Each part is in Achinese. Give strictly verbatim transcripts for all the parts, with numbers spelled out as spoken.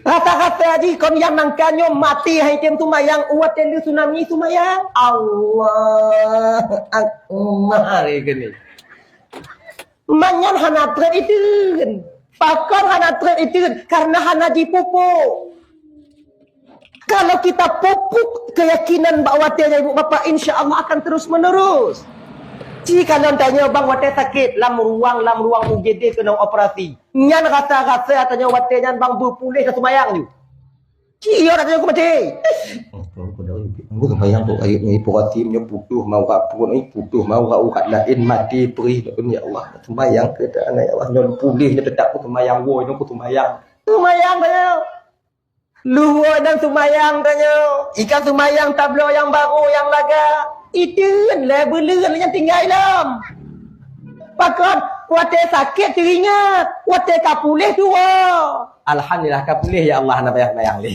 Rasa-rasa jih kon nyang nangka nyoe maté hai tem seumayang, watèe lheueh tsunami seumayang. Allah Akbar, kheun. Manyan hana treb iteun. Pakon hana treb iteun? Karena hana jipupuk. Kalau kita pupuk keyakinan bak watèe nyan, ibu bapak, insya Allah akan terus menerus. Ci kalon tanyoe bang watèe sakét lam ruang, lam ruang U G D keunong operasi. Nyan rasa-rasa tanyoe watèe nyan bang beupuléh ka seumayang ju. Ci yo tanyoe ku maté. Aku seumayang tu ayat ni pukati nyo putuh mau rapun, eh, putuh mau urat lain mati perih dah, ya Allah. Seumayang ke tak anak, ya Allah, nyo puléh nyo tetap ku seumayang, wo nyo ku seumayang. Seumayang tanyoe. Luhur dan seumayang tanyoe. Ikan seumayang tabloe nyang baru nyang laga. Iteun lé beuleuen nyang tinggai lom. Pakon watèe sakét teuingat, watèe ka puléh tuwo. Alhamdulillah ka puléh ya Allah, hana payah seumayang lé.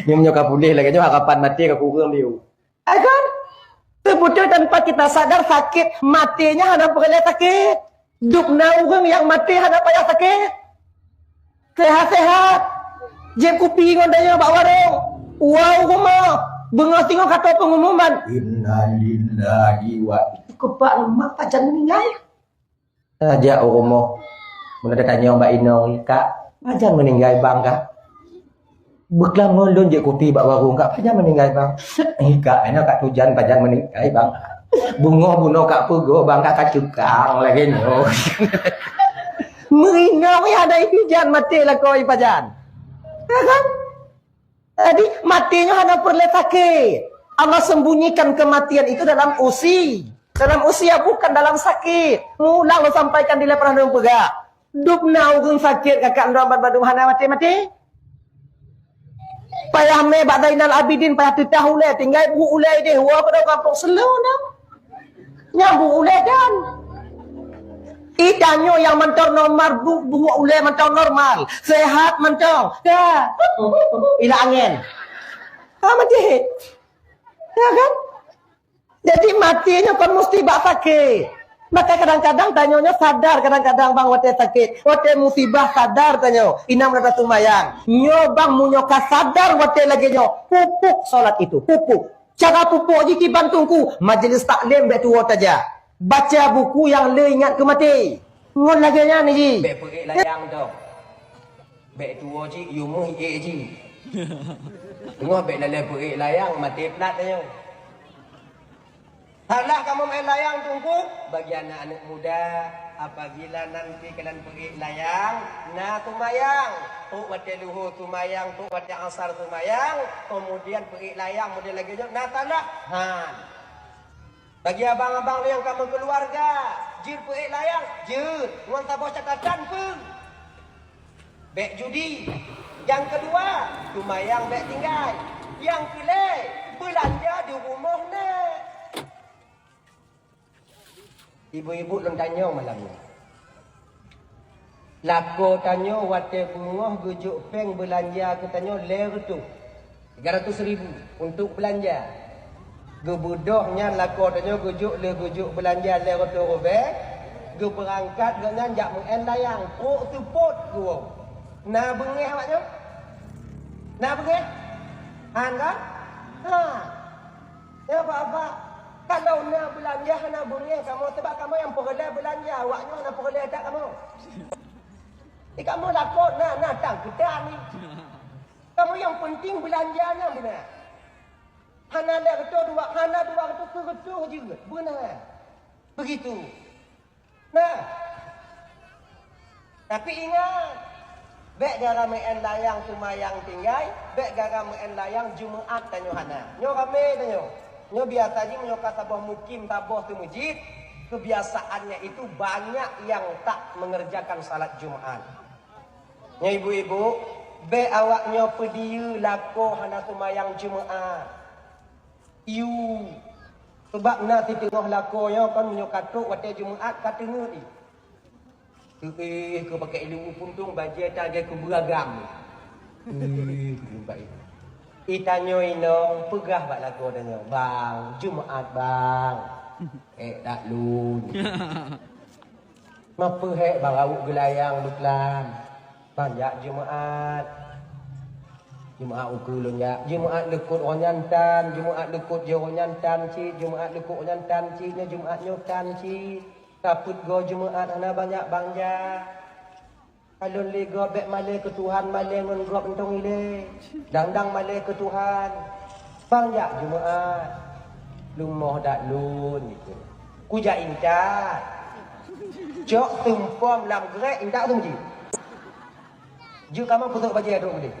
Nyoe nyoe ka puléh lagèe nyoe harapan maté ka kureueng lé. Kan? Teubeutôi tanpa kita sadar sakét maté nyan hana peureulèe sakét. Dub na ureueng nyang maté hana payah sakét. Sehat-sehat. Jieb kupi ngon tanyoe bak warong. Wow rumoh. Beungoh singoh ka tô peungumuman. Innalillahi wa. Keupak lemak pajan meuninggai. Tajak u rumoh. Meunan tanyong bak inong, "Kak, pajan meuninggai bang, Kak?" "Beuklam ngon lôn jieb kupi bak warong, Kak, pajan meuninggai bang?" "Ih, Kak, inoe Kak tujan pajan meuninggai bang. Beungoh bunoe Kak peugoe bang, Kak, ka cukang lagèe nyoe." Meuinong ya ada itu jan maté lakoe pajan. Ya kan? Jadi, maté nyoe hana peureulèe sakét. Allah sembunyikan kematian itu dalam usia. Dalam usia, bukan dalam sakit. Mulang lôn sampaikan dilèe pernah lôn peugah. Dub na ureueng sakét kakak droe ban bandum hana maté-maté. Payah mé bak Zainal Abidin, payah teutah ulèe, tinggai buet ulèe idéh, woe keudroe gampông seuleu na. Nyang buet ulèe dan. Ih, tanyoe nyang mantong normal, bu-, buet ulèe mantong normal, sehat mantong. Ya. Ila angén. Ha, maté. Ya kan? Jadi maté nyoe kon musti bak sakét. Maka kadang-kadang tanyoe nyoe sadar, kadang-kadang bang watèe sakét, watèe musibah sadar tanyoe. Inong rasa seumayang. Nyoe bang meunyoe ka sadar watèe lagèe nyoe, pupuk salat itu, pupuk. Cara pupuk jih kiban teungku, majelis taklim bèk tuwoe tajak. Baca buku nyang le ingat keu maté. Ngon lagèe nyan jih. Bèk peuék layang tu. Bèk tuwoe jih, yue meuh ék jih. Teungoh bèk lalèe peuék layang, maté plat tanyoe. Salah kamoe maén layang teungku, bagi aneuk-aneuk muda, apabila nanti kalian peuék layang, na seumayang. Trok watèe luhô seumayang, trok watèe asar seumayang, kemudian peuék layang model lagèe nyoe, na salah. Ha. Bagi abang-abang nyang ka meukeuluwarga, jeuet peuék layang, jeuet, ngon saboh catatan peue? Bèk judi. Nyang keudua, seumayang bèk tinggai. Nyang keulhèe, beulanja di rumoh na. Ibu-ibu lôn tanyong malam nyoe. Lakoe tanyoe watèe beungoh geujok péng beulanja keu tanyoe lhèe reutôh, tiga ratus ribu, untuk beulanja. Geubeudôh nyan lakoe tanyoe geujok lheueh geujok beulanja lhèe reutôh ribèe, geubeurangkat gobnyan jak meuén layang, trok seupôt geuwoe. Na beungéh awak nyoe? Na beungéh? Han kan? Ha. Ya, Bapak, kalau na beulanja hana beungéh kamoe, sabab kamoe nyang peureulèe beulanja, awak nyoe hana peureulèe that kamoe. Di kamoe lakoe na, na tan keutan ni. Kamoe nyang penting beulanja nyan beuna. Hana lhèe reutôh dua, hana dua reutôh, seureutôh jeuet, beuna. Begitu. Nah, tapi ingat, bèk gara meuén layang seumayang tinggai, bèk gara meuén layang Jumeu'at tanyoe hana. Nyoe ramé tanyoe. Nyoe biasa jih meunyoe ka saboh mukim saboh teumeujid, kebiasaannya itu banyak yang tak mengerjakan salat Jumat. Nyoe ibu-ibu, bèk awak nyoe peudiyeu lakoe hana seumayang Jumeu'at. Yu, sabab na siteungoh lakoe nyoe kon meunyoe ka trok watèe Jumeu'at ka teungeut jih. Teuéh keu pakai ileumèe puntông bajèe tan lagèe keu beuragam. Teuéh keu jumpa itu. Itanyoe inong peugah bak lakoe tanyoe, "Bang, Jumeu'at, Bang." "Ék dak lôn." "Mapeuhék bang rawok geulayang beuklam?" Ban jak Jumaat. Jumaat ukeue lôn jak. Jumaat leukot uroe nyan tan, Jumaat leukot jih uroe nyan tan cit, Jumaat leukot uroe nyan tan cit, nyoe Jumaat nyoe tan cit. Ka peuet goe Jumaat hana ban jak ban jak. Ka lôn lé gob, bék malée keu Tuhan, malée ngon gob mantong ilée. Dang-dang malée keu Tuhan. Ban jak Jumaat. Leumoh dak lôn gitu. Kujak intat. Cok teumpom lam grék intat tu ji. Jeuet kamoe putôk bajée droe deh.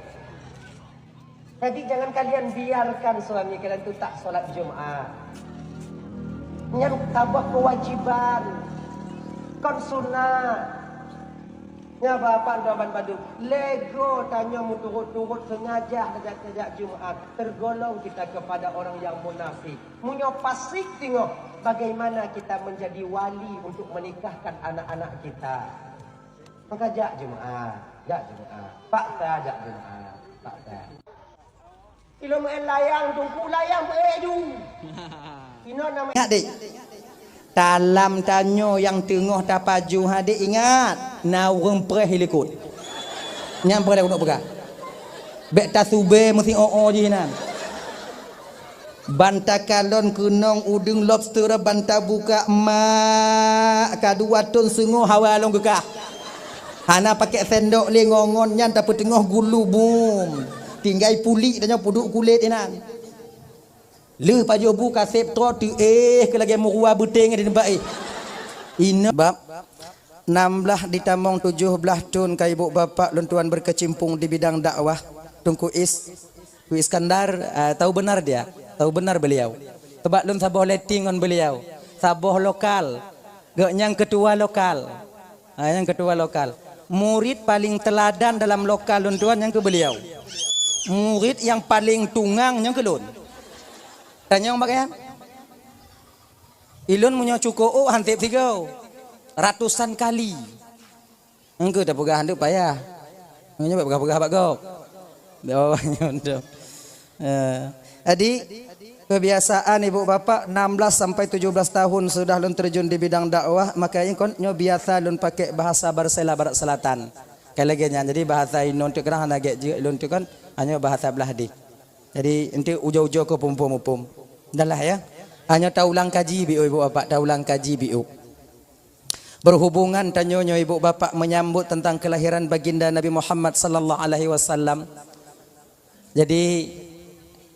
Jadi jangan kalian biarkan suami kalian tu tak sholat Jumaat. Nyan saboh kewajiban, kon sunat. Nyan bapak doban bandum. Lego tanyoe meuturut-turut sengaja tajak-tajak Jumaat, tergolong kita kepada orang yang munafik. Meunyoe pasik teungoh, bagaimana kita menjadi wali untuk menikahkan anak-anak kita? Maka jak Jumaat, jak Jumaat. Paksa jak Jumaat, paksa. Ilôn meu'en layang, tungku layang peuék ju. Inoe nama Ingat dek. Dalam tanyoe nyang teungoh tapaju hadek ingat, na ureuëng preh likot. Nyang preh likot peugah. Bék tasubé meusi o-o jih nan. Ban takalon keunong udeueng lobster ban tabuka mak, ka dua thon seungoh hawa lôn geukah. Hana pakék sendok lé ngon-ngon nyan tapeuteungoh gulu bum. Tinggai pulik tanyoe peuduek kulét inan. Lheueh pajoh bu kaseb troe teuéh keu lagée meuruwa beuténg di nibak éh. Inoe bab enam belas ditamong tujoh belas thon ka ibu bapak lôn tuan berkecimpung di bidang dakwah. Teungku Is, Teungku Iskandar, ah, tahu benar dia, tahu benar beliau. Sebab lôn saboh letting ngon beliau, saboh lokal, geuh nyang ketua lokal. Ha, nyang ketua lokal. Murit paling teladan dalam lokal lôn tuan nyang keu beliau. Murit nyang paling tungang nyang keu lôn. Tanyong bak nyan? Ilôn meunyoe cuko ôk han tiep sigoe. Ratusan kali. Engkeu tapeugah hantu payah. Meunyoe peugah-peugah bak gob. Oh, nyoe tu. Eh, jadi, kebiasaan ibu bapak enam belas sampai tujuh belas tahun sudah lôn terjun di bidang dakwah, makanya kon nyoe biasa lôn pakai bahasa Barsela Barat Selatan. Kayak lagi nyan. Jadi bahasa inong tu kerang hana gek jeuet lôn tu kan, hanya bahasa belah deh. Jadi enti ujoe-ujoe ke pumpung-pumpung. Dah lah ya. Hanya taulang kaji biu ibu bapak, taulang kaji biu. Berhubungan tanyoe nyoe ibu bapak menyambut tentang kelahiran baginda Nabi Muhammad sallallahu alaihi wasallam. Jadi,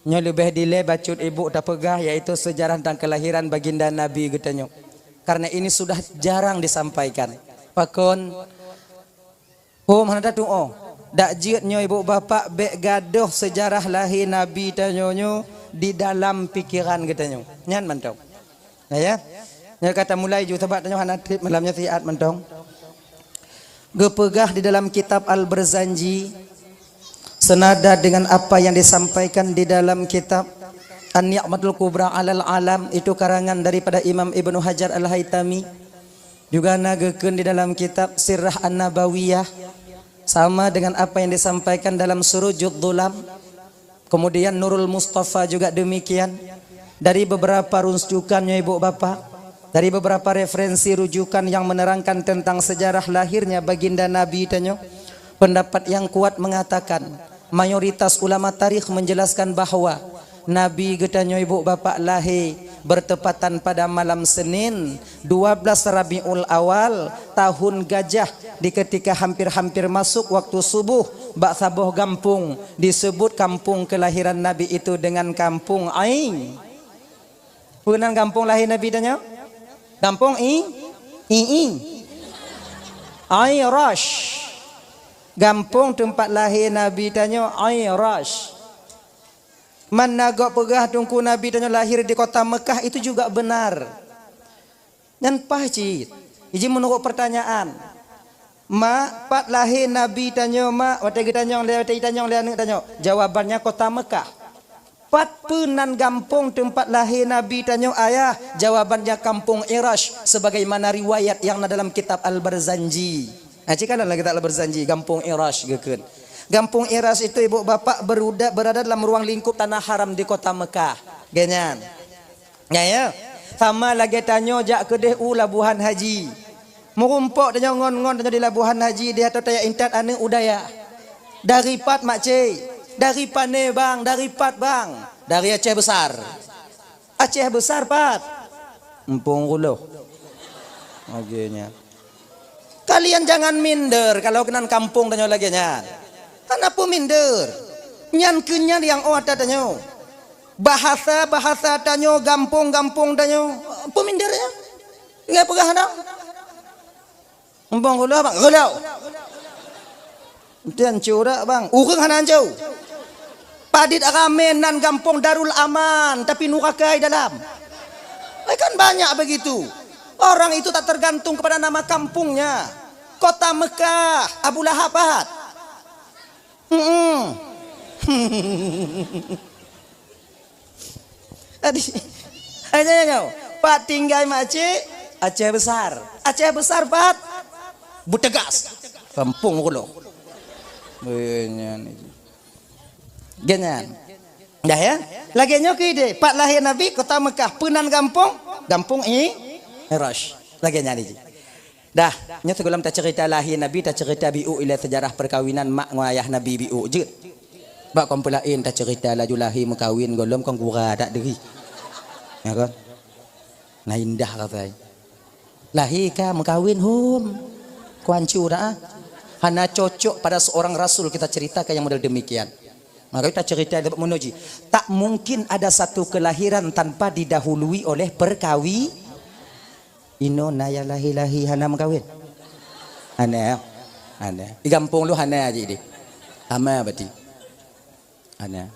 nyoe leubeh dilée bacut ibu tapeugah, yaitu sejarah tentang kelahiran baginda Nabi geutanyoe. Karena ini sudah jarang disampaikan. Pakon, hom hana tatuoh. Dak jeuet nyoe ibu bapak bék gadoh sejarah lahé Nabi tanyoe nyoe di dalam pikiran geutanyoe. Nyan mantong. Nah, ya. Nyoe ka tamulai ju, sabab tanyoe hana treb malam nyoe siat mantong. Geupeugah di dalam kitab Al-Barzanji, senada dengan apa yang disampaikan di dalam kitab An-Ni'matul Kubra alal Alam, itu karangan daripada Imam Ibnu Hajar Al-Haitami. Juga na geukheun di dalam kitab Sirah An-Nabawiyah, sama dengan apa yang disampaikan dalam Surujud Dhulam. Kemudian Nurul Mustafa juga demikian. Dari beberapa rujukan nyoe ibu bapak, dari beberapa referensi rujukan yang menerangkan tentang sejarah lahirnya baginda Nabi tanyoe, pendapat yang kuat mengatakan, mayoritas ulama tarikh menjelaskan bahwa Nabi geutanyoe ibu bapak lahé bertepatan pada malam Senin, dua belas Rabiul Awal, tahun Gajah, di ketika hampir-hampir masuk waktu subuh, bak saboh gampông disebut kampung kelahiran Nabi itu dengan Kampung Ain. Peue nan gampông lahé Nabi tanyoe? Gampông I, I, I. Ain Rash. Gampông teumpat lahé Nabi tanyoe Ain Rash. Man na gob peugah Teungku Nabi tanyoe lahir di kota Mekah, itu juga benar. Nyan paih cit. Iji meunurot pertanyaan, ma, pat lahé Nabi tanyoe, ma, watée geutanyong lé, watée itanyong lé aneuëk tanyoe? Jawabannya kota Mekah. Pat peue nan gampông teumpat lahé Nabi tanyoe, ayah? Jawabannya Kampung Irash, sebagaimana riwayat yang na dalam kitab Al-Barzanji. Nah, cik kan dalam kitab Al-Barzanji, Gampông Irash geukheun. Gampông Irash itu, ibu bapak, beruda-, berada dalam ruang lingkup tanah haram di kota Mekah. Genyan. Ya, ya. Sama lagée tanyoe jak keudeh u Labuhan Haji. Meurumpok tanyoe ngon-ngon tanyoe di Labuhan Haji, di ateueh tajak intat aneuk u dayah. Dari pat, Makcik? Dari pane, Bang? Dari pat, Bang? Dari Aceh Besar. Aceh Besar pat? Gampông Kuloh. Lagèe nyan. Kalian jangan minder kalau keunan kampung tanyoe lagèe nyan. Hana peue minder. Nyan keuh nyan nyang ôt ata tanyoe. Bahasa-bahasa tanyoe, gampông-gampông tanyoe, peue minder nyan? Ingat peugah dah. Gampông Kuloh, Bang, Kuloh. Enti hanco dak, Bang? Ureueng hana hanco. Padit ramè nan gampông Darul Aman, tapi nuraka di dalam. Eh, kan banyak begitu. Orang itu tak tergantung kepada nama kampungnya. Kota Mekah, Abu Lahab pat? Hmm. Tadi, hanya nyoe, pat tinggai Makcik? Aceh Besar. Aceh Besar pat? Beutegas. Gampông Kuloh. Eh, nyan itu. Geuh nyan. Dah ya? Lagèe nyoe keuh idéh, pat lahé Nabi, Kota Mekah, peue nan gampông? Gampông I-, Iraj. Lagèe nyan idéh. Dah, nyoe sigohlom taceurita lahé Nabi, taceurita biôk ilèe seujarah peukawinan mak ngon ayah Nabi biôk jeuet. Bak kon peulaén taceurita laju lahé meukawen gohlom kon gura that deuhi. Ya kan? Na indah rasai. Lahé ka meukawen hom. Kon hanco dah, ah. Hana cocok pada seorang rasul kita ceritakan yang model demikian. Maka kita cerita dapat menuji. Tak mungkin ada satu kelahiran tanpa didahului oleh perkawi-, Inoe na nyang lahé-lahé hana meukawen? Hana, hana. Di gampông lôn hana jih deh. Hana berarti. Hana.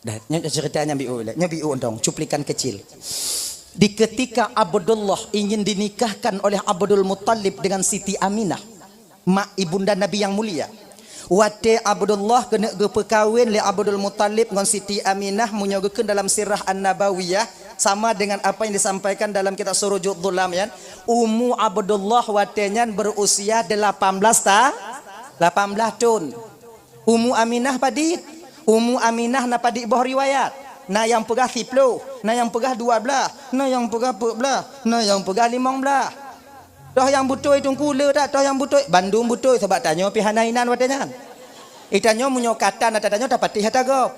Dah, nyoe ceurita nyang biôk lé. Nyoe biôk dong, cuplikan kecil. Di ketika Abdullah ingin dinikahkan oleh Abdul Muttalib dengan Siti Aminah, mak ibunda Nabi yang mulia. Watèe Abdullah keuneuk geupeukawen lé Abdul Muttalib ngon Siti Aminah, meunyoe geukheun dalam Sirah An-Nabawiyah, sama dengan apa yang disampaikan dalam kitab Surujud Dhulam, ya. Umu Abdullah watèe nyan berusia delapan belas ta-, lapan belas thon. Umu Aminah padit? Umu Aminah na padit boh riwayat. Na nyang peugah siploh, na nyang peugah dua blaih, na nyang peugah peuet blaih, na nyang peugah limong blaih. Toh nyang beutôi Teungku le dak? Toh nyang beutôi? Bandum beutôi, sabab tanyoe pih hana inan watèe nyan. Itanyoe meunyoe katan ata tanyoe tapatéh ata gob.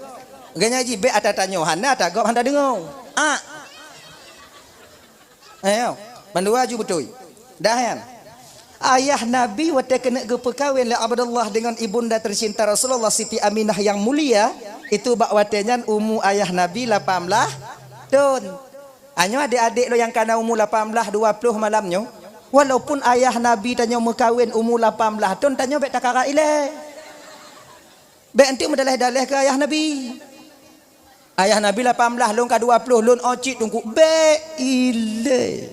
Geuhnyan jih bèk ata tanyoe hana, ata gob hana deungoe. Ah. Ayo, bandua ju beutôi. Dah nyan. Ayah Nabi watèe keuneuk geupeukawen lé Abdullah dengan ibunda tercinta Rasulullah Siti Aminah yang mulia, itu bak watèe nyan umu ayah Nabi lapan blaih thon. Nyoe adék-adék lôn nyang ka na umu lapan blaih, dua ploh malam nyoe, walaupun ayah Nabi tanyoe meukawen umu lapan blaih thon, tanyoe bèk takarat ilèe. Bèk enteuk meudalèh-dalèh keu ayah Nabi. Ayah Nabi lapan blaih, lôn ka dua ploh, lôn ôh cit Teungku, bèk ilèe.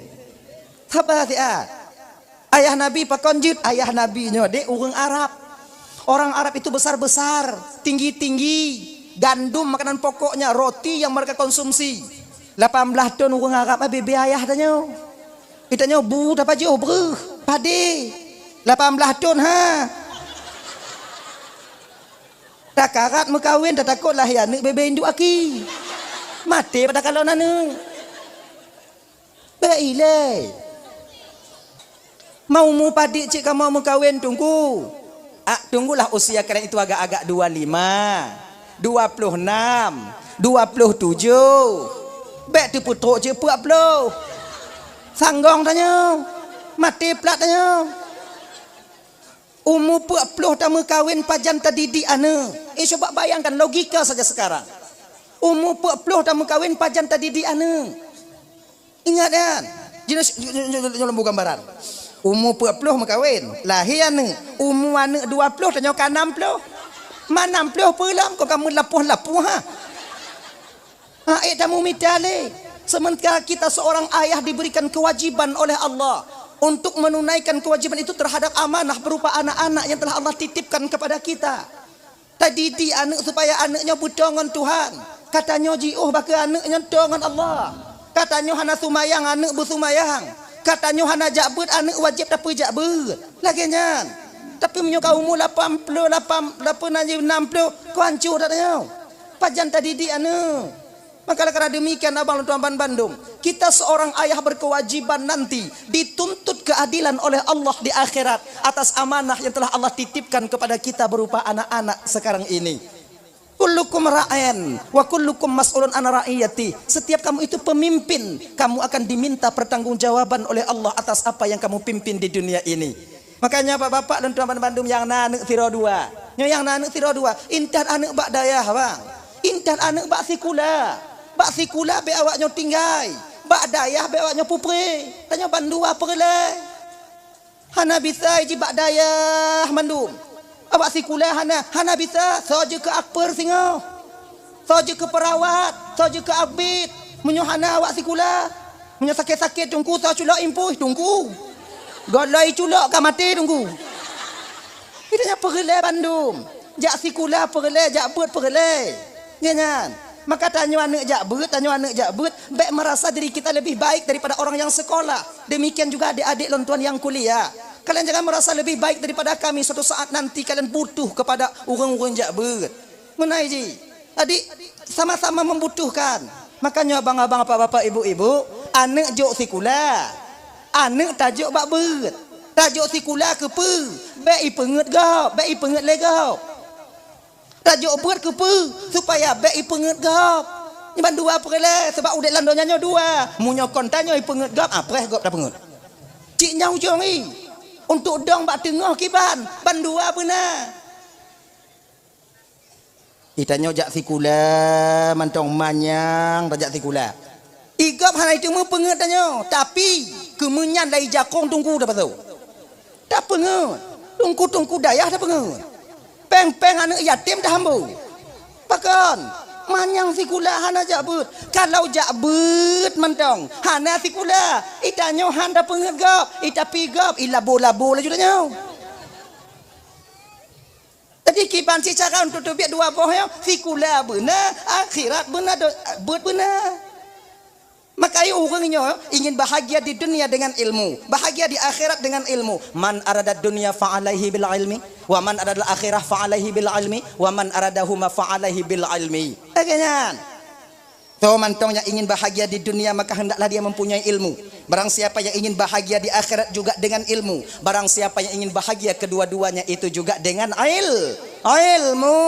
Saba siat. Ayah Nabi pakon jeuet? Ayah Nabi nyoe deh ureueng Arab. Orang Arab itu besar-besar, tinggi-tinggi, gandum makanan pokoknya, roti yang mereka konsumsi. Lapan blaih thon ureueng Arab, ah, bebe ayah tanyoe. Itanyoe bu tapajoh breuh, padé. Lapan blaih thon, ha. Takarat meukawen, tatakot lahé aneuk bebe induek aki. Maté pada kalon aneuk. Bèk ilèe. Mau mupadik cit kamoe meukawen Teungku. Ah, tunggulah usia kalian itu agak-agak dua lima, dua ploh enam, dua ploh tujoh. Bèk teupeutrok cit peuet ploh. Sanggong tanyoe. Maté plat tanyoe. Umu peuet ploh tameukawen pajan tadidik aneuk. Eh, coba bayangkan logika saja sekarang. Umu peuet ploh tameukawen pajan tadidik aneuk. Ingat kan? Jinoe, jinoe, jinoe, jinoe lembu gambaran. Umu peuet ploh meukawen, lahé aneuk. Umu aneuk dua ploh, tanyoe ka nam ploh. Ma nam ploh peue lom, kok ka meulapoh-lapoh, ha? Ha, ék tamumita lé. Sementara kita seorang ayah diberikan kewajiban oleh Allah untuk menunaikan kewajiban itu terhadap amanah berupa anak-anak yang telah Allah titipkan kepada kita. Tadidik aneuk supaya aneuk nyoe beuto ngon Tuhan. Ka tanyoe jiôh bak keu aneuk nyoe to ngon Allah. Ka tanyoe hana sumayang, aneuk beusumayang. Ka tanyoe hana jak beuet, aneuk wajéb tapeujak beuet. Lagèe nyan. Tapi meunyoe ka umu lapan ploh, lapan, lapan, nam ploh, kok hanco that tanyoe. Pajan tadidik aneuk. Maka, oleh karena demikian, abang lôn tuan bandum, kita seorang ayah berkewajiban nanti dituntut keadilan oleh Allah di akhirat atas amanah yang telah Allah titipkan kepada kita berupa anak-anak sekarang ini. Kullukum ra'in wa kullukum mas'ulun an ra'iyati. Setiap kamu itu pemimpin, kamu akan diminta pertanggungjawaban oleh Allah atas apa yang kamu pimpin di dunia ini. Makanya, bapak-bapak lôn tuan bandum nyang na aneuk sidroe dua. Nyoe nyang na aneuk sidroe dua, intat aneuk bak dayah, bang. Intat aneuk bak sikula. Bak sikula bék awak nyoe tinggai. Bak dayah bék awak nyoe pupre. Tanyoe bandua peureulée. Hana bisa jih bak dayah mandum. Awak sikula hana, hana bisa, soe jeuet keu akpeur singoh. Soe jeuet keu peurawat, soe jeuet keu abit. Meunyoe hana awak sikula, meunyoe sakét-sakét teungku, soe culok impui, teungku. Gohlom culok ka maté teungku. Kita nyan peureulée bandum. Jak sikula peureulée, jak beuet peureulée. Nyan, nyan. Maka tanyoe aneuk jak beuet, tanyoe aneuk jak beuet, bék merasa diri kita lebih baik daripada orang yang sekolah. Demikian juga adik-adik lôn tuan yang kuliah. Kalian jangan merasa lebih baik daripada kami, suatu saat nanti kalian butuh kepada ureuëng-ureuëng jak beuet. Meunan jih. Jadi, sama-sama membutuhkan. Makanya abang-abang, bapak-bapak, ibu-ibu, aneuk jok sikula. Aneuk tajok bak beuet. Tajok sikula keupeue? Bék ipeungeut gob, bék ipeungeut lé gob. Tajok beuet keupeue? Supaya bék ipeungeut gob. Nyan bandua peureulée, sabab udeb lam donya nyoe dua. Meunyoe kon tanyoe ipeungeut gob, ah, preh gob tapeungeut. Cit nyang ujong i. Untuk dong bak teungoh kiban, bandua beuna. I tanyoe jak sikula, mantong manyang tajak sikula. I gob hana iteumé peungeut tanyoe, tapi keumeunyan lai jakong teungku tapasoe. Tapeungeut, teungku-teungku dayah tapeungeut. Péng-péng aneuk yatim tahambô. Pakon? Manyang sikula hana jak beuet. Kalau jak beuet mantong, hana sikula. I tanyoe han tapeungeut gob, i tapi gob, i labo-labo laju tanyoe. Jadi, kiban cit cara untuk teubiet dua boh nyoe, sikula beuna, akhirat beuna, do-, beuet beuna. Maka, ayo ureuëng nyoe ingin bahagia di dunia dengan ilmu, bahagia di akhirat dengan ilmu. "Man arada dunya fa alaihi bil ilmi, wa man arada akhirah fa alaihi bil ilmi, wa man aradahuma fa alaihi bil ilmi." Lagée nyan. Soe mantong nyang ingin bahagia di dunia, maka hendaklah dia mempunyai ilmu. Barang siapa yang ingin bahagia di akhirat juga dengan ilmu. Barang siapa yang ingin bahagia kedua-duanya itu juga dengan il-, ilmu.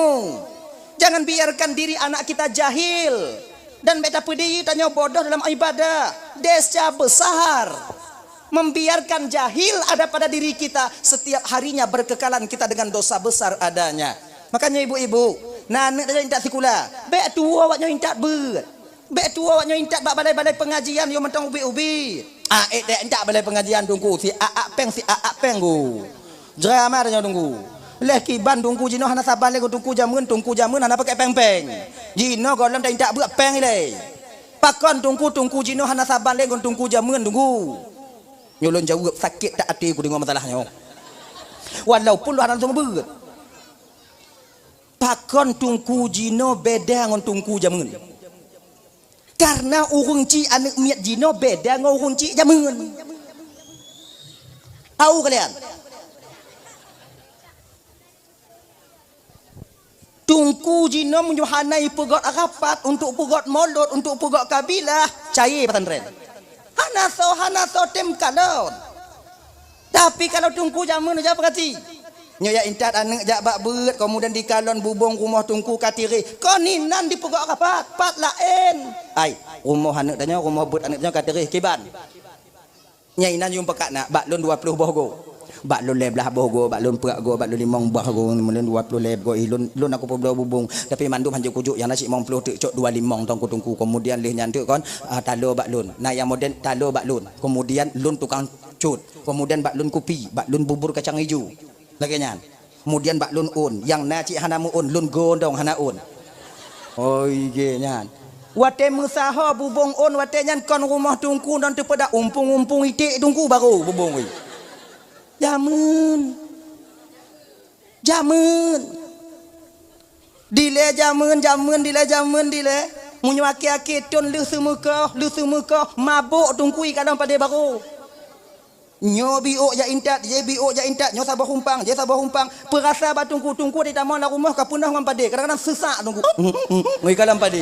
Jangan biarkan diri anak kita jahil. Dan bék tapeudiri tanyoe bodoh dalam ibadah. Desya besar. Membiarkan jahil ada pada diri kita, setiap harinya berkekalan kita dengan dosa besar adanya. Makanya ibu-ibu, na aneuk tajak intat sikula, bék tuwoe awak nyoe intat beuet. Bék tuwoe awak nyoe intat bak balai-balai pengajian, yo mantong ubit-ubit. Ah, ék dek intat balai pengajian teungku, si aak péng, si aak péng gu. Jrama tanyoe teungku. Leh kiban teungku jinoe hana saban lé ngon teungku jameun, teungku jameun hana pakai péng-péng. Jinoe gohlom ta intat beuet péng ilée. Pakon teungku, teungku jinoe hana saban lé ngon teungku jameun teungku. Nyoe lôn jaweueb sakét that até kudeungoe masalah nyoe. Walaupun lôn hana seumeubeuet. Pakon teungku jinoe beda ngon teungku jameun? Karena ureuëng cik aneuk miet jinoe beda ngon ureuëng cik jameun. Tahu kalian? Teungku jinoe meunyoe hana ipeugét rapat untuk peugét molot, untuk peugét kabilah, cayée pesantren. Hana soe, hana soe tem kalon. Tapi kalau teungku jameun, jak peugati. Nyoe jak intat aneuk jak bak beuet, kemudian dikalon bubong rumoh teungku ka tiréh. Kon inan dipeugét rapat, pat laén. Ai, rumoh aneuk tanyoe, rumoh beuet aneuk tanyoe ka tiréh kiban. Nyang inan yum peukak na, bak lôn dua ploh boh goe. Bak lôn lhée blaih boh goe, bak lôn peuet goe, bak lôn limong boh goe, lôn dua ploh lhée goe, lôn, lôn aku peubloe bubong. Tapi mandum hanjeuet kujok, nyang na cit limong ploh teuk cok dua limong teungku-teungku. Kemudian lheueh nyan teuk kon, ah, talo bak lôn. Na nyang modern talo bak lôn. Kemudian lôn tukang cut. Kemudian bak lôn kupi, bak lôn bubur kacang ijo. Lagée nyan. Kemudian bak lôn ôn, nyang na cit hana meu-ôn, lôn gondong hana ôn. Oh, igée nyan. Watée meusaho bubong ôn, watée nyan kon rumoh teungku ngon teupeudak umpung-umpung iték teungku barô bubong wéh. Jameun. Jameun. Dilée jameun, jameun, dilée jameun, dilée. Meunyoe akhé-akhé thon lheueh seumeukoh, lheueh seumeukoh, mabök teungku i kalon padé barô. Nyoe biôk jak intat, jih biôk jak intat, nyoe saboh umpang, jih saboh umpang. Peurasa bak teungku, teungku di tamong lam rumoh ka peunoh ngon padé, kadang-kadang seusak teungku. Ngui kalon padé.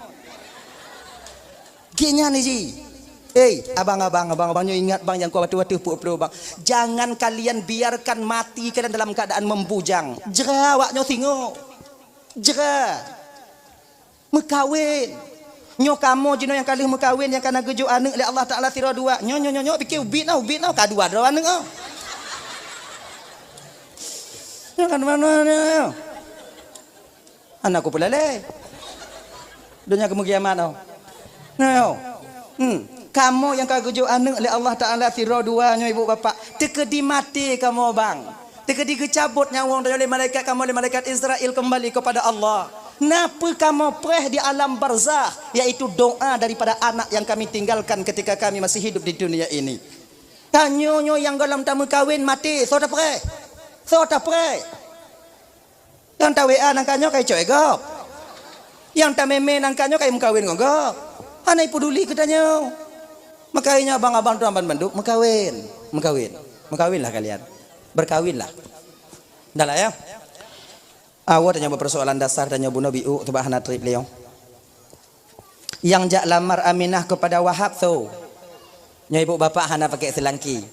Gét nyan ji. Hei, abang-abang, abang-abang, nyoe ingat bang, nyang kuat watèe-watèe peuet ploh bang. Jangan kalian biarkan mati kalian dalam keadaan membujang. Jra awak nyoe singoh. Jra. Meukawen. Nyoe kamoe jinoe nyang ka lheueh meukawen, nyang ka na geujok aneuk lé Allah Taala sidroe dua. Nyoe, nyoe, nyoe, nyoe, pike ubit na, ubit na, ka dua droe aneuk ah. Nyoe kan mana nyoe? Aneuk ku peulalé. Donya keumeukiamat oh. Nyoe. Hmm. Kamoe nyang ka geujok aneuk lé Allah Taala sidroe dua nyoe ibu bapak. Teukeudi maté kamoe bang. Teukeudi geucabot nyawöng tanyoe lé malaikat kamoe, lé malaikat Israel kembali kepada Allah. Na peue kamoe preh di alam barzakh, yaitu doa daripada anak yang kami tinggalkan ketika kami masih hidup di dunia ini. Tanyoe nyoe nyang gohlom tameukawen maté, soe tapreh? Soe tapreh? Nyang ta-W A nangka nyoe ka icok lé gob. Nyang tamé-mé nangka nyoe ka imeukawen ngon gob. Hana ipeduli keu tanyoe. Maka nyoe abang-abang tuan ban bandum meukawen. Meukawen. Meukawenlah kalian. Berkawinlah. Dah lah ya. Awai tanyoe bak persoalan dasar tanyoe bunoe biuk tu bah hana treb lé nyoe. Nyang jak lamar Aminah kepada Wahab tu. Nyoe ibu bapak hana pakai selangki.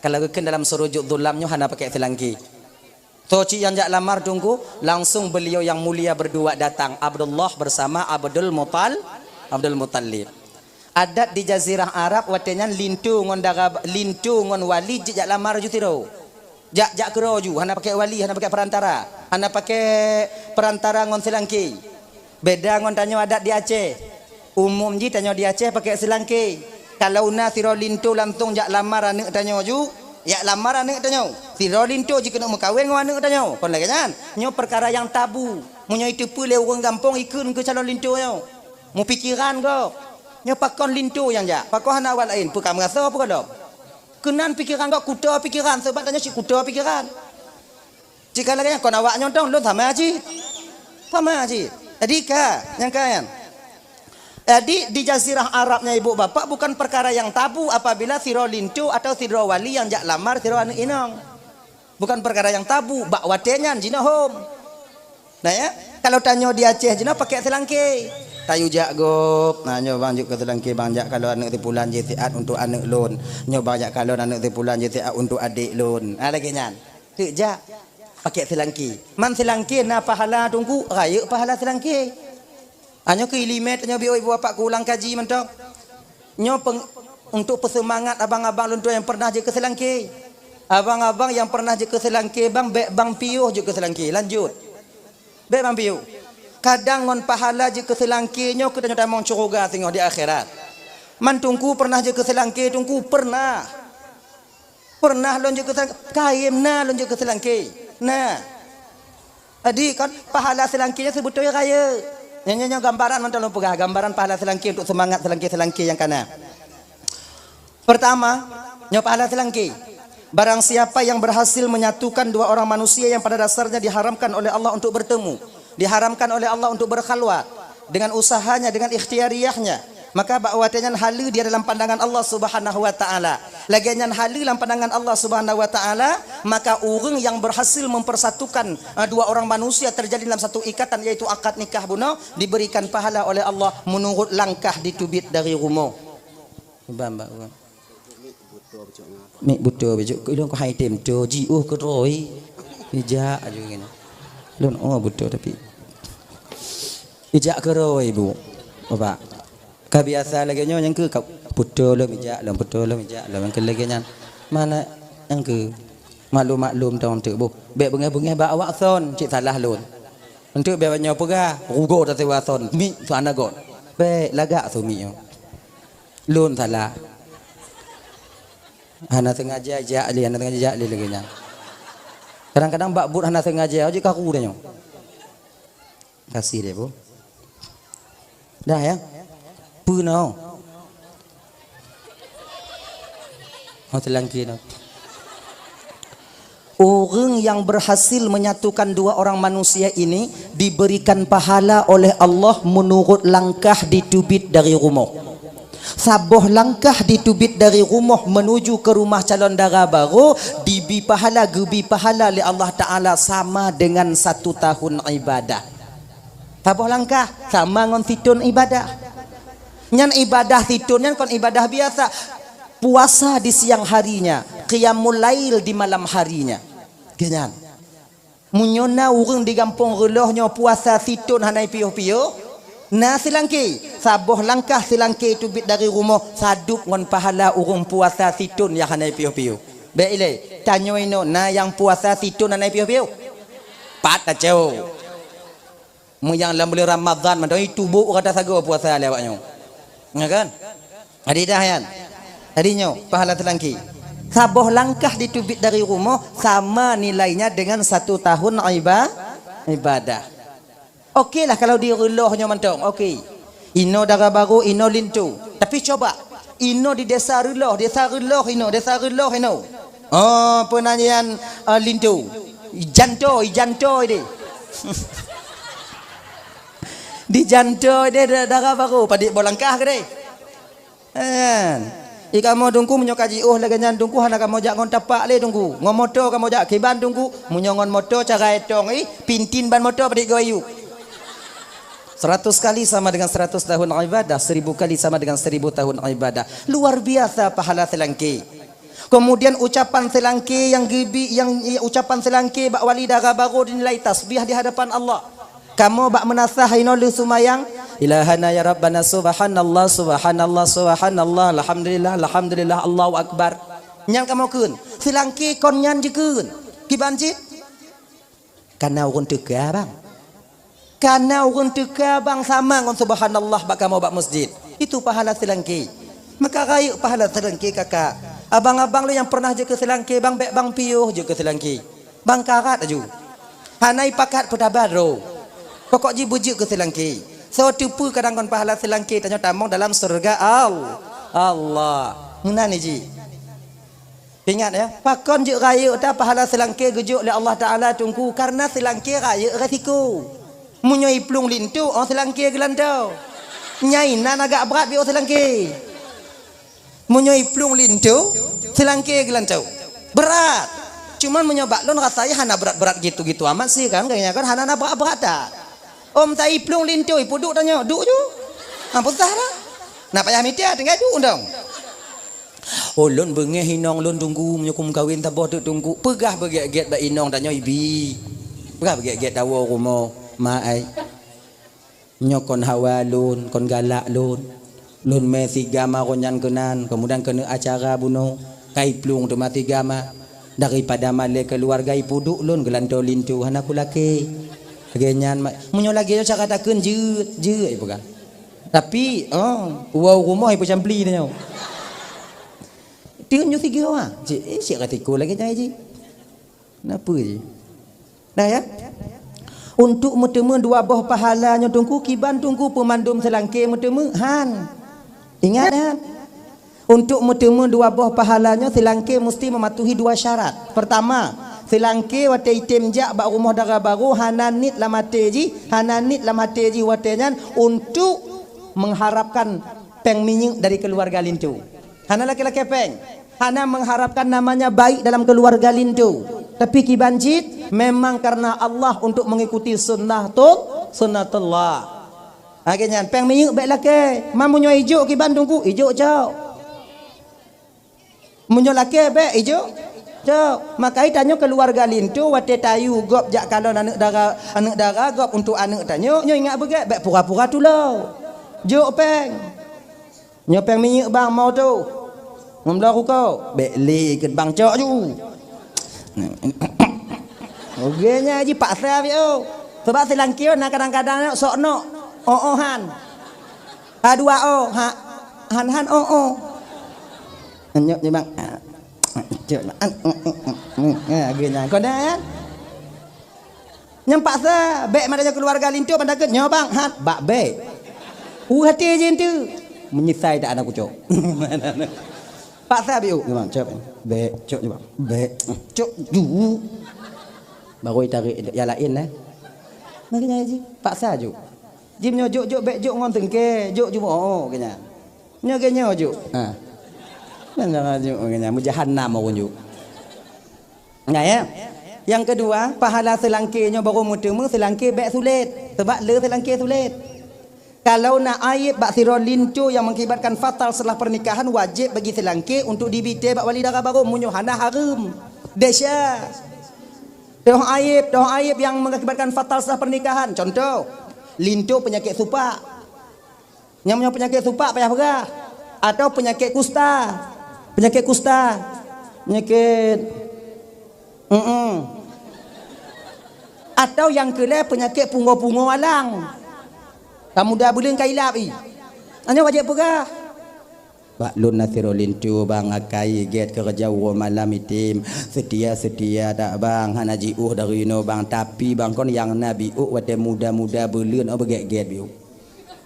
Kalau geukheun dalam surujut zulam nyoe hana pakai selangki. Toh cit nyang jak lamar Teungku, langsung beliau yang mulia berdua datang, Abdullah bersama Abdul Mutal-, Abdul Muttalib. Adat di Jazirah Arab watèe nyan linto ngon dara, linto ngon wali jijak lamar ju sidroe. Jak, jak keudroe ju, hana pakai wali, hana pakai perantara, hana pakai perantara ngon silangké. Beda ngon tanyoe adat di Aceh. Umum jih tanyoe di Aceh pakai silangké. Kalau na sidroe linto langsung jak lamar aneuk tanyoe ju, jak lamar aneuk tanyoe. Sidroe linto jikeuneuk meukawen ngon aneuk tanyoe. Kon lagèe nyan. Nyoe peukara nyang tabu. Meunyoe iteupeue lé ureueng gampông ikheun keu calon linto nyoe. Meupikiran gob. Nyoe pakon linto nyang jak. Pakon hana awak laén. Peue ka meurasoe peue gohlom. Keunan pikiran gob, kuto pikiran. Sabab tanyoe cit kuto pikiran. Cit ka lagèe nyan kon awak nyoe dong, lôn sama cit. Sama cit. Jadi ka, nyang ka nyan. Jadi di Jazirah Arab nyan ibu bapak bukan perkara yang tabu apabila sidroe linto atau sidroe wali nyang jak lamar sidroe aneuk inong. Bukan perkara yang tabu, bak watèe nyan jinoe hom. Nah ya, kalau tanyoe di Aceh jinoe pakai silangké. Tayue jak gob. Nah, nyoe bang jok keu silangké bang jak kalon aneuk si pulan jih siat untuk aneuk lôn. Nyoe bang jak kalon aneuk si pulan jih siat untuk adék lôn. Nah, lagèe nyan. Teuk jak. Pakai silangké. Man silangké na pahala Teungku, rayeuk pahala silangké. Nyoe keu ileumèe tanyoe biôh ibu bapak keu ulang kaji mantong. Nyoe peng-, Untuk peuseumangat abang-abang lôn tuan nyang pernah jeuet keu seulangké. Abang-abang nyang pernah jeuet keu seulangké, bang, bék bang piôh jeuet keu seulangké. Lanjut. Bék bang piôh. Kadang ngon pahala jeuet keu seulangké nyoe keuh tanyoe tamong syeuruga singoh di akhirat. Man Teungku pernah jeuet keu seulangké, Teungku? Pernah. Pernah lôn jeuet keu seulangké, kayém na lôn jeuet keu seulangké. Na. Jadi kan pahala seulangké nyan seubeutôi rayeuk. Nyan, nyan, nyan gambaran mantong lôn peugah, gambaran pahala seulangké untuk seumangat seulangké-seulangké nyang ka na. Pertama, nyoe pahala seulangké. Barang siapa yang berhasil menyatukan dua orang manusia yang pada dasarnya diharamkan oleh Allah untuk bertemu, diharamkan oleh Allah untuk berkhalwat, dengan usahanya, dengan ikhtiyariyahnya, maka bak watée nyan haleue dia dalam pandangan Allah Subhanahu wa Taala. Lagée nyan haleue lam pandangan Allah Subhanahu wa Taala, maka ureuëng yang berhasil mempersatukan, eh, dua orang manusia terjadi dalam satu ikatan, yaitu akad nikah bunoe, diberikan pahala oleh Allah menurut langkah diteubiet dari rumoh. Bang, bang, bang. Mik butô bajok. Ilôn keuhai tem to, jiôh keudroe. Ijak aju ngieng. Lôn oh butô tapi. Ijak keudroe, Bu. Bapak. Ka biasa lagée nyoe nyang keu ka butô lom ijak lom, butô lom ijak lom, nyang keu lagée nyan. Mana nyang keu maklum-maklum tong teuk, Bu. Bék beungéh-beungéh bak awak son, cit salah lôn. Enteuk bék nyoe peugah, rugoe tasewa son, mik su hana göt. Bék lagak su mik nyoe. Lôn salah. Hana sengaja jak lé, hana sengaja jak lé lagée nyan. Kadang-kadang bak buet hana sengaja, jeuet karu tanyoe. Kasih deh, Bu. Dah ya? Peue nyoe? Oh, teulangki nyoe. Ureuëng yang berhasil menyatukan dua orang manusia ini diberikan pahala oleh Allah menurut langkah diteubiet dari rumoh. Saboh langkah diteubiet dari rumoh menuju ke rumah calon dara barô, dibi pahala, geubi pahala lé Allah Taala sama dengan satu tahun ibadah. Saboh langkah sama ngon sithon ibadah. Nyan ibadah sithon nyan kon ibadah biasa. Puasa di siang harinya, qiyamul lail di malam harinya. Geuh nyan. Meunyoe na ureuëng di gampông reuloh nyoe puasa sithon hana piôh-piôh, na seulangké, saboh langkah seulangké teubiet dari rumoh sadub ngon pahala ureuëng puasa sithon nyang hana piôh-piôh. Bék ilée, tanyoe inoe na nyang puasa sithon hana piôh-piôh? Pat tacok. Meunyoe lam buleuen Ramadhan mantong, itu bôk rata sagoe puasa lé awak nyoe. Ya kan? Jadi dah nyan. Jadi nyoe pahala seulangké. Saboh langkah diteubiet dari rumoh sama nilainya dengan satu tahun iba-, ibadah. Oke lah kalau di reuloh nyoe mantong. Oke. Inoe dara barô, inoe linto. Tapi coba, inoe di desa reuloh, desa reuloh inoe, desa reuloh inoe. Oh, peue nan nyan, eh, linto. Janto, janto deh. Di janto deh da-, dara barô, padit boh langkah keudeh. Kan? I kamoe Teungku meunyoe ka jiôh lagée nyan Teungku hana kamoe jak ngon tapak lé Teungku. Ngon moto kamoe jak kiban Teungku. Meunyoe ngon moto cara etong ih, pintin ban moto padit goyuk. Seratus kali sama dengan seratus tahun ibadah, seribu kali sama dengan seribu tahun ibadah. Luar biasa pahala seulangké. Kemudian ucapan seulangké nyang geubi, nyang, ucapan seulangké bak wali dara barô dinilai tasbih di hadapan Allah. Kamoe bak meunasah inoe lheueh seumayang, "Ilahana ya Rabbana, subhanallah, subhanallah, subhanallah, alhamdulillah, alhamdulillah, Allahu Akbar." Nyan kamoe kheun, seulangké kon nyan jikheun. Kiban cit? Kana ureuëng teuka, bang. Kana ureuëng teuka, bang, sama ngon subhanallah bak kamoe bak masjid. Itu pahala seulangké. Maka rayeuk pahala seulangké, kakak. Abang-abang lôn nyang pernah jeuet keu seulangké, bang, bék bang piôh jeuet keu seulangké. Bang karat aju. Hana ipakat peutabar droe. Pokok jih beujeuet keu seulangké. Soe teupeu kadang ngon pahala seulangké tanyoe tamong dalam syeuruga Al-, Allah. Meunan jih. Ingat ya, pakon jeuet rayeuk that pahala seulangké geujok lé Allah Taala Teungku, karena seulangké rayeuk resiko. Meunyoe iplueng linto, oh seulangké geulanto. Nyai nan agak brat biôh seulangké. Meunyoe iplueng linto, seulangké geulanto. Brat. Cuman meunyoe bak lôn rasa hana brat-brat gitu-gitu amat sih kan, kayaknya kan hana na brat-brat that. Om ta iplueng linto, ipeuduek tanyoe, duek ju. Ha, peusah dah. Nak payah mita, tinggai duek dong. Oh, lôn beungéh inong lôn Teungku, meunyoe kumeukawen saboh teuk Teungku, peugah beugét-gét bak inong tanyoe ibi. Peugah beugét-gét tawoe rumoh, mak ai. Nyoe kon hawa lôn, kon galak lôn. Lôn mé si Gama roh nyan keunan, keumudian keuneuk acara bunoe, kai plueng teuma si Gama. Daripada malée keuluwarga ipeuduek lôn geulantoe linto hana kulakée. Lagée nyan ma-, meunyoe lagée nyoe cara takheun jeuet, jeuet ipeugah. Tapi, oh, woe rumoh ipeucampli tanyoe. Teuk nyoe sigoe ah. Cit, eh, cit ka tiko lagée nyan jih. Napa jih? Nah ya. Untuk meuteumé dua boh pahala nyoe Teungku, kiban Teungku peumandum seulangké meuteumé? Han. Ingat, han. Untuk meuteumé dua boh pahala nyoe seulangké musti mematuhi dua syarat. Pertama, seulangké watée item jak bak rumoh dara barô hana niet lam até jih, hana niet lam até jih watée nyan untuk mengharapkan péng minyeuk dari keuluwarga linto. Hana lakée-lakée péng. Hana mengharapkan namanya baik dalam keuluwarga linto. Tapi kiban cit memang karena Allah untuk mengikuti sunnah tu, sunnatullah. Lagée nyan, péng minyeuk bék lakée. Ma meunyoe ijok kiban Teungku, ijok cok. Meunyoe lakée bék ijok cok. Maka tanyoe keuluwarga linto watée tayue gob jak kalon aneuëk dara, aneuëk dara gob untuk aneuëk tanyoe, nyoe ingat beugét, bék pura-pura tulông. Jok péng. Nyoe péng minyeuk bang, mau tu. Ngon bloe ruko, bék lé keu bang cok ju. Oke nya jipaksa biôh. Sebab seulangké na kadang-kadang sok nok. Oh, oh han. Ha dua oh, ha han han oh, oh. Nyok je bang. Cok. Ha, oke nya. Kau dah ya? Nyang paksa, bék meunan keuluwarga linto ban takheun, "Nyoe bang, hat, bak bék." Uh hati jih tu. Meunyeusai tak aneuk kucok. Paksa biôh, "Nyoe bang, cok. Bék, cok nyoe bang. Bék, cok ju." Baru tarék yang laén eh. Makanya jih, paksa ju. Jim nyoe jok-jok bék jok ngon teungke, jok ju oh, kenya. Nyoe ge nyoe ju. Ha. Mana ju kenya, meujahanam ureueng ju. Nah, ya. Yang kedua, pahala seulangké nyoe baru meuteumé seulangké bék sulet. Sebab le seulangké sulet. Kalau na aib bak sidroe linto yang mengakibatkan fatal setelah pernikahan, wajib bagi seulangké untuk dibite bak wali dara baru meunyoe hana hareuem. Desya. Toh aib, toh aib yang mengakibatkan fatal setelah pernikahan. Contoh, linto penyakit supak. Nyang meunyoe peunyakét supak payah peugah, atau peunyakét kusta. Peunyakét kusta, peunyakét, mm-mm. Atau nyang keu lhée peunyakét pungo-pungo alang. Ka muda buleuen ka ilab i. Nyoe wajéb peugah. Bak lôn na sidroe linto bang akai gét keureuja uroe malam item. Seutia-seutia dak bang, hana jiôh dari inoe bang, tapi bang kon nyang na biôh watée muda-muda buleuen oh beugét-gét biôh.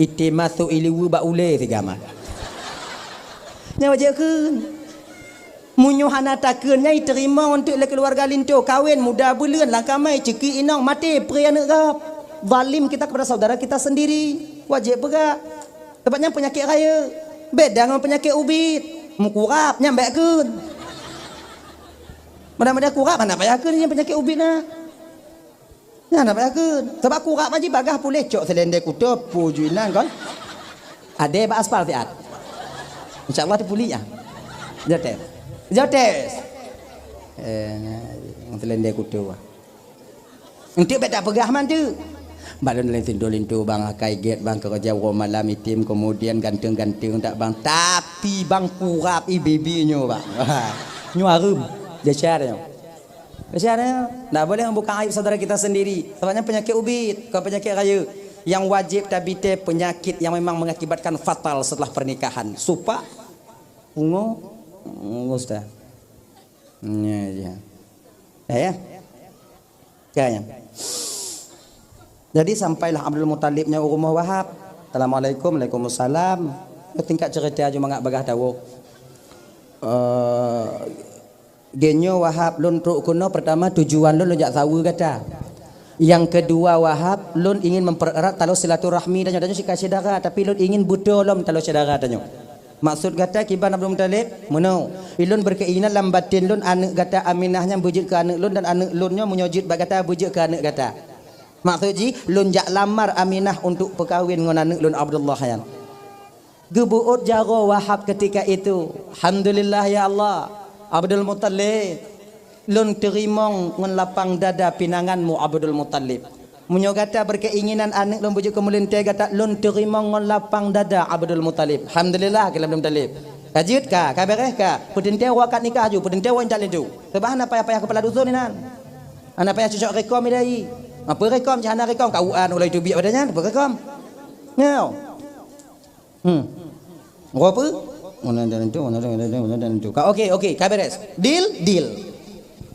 Item masôk i liweue bak ulée sigama. Nyan wajéb kheun. Meunyoe hana takheun nyan iteurimong eunteuk lé keuluwarga linto, kawen muda buleuen lam kamé ceuki inong maté pri aneuëk gob. Zalim kita kepada saudara kita sendiri. Wajéb peugah. Sabab nyan peunyakét rayeuk. Beda ngon peunyakét ubit. Meukurab nyan bék kheun. Mudah-mudahan kurab hana payah kheun nyan peunyakét ubit na. Nyan hana payah kheun. Sabab kurab aji bagah puléh cok seulendé kuto puju inan kon. Adé bak aspal siat. Insya Allah teupuli ah. Jotes. Jotes. Eh, seulendé kuto. Eunteuk bék tapeugah man teuk. Bak lôn laén sinto linto bang akai gét bang keureuja uroe malam item keumudian ganteng-ganteng tak bang. Tapi bang kurab i bibi nyoe bang. Nyoe hareuem. Desya nyoe. Desya nyoe. Ndak boleh membuka aib saudara kita sendiri. Sebabnya penyakit ubit, bukan penyakit rayeuk. Yang wajib tabite penyakit yang memang mengakibatkan fatal setelah pernikahan. Supak, pungo, pungo sudah. Ya, ya. Ya, ya. Kayaknya. Jadi sampailah Abdul Muthalib nyoe u rumoh Wahab. Assalamualaikum, waalaikumsalam. Tingkat cerita aju mangat bagah tawoe. Eh, genyo Wahab lôn trok keunoe pertama tujuan lôn lôn jak saweue gata. Yang kedua Wahab lôn ingin mempererat taloe silaturahmi tanyoe, tanyoe sika syedara tapi lôn ingin beutôi lom taloe syedara tanyoe. Maksud gata kiban Abdul Muthalib? Meunoe, ilôn berkeinginan lam batin lôn aneuëk gata Aminah nyan beujeuet keu aneuëk lôn dan aneuëk lôn nyoe meunyoe jeuet bak gata beujeuet keu aneuëk gata. Maksud jih, lôn jak lamar Aminah untuk peukawen ngon aneuëk lôn Abdullah nyan. Geubeuôt jaroe Wahab ketika itu. Alhamdulillah ya Allah, Abdul Muthalib, lôn teurimong ngon lapang dada pinanganmu Abdul Muthalib. Meunyoe gata berkeinginan aneuk lôn beujeuet keu meulintèe gata, lôn teurimong ngon lapang dada Abdul Muthalib. Alhamdulillah, kheun Abdul Muthalib. Ka jeuet ka, ka beres ka. Peuteuntèe uroe akad nikah ju, peuteuntèe uroe intat linto. Sabab hana payah-payah keupeula dusun inan. Hana payah cocok rekom idai. Apa rekom, cit hana rekom, K U A ulai teubiet pada nyan, apa rekom? Nyoe. Hmm. Ngon apa? Ngon dan itu, ngon dan itu, ngon dan itu. Ka, oke, oke, ka beres. Deal, deal.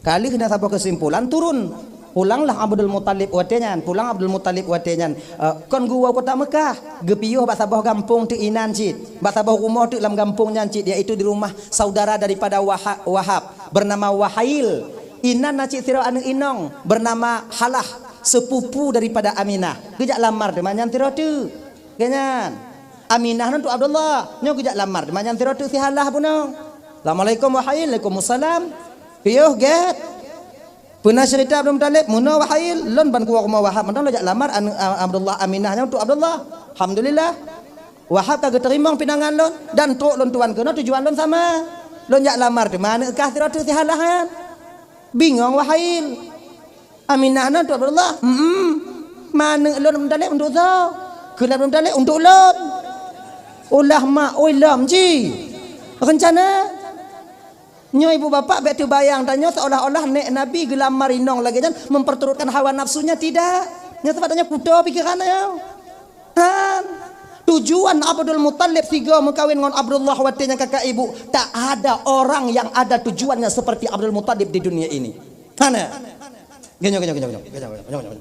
Ka lheueh na saboh kesimpulan, turun. Pulanglah Abdul Muthalib watèe nyan, pulang Abdul Muthalib watèe nyan. Eh, kon geuwoe kota Mekah, geupiôh bak saboh gampông teuk inan cit, bak saboh rumoh teuk lam gampông nyan cit, yaitu di rumah saudara daripada Waha-, Wahab, bernama Wahail. Inan na cit sidroe aneuk inong, bernama Halah, sepupu daripada Aminah. Geujak lamar teuma nyan sidroe teuk. Lagèe nyan. Aminah nyan untuk Abdullah. Nyoe geujak lamar teuma nyan sidroe teuk si Halah bunoe. Assalamualaikum, Wahail. Waalaikumsalam. Piôh gèt. Peue na ceurita Abdul Muthalib? Meunoe Wahail, lôn ban kuwoe rumoh Wahab mantong lôn jak lamar aneuk, a, Abdullah, Aminah nyan untuk Abdullah. Alhamdulillah. Wahab ka geuteurimong pinangan lôn dan trok lôn tuan keunoe tujuan lôn sama. Lôn jak lamar teuma aneuk kah sidroe teuk si Halah nyan. Bingong Wahail. Aminah nyan untuk Abdullah. Hmm. Aneuk lôn Muthalib untuk soe? Kheun Abdul Muthalib untuk lôn. Ulah mak, oi lom ji. Rencana. Nyoe ibu bapak bèk teubayang tanyoe seolah-olah nèk Nabi geulamar inong lagèe nyan memperturutkan hawa nafsunya, tidak. Nyoe sabab tanyoe kuto pikiran tanyoe. Kan? Tujuan Abdul Muthalib sigoe meukawen ngon Abdullah watèe nyan kakak ibu, tak ada orang yang ada tujuannya seperti Abdul Muthalib di dunia ini. Hana. Geunyoe, geunyoe, geunyoe, geunyoe.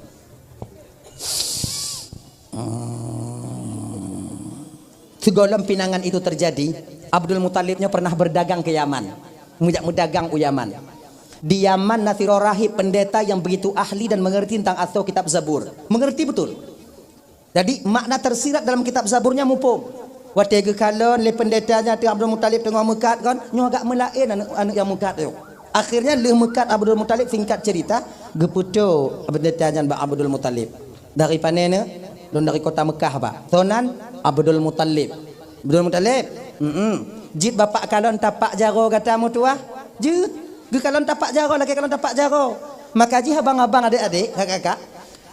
Sigohlom pinangan itu terjadi, Abdul Muthalib nyoe pernah berdagang ke Yaman. Meujak meudagang u Yaman. Di Yaman na sidroe rahib pendeta yang begitu ahli dan mengerti tentang asoe kitab Zabur. Mengerti betul. Jadi, makna tersirat dalam kitab Zabur nyan muphom. Watèe geukalon lé pendeta nyan, teungoh Abdul Muthalib teungoh meukat kon, nyoe agak meulaén aneuk, aneuk nyang meukat nyoe. Akhirnya lheueh meukat Abdul Muthalib, singkat cerita, geupeutoe pendeta nyan bak Abdul Muthalib. Dari pane neuk? Lôn dari kota Mekah, Pak. Soe nan? Abdul Muthalib. Abdul Muthalib? Mm-mm. Jeuet bapak kalon tapak jaroe gata meutuwah? Jeuet. Geukalon tapak jaroe, lagèe kalon tapak jaroe. Maka jih abang-abang, adék-adék, kakak-kakak,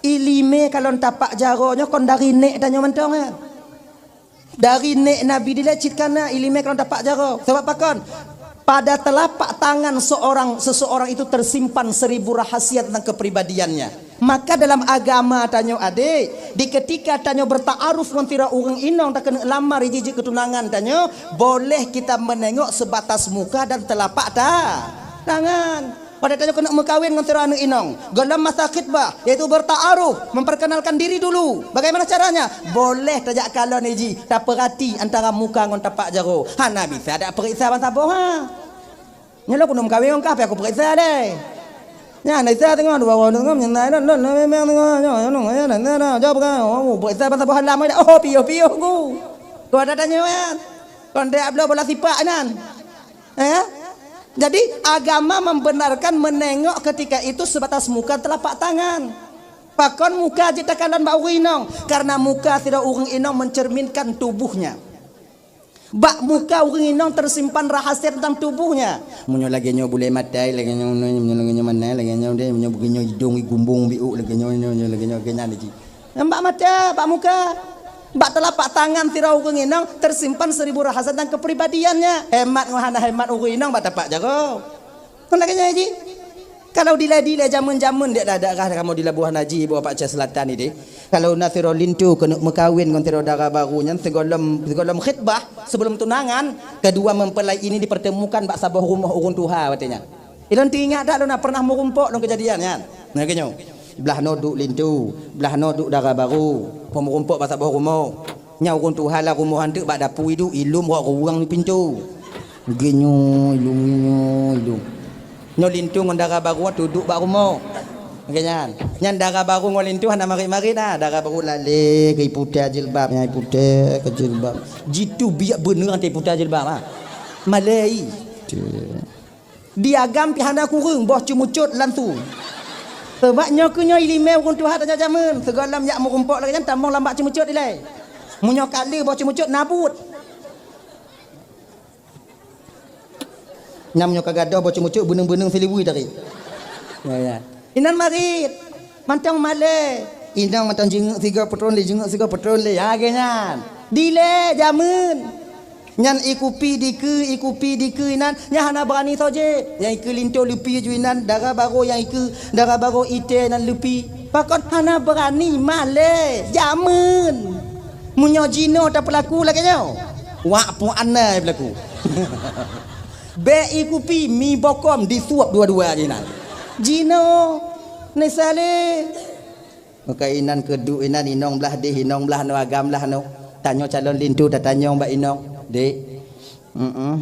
iéleumé kalon tapak jaroe nyoe kon dari nèk tanyoe mantong, kan? Dari nèk Nabi dilèe cit ka na iéleumé kalon tapak jaroe. Sabab pakon? Pada telapak tangan seorang, seseorang itu tersimpan seribu rahasia tentang kepribadiannya. Maka dalam agama tanyoe, adék, di ketika tanyoe bertaaruf ngon sidroe ureueng inong, takeuneuk lamar jih jeuet keu tunangan tanyoe, boleh kita menengok sebatas muka dan telapak ta-, tangan. Pada tanyoe keuneuk meukawen ngon sidroe aneuk inong, gohlom masa khitbah, yaitu bertaaruf, memperkenalkan diri dulu. Bagaimana caranya? Boleh tajak kalon jih, tapeurati antara muka ngon tapak jaroe. Hana bisa dak peuriksa ban saboh, ha? Nyoe lôn keuneuk meukawen ngon kah, pih aku peuriksa deh. Nyan, Isa teungoh dua ureueng teungoh, nyan, nyan, nyan, nyan, memang teungoh, nyoe, nyoe, nyoe, nyan, nyan, nyan, jaweueb kan, oh, peuriksa ban saboh halaman dah, oh, piôh-piôh ku. Kau ada tanya, kan? Kau ndak bloe bola sipak nyan. Eh? Jadi, agama membenarkan menengok ketika itu sebatas muka telapak tangan. Pakon muka jeuet takalon bak ureueng inong? Karena muka sidroe ureueng inong mencerminkan tubuhnya. Bak muka ureueng inong tersimpan rahasia tentang tubuhnya. Meunyoe lagèe nyoe bulèe maté, lagèe nyoe, meunyoe lagèe nyoe maté, lagèe nyoe deh, meunyoe lagèe nyoe idong igumbong biôk, lagèe nyoe, nyoe, lagèe nyoe, lagèe nyan jih. Nyan bak maté, bak muka. Bak telapak tangan sidroe ureueng inong tersimpan seribu rahasia tentang kepribadiannya. Hemat ngon hana hemat ureueng inong bak tapak jaroe. Kon lagèe nyan jih. Kalau dilèe-dilèe jameun-jameun dek daerah kamoe di Labuhan Haji, Ibu Bapak Aceh Selatan ni deh. Kalau na sidroe linto keuneuk meukawen ngon sidroe dara barô nyan, sigohlom, sigohlom khitbah, sebelum tunangan, kedua mempelai ini dipertemukan bak saboh rumoh ureueng tuha watèe nyan. Ilôn teuingat that lôn na pernah meurumpok lôn kejadian nyan. Nah, geunyoe. Blah noe duek linto, blah noe duek dara barô, peumeurumpok bak saboh rumoh. Nyan ureueng tuha lam rumoh nyan teuk bak dapu iduek, ilôn rot ruweueng pintoe. Geunyoe ilôn, geunyoe ilôn. Nyoe linto ngon dara barô teuduek bak rumoh. Lagèe nyan. Nyan dara barô ngon linto hana marit-marit na. Dara barô lalé keu iputéh jilbab, nyan iputéh keu jilbab. Jitu biet beuneueng teuiputéh jilbab, ha. Malèe. Di agam pih hana kureueng boh ceumeucot langsung. Sabab nyoe keuh nyoe iéleumé ureueng tuha tanyoe jameun, sigohlom jak meurumpok lagèe nyan tamong lam bak ceumeucot ilèe. Meunyoe ka le boh ceumeucot na buet. Nyan meunyoe ka gadôh boh ceumeucot beuneueng-beuneueng silibui tarék. Ya, ya. Inan marit. Mantong malèe. Inong mantong jingeuk sigoe peutron lé, jingeuk sigoe peutron lé. Ha, lagèe nyan. Dilèe jameun. Nyan ie kupi dikeue, ie kupi dikeue inan, nyan hana beurani soe jép. Nyang ikeue linto leupie ju inan, dara barô nyang ikeue, dara barô itèe nan leupie. Pakon hana beurani malèe jameun. Meunyoe jinoe tapeulaku lagèe nyoe, wak puan na peulaku. Bèk ie kupi, mi bokom disuap dua-dua jinan. Jinoe, Nai Saleh. Maka inan keuduek inan, inong blah deh, inong blah noe, agam blah noe. Tanyoe calon linto tatanyong bak inong, "Dek, mm-mm,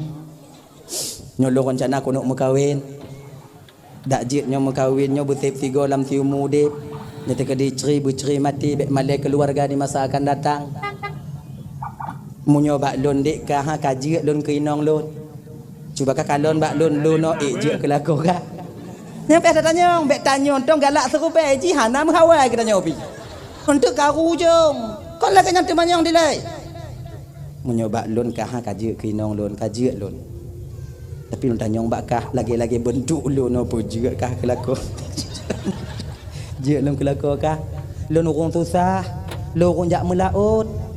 nyoe lôn rencana keuneuk meukawen. Dak jeuet nyoe meukawen nyoe beusép sigoe lam siumu udép. Nyoe teukeudi cre beucre maté, bèk malèe keuluwarga di masa akan datang. Meunyoe bak lôn dek ka, ha, ka jeuet lôn keu inong lôn." Cuba kakalon bak lôn, lôn nyoe ék jeuet keu lakoe kah? Nyan payah tatanyong, bèk tanyong tong galak seurubée jih hana meuhawa geutanyoe pih. Untuk karu ujong, kon lagèe nyan teumanyong dilèe. Meunyoe bak lôn kah, ha, ka jeuet keu inong lôn, ka jeuet lôn. Tapi lôn tanyong bak kah, lagèe-lagèe beuntuk lôn nyoe peue jeuet kah keu lakoe? Jeuet lôn keu lakoe kah? Lôn ureueng susah, lôn ureueng jak meulaôt.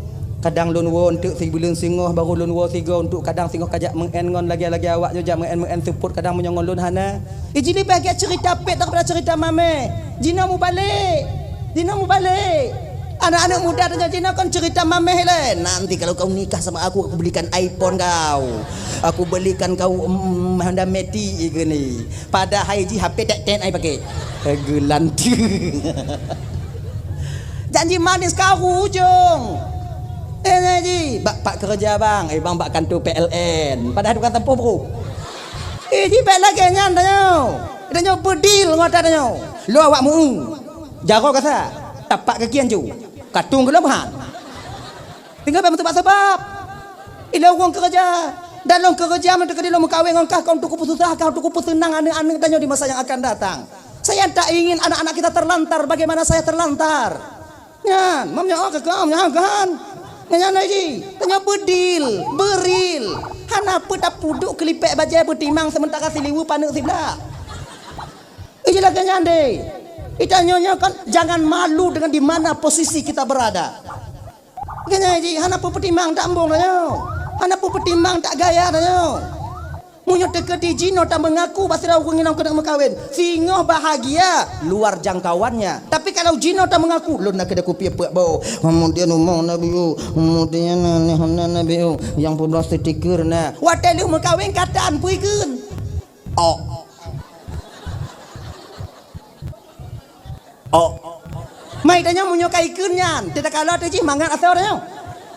Kadang lôn woe eunteuk sibuleuen singoh, barô lôn woe sigoe eunteuk, kadang singoh ka jak meu'en ngon lagèe-lagèe awak nyoe jak meu'en-meu'en seupôt, kadang meunyoe ngon lôn hana. Iji leubeh gèt ceurita pèt daripada ceurita mamèh. Jinoe mubalek. Jinoe mubalek. Aneuk-aneuk muda tanyoe jinoe kon ceurita mamèh lé. "Nanti kalau kau nikah sama aku, aku belikan iPhone kau. Aku belikan kau, mm, Honda Matic," geuh ni. Padahai jih H P tek-tek ai pakai. Geulanteue. Janji manis karu ujong. Eh, nyan jih, bak pat keureuja bang, eh, bang bak kantô P L N. Padahai tukang sampôh bro. Eh, jih bèk lagèe nyan tanyoe. Tanyoe beudil ngon ata tanyoe. Lo awak meu. Jaroe gasa. Tapak kaki ancu. Katong geulom han. Tinggai bèk meuseubab-seubab. Ilôn ureueng keureuja. Dan lôn keureuja meunyoe teukeudi lôn meukawen ngon kah, kon untuk kupeususah kah, untuk kupeuseunang aneuk-aneuk tanyoe di masa yang akan datang. Saya tak ingin anak-anak kita terlantar bagaimana saya terlantar. Nyan, mam nyoe ka keuh, nyan kan. Nyan lagèe. Tanyoe beudil, beuril. Hana peue tapeuduek keulipèk bajèe beutimang seumeuntara siliweue paneuk siblah. Iji lagèe nyan deh. Itanyoe nyoe kan jangan malu dengan di mana posisi kita berada. Lagèe nyan jih, hana peue peutimang tak embong tanyoe. Hana peue peutimang tak gaya tanyoe. Meunyoe teukeudi jinoe tameungaku bak sidroe ureueng inong keuneuk meukawen, singoh bahagia luar jangkauannya. Tapi kalau jinoe tameungaku, "Lôn na keudeh kupi peuet boh, kemudian rumoh na biu, kemudian na, na, na, na biu, nyang peubloe stiker na." Watèe lheueh meukawen ka tan peue ikheun. Oh. Oh. Mai tanyoe meunyoe ka ikheun nyan, teutakala teuh jih mangat asoe tanyoe.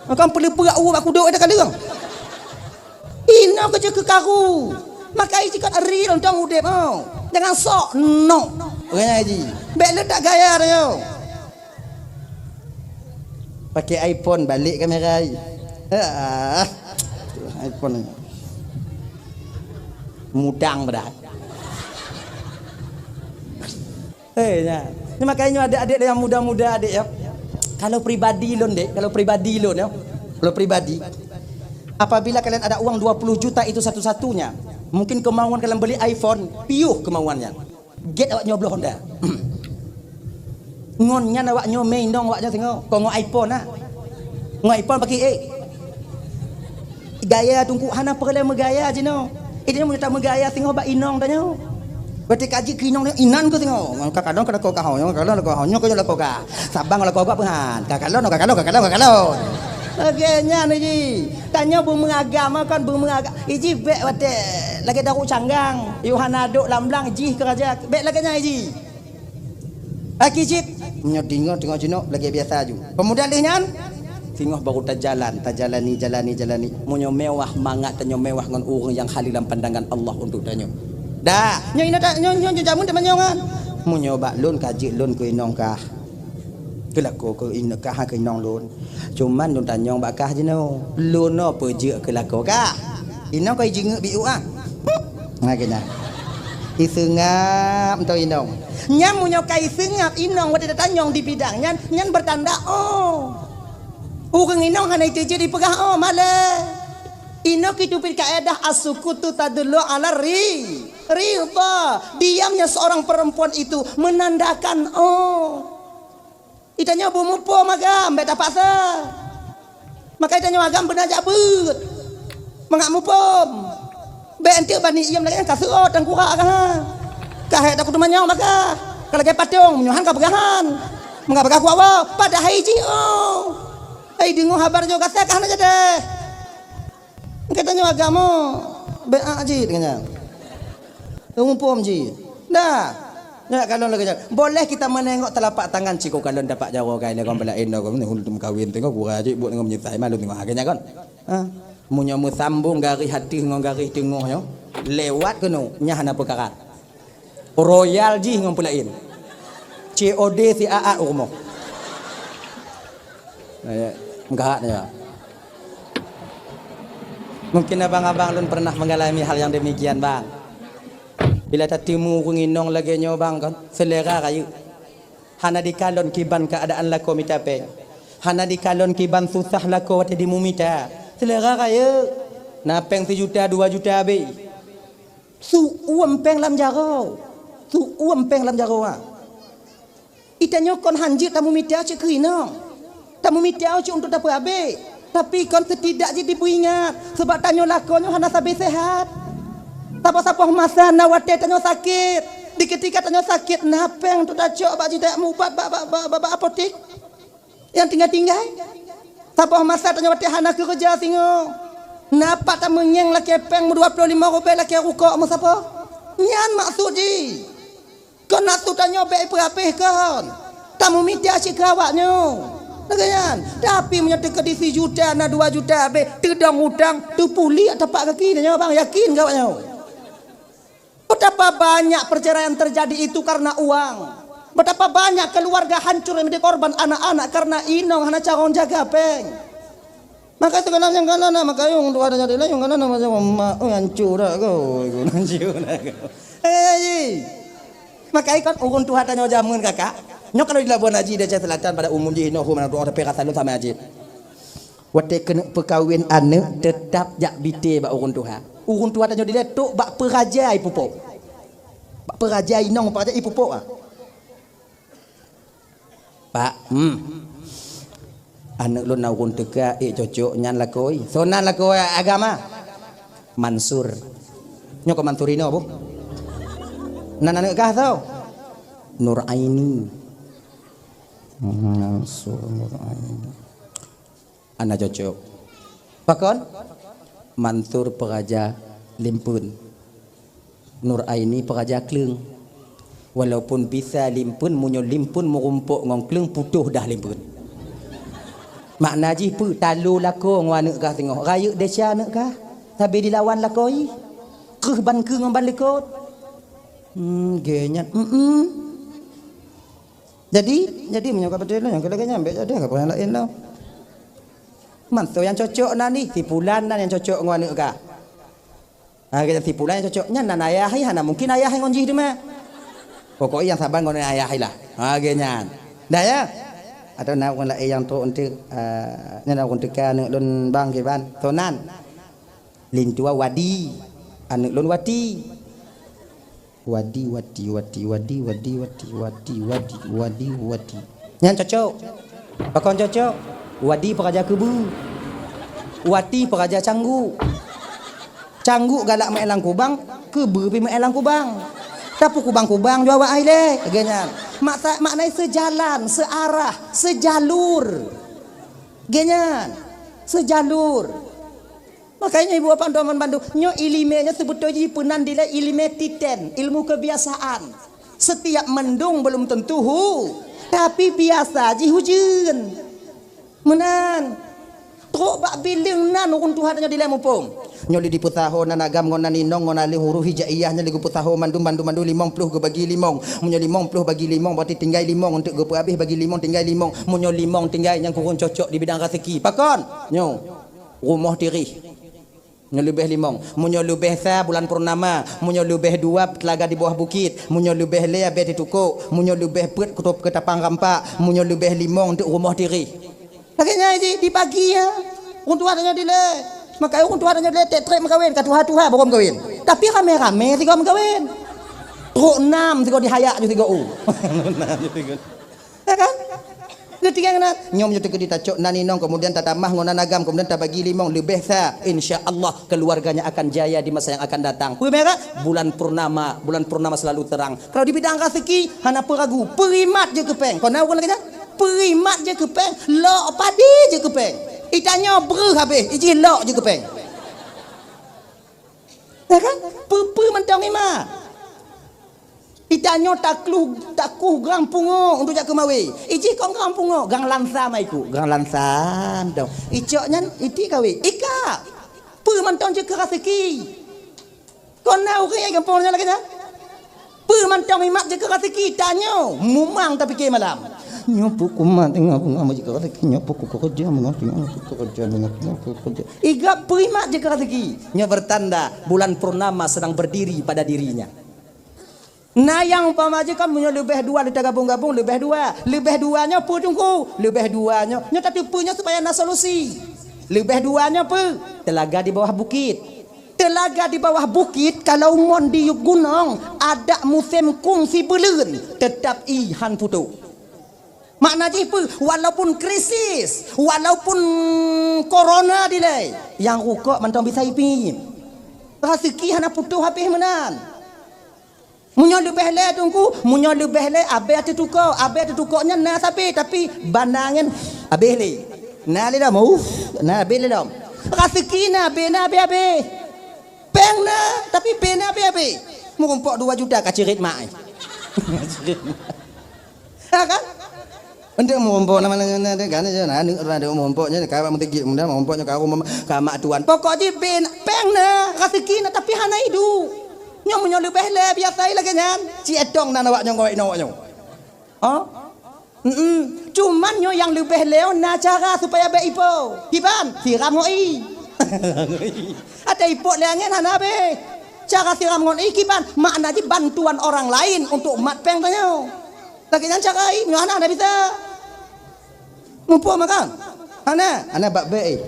Makam peuleupeuk u bak kudok teukaleueng. Inoe keuh jeuet keu karu. Maka iji kon real tong udép, oh. Jangan sok nok. Orang iji. Bèk leutak gaya tanyoe. Pakai iPhone balik kamera ai. Ah. iPhone. Mudang padahai. Eh, nya. Ni makanya adik-adik yang muda-muda, adik, ya. Kalau pribadi lôn, dek, kalau pribadi lôn, ya. Kalau pribadi, apabila kalian ada uang dua puluh juta itu satu-satunya, mungkin kemauan kalian beli iPhone, piôh kemauannya. Gèt awak nyoe bloe Honda. Ngon nyan awak nyoe mè inong awak nyoe singoh. Kon ngon iPhone na. Ngon iPhone pakai, eh. Gaya teungku hana peureulèe meugaya jinoe. Ideh nyoe meunyoe tameugaya singoh bak inong tanyoe. Berarti ka jeuet keu inong nyoe inan keuh singoh. Ngon ka kalon ka lakoe ka ho nyoe, ka kalon lakoe ho nyoe keuh nyoe lakoe ka. Sabang lakoe gop peuhan. Ka kalon, ka kalon, ka kalon, ka kalon. Lagèe nyan iji. Tanyoe beumeuagam kon beumeuagam. Iji bèk watèe lagèe daru canggang. Yoh hana dok lam blang jih keu raja. Bèk lagèe nyan iji. Aki cit, meunyoe deungoe teungoh jinoe lagèe biasa ju. Peumuda lheueh nyan, singoh barô tajalan, tajalani, jalani, jalani. Meunyoe mewah mangat tanyoe mewah ngon ureueng nyang haleue lam pandangan Allah untuk tanyoe. Dah, nyoe inoe ta-, nyoe, nyoe, nyoe jameun teumanyong kan. Meunyoe bak lôn ka jeuet lôn keu inong kah. Keu lakoe keu inong kah keu inong lôn. Cuman lôn tanyong bak kah jinoe, lôn nyoe peue jeuet keu lakoe kah? Inong kah jingeuk biu ah. Nah, keu nyan. Iseungap mantong inong. Nyan meunyoe ka iseungap inong watèe tatanyong di bidang nyan, nyan beutanda, oh. Ureueng inong hana iteujeuet dipeugah, oh, malèe. Inong keuh teubiet kaedah as-sukutu tadullu ala ri-, ridha. Diamnya seorang perempuan itu menandakan, oh. Itanyoe beumuphom agam, bék tapaksa. Maka itanyoe agam beuna jak beuet. Mangat muphom. Bék enteuk bani iem lagée nyan ka seuôt tangkurak agam ha. Ka hék takot teumanyong bagah. Ka lagée patong, meunyoe han ka peugah han. Mangat bagah kuat woe, padahai jih oh. Hai deungoe haba nyoe gata ka hana jadeh. Geutanyoe agam, bék jih ngon nyan. Muphom jih. Dah. Nyak kalon lagée nyan. Boleh kita menengok telapak tangan ciko kalon tapak jaroe kai lé kon bela endo kon hulum kawin tengok gura jih buet ngon meunyetai malu tengok lagée nyan kon. Ha. Meunyoe meusambong garéh ateueh ngon garéh teungoh nyoe, lewat keunoe, nyan hana peukara. Royal jih ngon peulaén. C O D siat-at u rumoh. Eh, meukahat ya. Mungkin abang-abang lôn pernah mengalami hal yang demikian, bang. Bila tateumu ureuëng inong lagée nyoe, bang, kan, selera rayeuk. Hana dikalon kiban keuadaan lakoe mita péng. Hana dikalon kiban susah lakoe watée dimumita. Selera rayeuk. Na péng sijuta, dua juta abéh. Su-uem péng lam jaroe. Su-uem péng lam jaroe, ha. Itanyoe kon hanjeuet tamumita cit keu inong. Tamumita cit untuk tapeuabéh. Tapi kon setidak jih dipeuingat. Sabab tanyoe lakoe nyoe hana sabe sehat. Saboh-saboh masa na watée tanyoe sakét. Di ketika tanyoe sakét, na péng untuk tacok bak jih tajak mubat bak, bak, bak, bak, bak apotek. Nyang tinggai-tinggai. Saboh masa tanyoe watée hana keureuja singoh. Na pat tameungieng lakée péng meudua ploh limong rubée lakée rukok meusapoh. Nyan maksud jih. Kon nafsu tanyoe bék ipeuabéh kon. Tamumita cit keu awak nyoe. Lagée nyan. Tapi meunyoe teukeudi sijuta na dua juta abéh, teudong utang, teupuléh tapak gaki tanyoe bang, yakin keu awak nyoe. Betapa banyak perceraian terjadi itu karena uang. Betapa banyak keluarga hancur yang menjadi korban anak-anak karena inong hana carông jaga péng. Maka segala nyang kana na makayong tu ada jadi layong kana na macam mak, oh, hancur dah kau, hancur dah kau. Eh, maka ikan urun Tuhan tanya jamun kakak. Nyoe kalau di Labuan Haji Aceh Selatan pada umum jih noh mana doa tapi rasa lu sama aja. Watée keuneuk peukawen aneuëk, teutap jak bite bak ureuëng tuha. Ureuëng tuha tanyoe dilée trok bak peuraja ipupok. Bak peuraja inong, peuraja ipupok, ah. Pak, hmm. Aneuëk lôn na ureuëng teuka ék cocok nyan lakoe. Soe nan lakoe agama? Mansur. Nyoe keu Mansur inoe boh. Nan aneuëk kah soe? Nur Aini. Mansur Nur Aini. Hana cocok. Pakon? Mansur peuraja limpeuen. Nur Aini peuraja kleueng. Walaupun bisa limpeuen, meunyoe limpeuen meurumpok ngon kleueng, putôh dah limpeuen. Makna jih peue? Talo lakoe ngon aneuëk kah singoh. Rayeuk desya aneuëk kah. Sabe dilawan lakoe. Kreueh ban keue ngon ban likot. Hmm, geuh nyan. Mm-mm. Jadi, jadi meunyoe ka beutôi lôn nyang keu lagée nyan bék jadi ka peue nyang laén lom. Man soe nyang cocok nan nih, si pulan nan nyang cocok ngon aneuëk kah. Ha, geuh nyan si pulan nyang cocok nyan nan ayah hai hana mungkin ayah hai ngon jih teuma. Pokok nyang saban ngon ayah hai lah. Ha, geuh nyan. Dah ya? Atau na ureuëng laén nyang trok eunteuk, ah, nyan na ureuëng teuka aneuëk lôn bang kiban. Soe nan? Lintua Wadi. Aneuëk lôn Wati. Wadi, Wati, Wati, Wadi, Wati, Wati, Wati, Wadi, Wadi, Wati. Nyan cocok. Pakon cocok? Wadi peuraja keubeue. Wati peuraja cangguk. Cangguk galak meu'en lam kubang, keubeue pi meu'en lam kubang. Tapi kubang-kubang jua awak hai lé, lagée nyan. Maksa-, maknai seujalan, seuarah, seujalur. Lagée nyan. Seujalur. Makanya ibu bapak teman bandu, nyoe iéleumé nyoe seubeutôi jih peunan dilée iéleumé titen, ilmu kebiasaan. Setiap mendung belum tentu hu, tapi biasa jih ujeuen. Meunan. Trok bak bileueng nan ureuëng tuha tanyoe dilée muphom. Nyoe lé dipeusaho nan agam ngon nan inong ngon aleuh huruf hijaiyah nyoe lé geupeusaho mandum, mandum, mandum limong ploh geubagi limong. Meunyoe limong ploh bagi limong berarti tinggai limong, untuk geupeuabéh bagi limong tinggai limong. Meunyoe limong tinggai nyang kureueng cocok di bidang raseuki. Pakon? Nyoe. Rumoh tirih. Nyoe leubeh limong. Meunyoe leubeh sa bulan purnama, meunyoe leubeh dua teulaga di bawah bukit, meunyoe leubeh lhée abée teutukok, meunyoe leubeh peuet kutôb keutapang rampak, meunyoe leubeh limong teuk rumoh tirih. Lagée nyan jih dibagi ya. Ureuëng tuha tanyoe dilée. Maka ureuëng tuha tanyoe dilée treb-treb meukawen, ka tuha-tuha baru meukawen. Tapi ramé-ramé sigoe meukawen. Trok nam sigoe dihayak ju sigoe u. Ya kan? Keutika na, nyoe meunyoe teukeudi tacok nan inong, kemudian tatamah ngon nan agam, kemudian tabagi limong, leubeh sa, insya Allah keluarganya akan jaya di masa yang akan datang. Peue merah? Bulan purnama, bulan purnama selalu terang. Kalau di bidang raseuki, hana peue ragu, peurimat jeuet keu péng. Kon na ureueng lagèe nyan? Peurimat jeuet keu péng, lok padi jeuet keu péng. Itanyoe breuh habéh, ijih lok jeuet keu péng. Ya kan? Peue-peue mantong imat. Itanyoe takluh, takuh grang pungo untuk jak keumawe. Ijih kon grang pungo, grang lansa maiku, grang lansa mantong. Icok nyan iti kawe, ika. Peue mantong jeuet keu raseuki. Kon na ureueng nyang gampông nyan lagèe nyan. Peue mantong imat jeuet keu raseuki, tanyoe mumang tapike malam. Nyoe peue kumat teungoh bunga jeuet keu raseuki, nyoe peue kukeureuja, nyoe peue kukeureuja, nyoe peue kukeureuja. Iga peurimat jeuet keu raseuki. Nyoe bertanda bulan purnama sedang berdiri pada dirinya. Na nyang umpama jih kan meunyoe leubeh dua, lé tagabong-gabong leubeh dua. Leubeh dua nyoe peue Teungku? Leubeh dua nyoe, nyoe tateupeue nyoe supaya na solusi. Leubeh dua nyoe peue? Telaga di bawah bukit. Telaga di bawah bukit kalau mon di gunong, adak musém kungsi beuleuen, teutap ie han putôh. Makna jih peue? Walaupun krisis, walaupun korona dilèe, nyang rukok mantong bisa ipiep. Raseuki hana putôh habéh meunan. Meunyoe leubeh lé Teungku, meunyoe leubeh lé abéh teutukok, abéh teutukok nyan na sabé, tapi banda nyan abéh lé. Na lé lom, uff, na abéh lé lom. Raseuki na abéh, na abéh-abéh. Péng na, tapi abéh na abéh-abéh. Meurumpok dua juta ka cirit mak. Ha kan? Untuk meurumpok nama nyan, nyan, nyan, kan, nyan, aneuk ureueng ada meurumpok nyan, ka bak meuteugét muda meurumpok nyan ka rumah ka mak tuan. Pokok jih bin, péng na, raseuki na, tapi hana iduek. Nyoe meunyoe leubeh lé biasa lagèe nyan, ci etong nan awak nyoe ngawai nyoe awak nyoe. Ha? Mm-mm. Cuman nyoe nyang leubeh lé na cara supaya bèk ipo. Kiban, siram ngon ie. Até ipok lé angén hana abéh. Cara siram ngon ie kiban, makna jih bantuan orang lain untuk mat péng tanyoe. Lagèe nyan cara ie, nyoe hana, hana bisa. Muphom kan? Hana, hana bak bèk ie.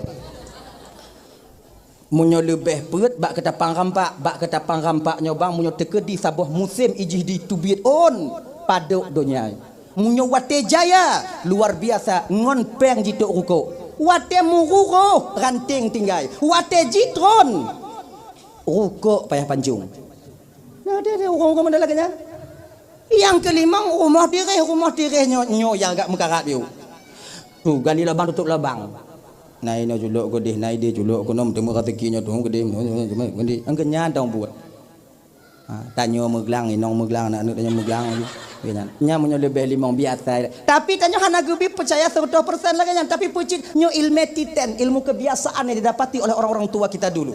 Meunyoe leubeh peuet bak keutapang rampak, bak keutapang rampak nyoe bang, meunyoe teukeudi saboh musém ijih diteubiet ôn padub donya. Meunyoe watèe jaya, luar biasa ngon péng jitôk rukok. Watèe meururoh, ranténg tinggai. Watèe jitron, rukok payah pancong. Nah, deh, deh, ureueng-ureueng model lagèe nyan. Nyang keulimong, rumoh tireh, rumoh tireh nyoe, nyoe nyang agak meukarat yôh. Tu, gali lubang, tutup lubang. Na inoe culok keudeh, na ideh culok keunoe, teumeu raseuki nyoe tueng keudeh, nyoe, nyoe, nyoe, keudeh. Angkeu nyan dong buet. Ha, tanyoe meuglang, inong meuglang, aneuk-aneuk tanyoe meuglang laju. Nyan, nyan meunyoe leubeh limong biasa. Tapi tanyoe hana geubri peucaya seratus persen lagèe nyan, tapi peucit nyoe ilmu titen, ilmu kebiasaan yang didapati oleh orang-orang tua kita dulu.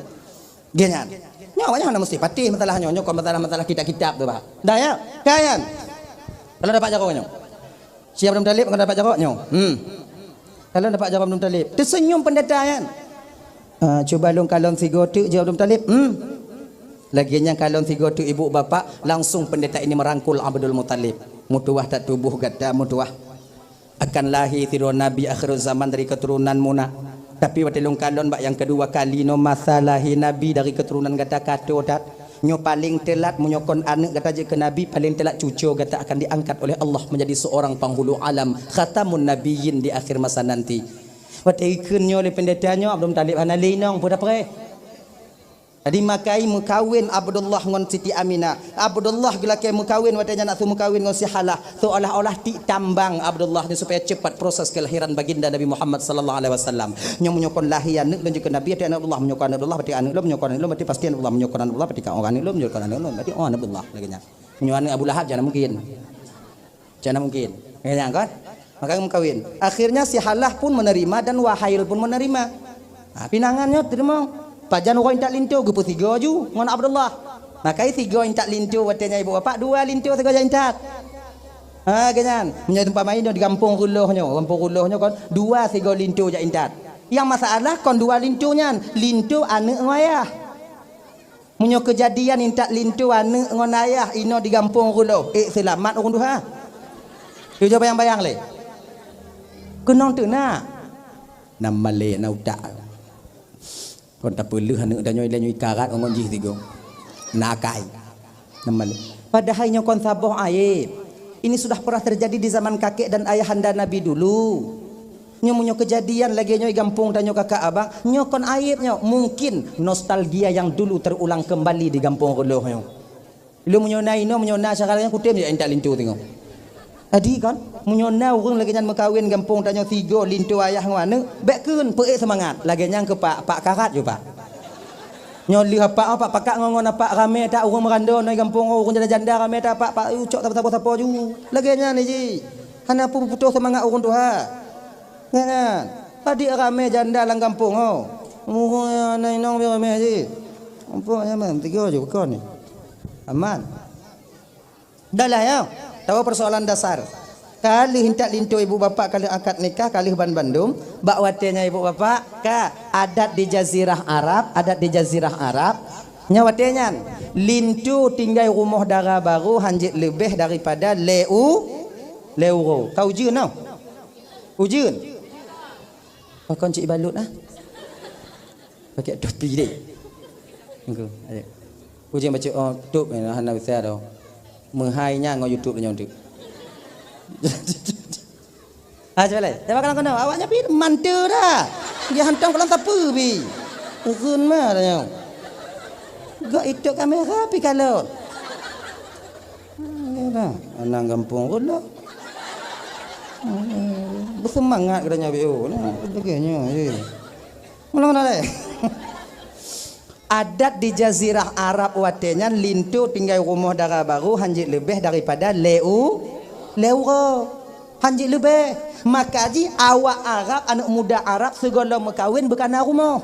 Geuh nyan. Nyoe awaknyan hana meusti patéh masalah nyoe. Nyoe kon masalah-masalah kitab-kitab tu, bah. Dah, ya? Kan, nyan. Kalau dapat jaroe nyoe. Si Abdul Muthalib, kalau dapat jaroe nyoe. Hmm. Kalau dapat jaroe Abdul Muthalib. Teuseunyum pendeta nyan. Ah, cuba lôn kalon sigoe teuk, jaweueb Abdul Muthalib. Hmm. Lagèe nyan kalon sigoe teuk ibu bapak, langsung pendeta ini merangkul Abdul Muthalib. Meutuwah that tuboh gata, meutuwah. Akan lahé sidroe nabi akhirul zaman dari keturunan muna. Tapi watèe lôn kalon bak nyang keudua kali nyoe masa lahé nabi dari keturunan gata ka tô that. Nyoe paleng teulat meunyoe kon aneuk gata jeuet keu nabi, paleng teulat cucoe gata akan diangkat oleh Allah menjadi seorang penghulu alam, khatamun nabiyyin di akhir masa nanti. Watèe ikheun nyoe lé pendeta nyoe, Abdul Muthalib hana lé inong, peue tapreh. Jadi, makai meukawen Abdullah ngon Siti Aminah. Abdullah geulakèe meukawen, watèe nyan nak su meukawen ngon si Halah. Seolah-olah tik tambang Abdullah nyoe supaya cepat proses kelahiran baginda Nabi Muhammad sallallahu alaihi wasallam. Nyoe meunyoe kon lahé aneuk lôn jeuet keu nabi, até aneuk Abdullah, meunyoe kon aneuk Abdullah, berarti aneuk lôn, meunyoe kon aneuk lôn, berarti pasti aneuk Abdullah, meunyoe kon aneuk Abdullah, berarti oh aneuk Abdullah, berarti oh aneuk Abdullah, lagèe nyan. Meunyoe aneuk Abu Lahab, jangan mungkin. Macam mana mungkin? Ya, kan? Maka meukawen. Akhirnya si Halah pun menerima dan Wahail pun menerima. Ha, pinangan nyoe teurimong. Pajan uroe intat linto geupeusigoe ju ngon Abdullah. Maka sigoe intat linto watèe nyan ibu bapak, dua linto sigoe jak intat. Ha, geuh nyan. Meunyoe teumpat main di gampông Reuloh nyoe, gampông Reuloh nyoe kon dua sigoe linto jak intat. Nyang masalah kon dua linto nyan, linto aneuk ngon ayah. Meunyoe keujadian intat linto aneuk ngon ayah inoe di gampông Reuloh, ék seulamat ureueng tuha. Cuba bayang-bayang lé. Keunong teuh na. Na malèe na utak. Kon tapeuleueh aneuk tanyoe ilèe nyoe ikarat ngon jih sigoe. Na akai. Na malèe. Padahai nyoe kon saboh aib. Ini sudah pernah terjadi di zaman kakek dan ayahanda Nabi dulu. Nyoe meunyoe kejadian lagée nyoe gampông tanyoe kakak abang, nyoe kon aib nyoe. Mungkin nostalgia yang dulu terulang kembali di gampông Reulôh nyoe. Lôn meunyoe na inoe, meunyoe na syedara nyang kutem jak intat linto singoh. Jadi kan, meunyoe na ureuëng lagée nyan meukawen gampông tanyoe sigoe linto ayah ngon aneuëk, bék kheun, peuék seumangat. Lagée nyan keu pak, pak karat ju pak. Nyoe lheueh apak, apak pakak ngon, ngon apak ramé that ureuëng meurandô ngon gampông, ureuëng janda-janda ramé that apak, pak, ucok sapo-sapo ju. Lagée nyan jih. Hana peuputôh seumangat ureuëng tuha. Nyan. Padit ramé janda lam gampông ho. Muhôi na inong bi ramé jih. Ampok nyaman tiga ju kon ni. Aman. Dah lah ya. Tahu persoalan dasar. Ka lheueh intat linto ibu bapak, ka lheueh akad nikah, ka lheueh ban bandum, bak watée nyan ibu bapak, ka adat di jazirah Arab, adat di jazirah Arab. Nyan watée nyan, linto tinggai rumoh dara barô hanjeuet leubeh daripada lé u, lé uroe. Ka ujeuen noh. Ujeuen. Pakon cik balut ah. Pakai topi deh. Engko, ayo. Ujeuen bacut, oh, top ni, hana bisa dah. Meuhai nyan ngon YouTube nyoe tu. Ah, cuba lé. Cuba kalau kena, awak nyapi manteu dah. Dia hantom kalau sapu bi. Urun mah dah nyoe. Gak itu kamera pi kalau. Alah, anang gampông pula. Bersemangat katanya B O. Nah, sebagainya. Eh. Ulang dah, eh. Adat di jazirah Arab watée nyan linto tinggai rumoh dara barô hanjeuet leubeh daripada lé u, lé uroe. Hanjeuet leubeh. Maka jih awak Arab, aneuk muda Arab sigohlom meukawen beukana rumoh.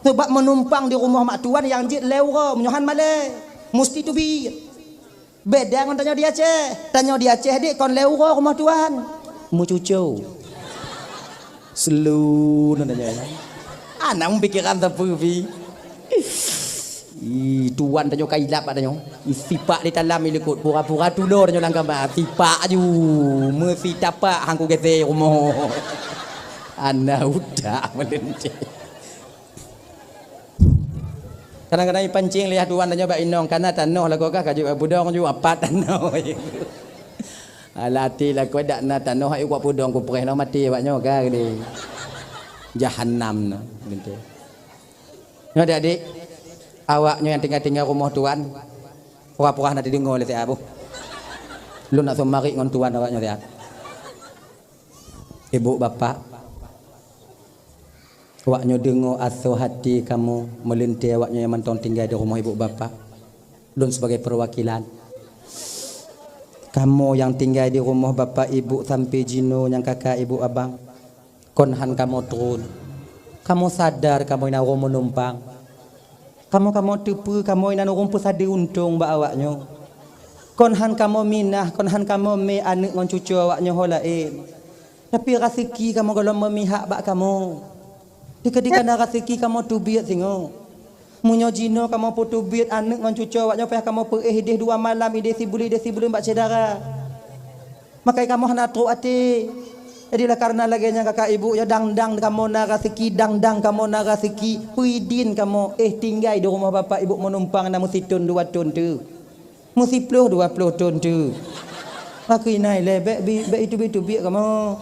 Sebab meunumpang di rumoh mak tuan nyang jeuet lé uroe, meunyoe han malée. Musti teubiet. Beda ngon tanyoe di Aceh. Tanyoe di Aceh dek kon lé uroe rumoh tuan. Meucuco. Selu nan tanyoe. Anak pikiran sapeue pi. Ih, tuan tanyoe ka ilap bak tanyoe. Ih, sipak di dalam ilikot pura-pura tulo tanyoe lam kama. Sipak aju. Meusitapak hangku gese rumoh. Anak utak meulente. Kadang-kadang ipancing lé tuan tanyoe bak inong, kana tanoh lagoe kah ka jeuet budong ju apat tanoh. Alah até lakoe dak na tanoh hai kuat pudong kupreh noh maté awak nyoe ka geude. Jahanam noh geude. Nyoe adik-adik, awak nyoe nyang tinggai-tinggai rumoh tuan, pura-pura na teudeungoe lé siat boh. Lôn nak seumarit ngon tuan awak nyoe siat. Ibu bapak, awak nyoe deungoe asoe hati kamoe meulintée awak nyoe nyang mantong tinggai di rumoh ibu bapak. Lôn sibagai peuwakilan. Kamoe nyang tinggai di rumoh bapak ibu sampoe jinoe nyang kakak ibu abang, kon han kamoe tron. Kamoe sadar kamoe na ureuëng meunumpang. Kamoe-kamoe teupeue kamoe inan ureuëng peusadeue untông bak awak nyoe. Kon han kamoe minah, kon han kamoe mé aneuëk ngon cucoe awak nyoe ho laén. Tapi raseuki kamoe gohlom meumihak bak kamoe. Dikeue-dikeue na raseuki kamoe teubiet singoh. Meunyoe jinoe kamoe peuteubiet aneuëk ngon cucoe awak nyoe payah kamoe peuéh ideh dua malam, ideh sibuleuen, ideh sibuleuen bak syedara. Makai kamoe hana trok até. Jadi, oleh karena lagée nyan kakak ibu, ya, dang-dang kamoe na raseuki, dang-dang kamoe na raseuki, peue idin kamoe éh tinggai di rumoh bapak ibu meunumpang na meusithon dua thon teuh. Meusiploh dua ploh thon teuh. Makeu inai lé, bék bi-, bék itu-itu biek kamoe.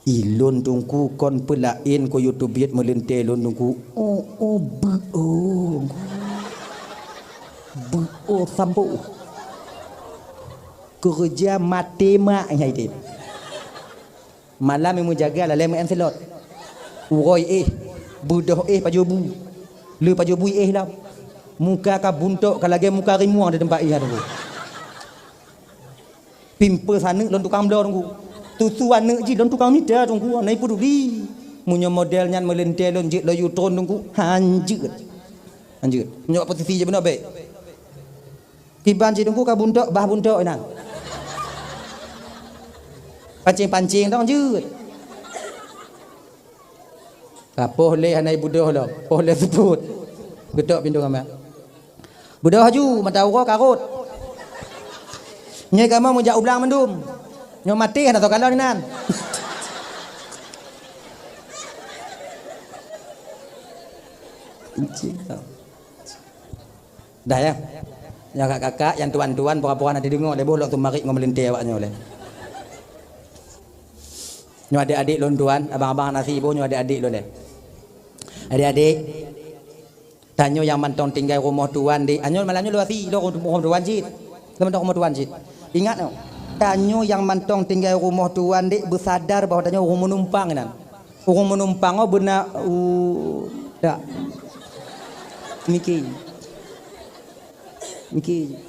Ilôn teungku kon peulaén keu yue teubiet meulintée lôn teungku. Oh, oh, beu, oh. Beu, oh, sampoe. Keureuja maté mak nyang item. Malam nyang meujaga lalée meu enselot. Uroe éh, beudoh éh pajoh bu. Le pajoh bu éh lam. Muka ka buntok ka lagée muka rimueng di teumpat éh teungku. Pimpeu aneuëk lôn tukang bloe teungku. Tusu aneuëk jih lôn tukang mita teungku, hana peuduli. Meunyoe model nyan meulintée lôn jeuet laju tron teungku, hanjeuet. Hanjeuet. Meunyoe posisi jih beuna bék. Kiban jih teungku ka buntok, bah buntok inan. Pancing-pancing tong jeuet. Ka poh lé hana ibeudoh lom, poh lé seupôt. Geutok pintoe kamar. Beudoh laju, mata uroe ka rhot. Nyoe kamoe meujak u blang mandum. Nyoe maté hana soe kalon inan. Dah ya. Nyang kakak-kakak, nyang tuan-tuan, pura-pura na jideungoe lé boh lôn seumarit ngon meulintèe awaknyoe lé. Nyoe adék-adék lôn tuan, abang-abang na si boh nyoe adék-adék lôn lé. Adék-adék, tanyoe nyang mantong tinggai rumoh tuan di, anyoe malam nyoe lôn si, lôn rumoh tuan cit. Lôn mantong rumoh tuan cit. Ingat nyoe, tanyoe nyang mantong tinggai rumoh tuan di beusadar bahwa tanyoe ureueng meunumpang inan. Ureueng meunumpang nyoe beuna, u, dak. Miki. Miki.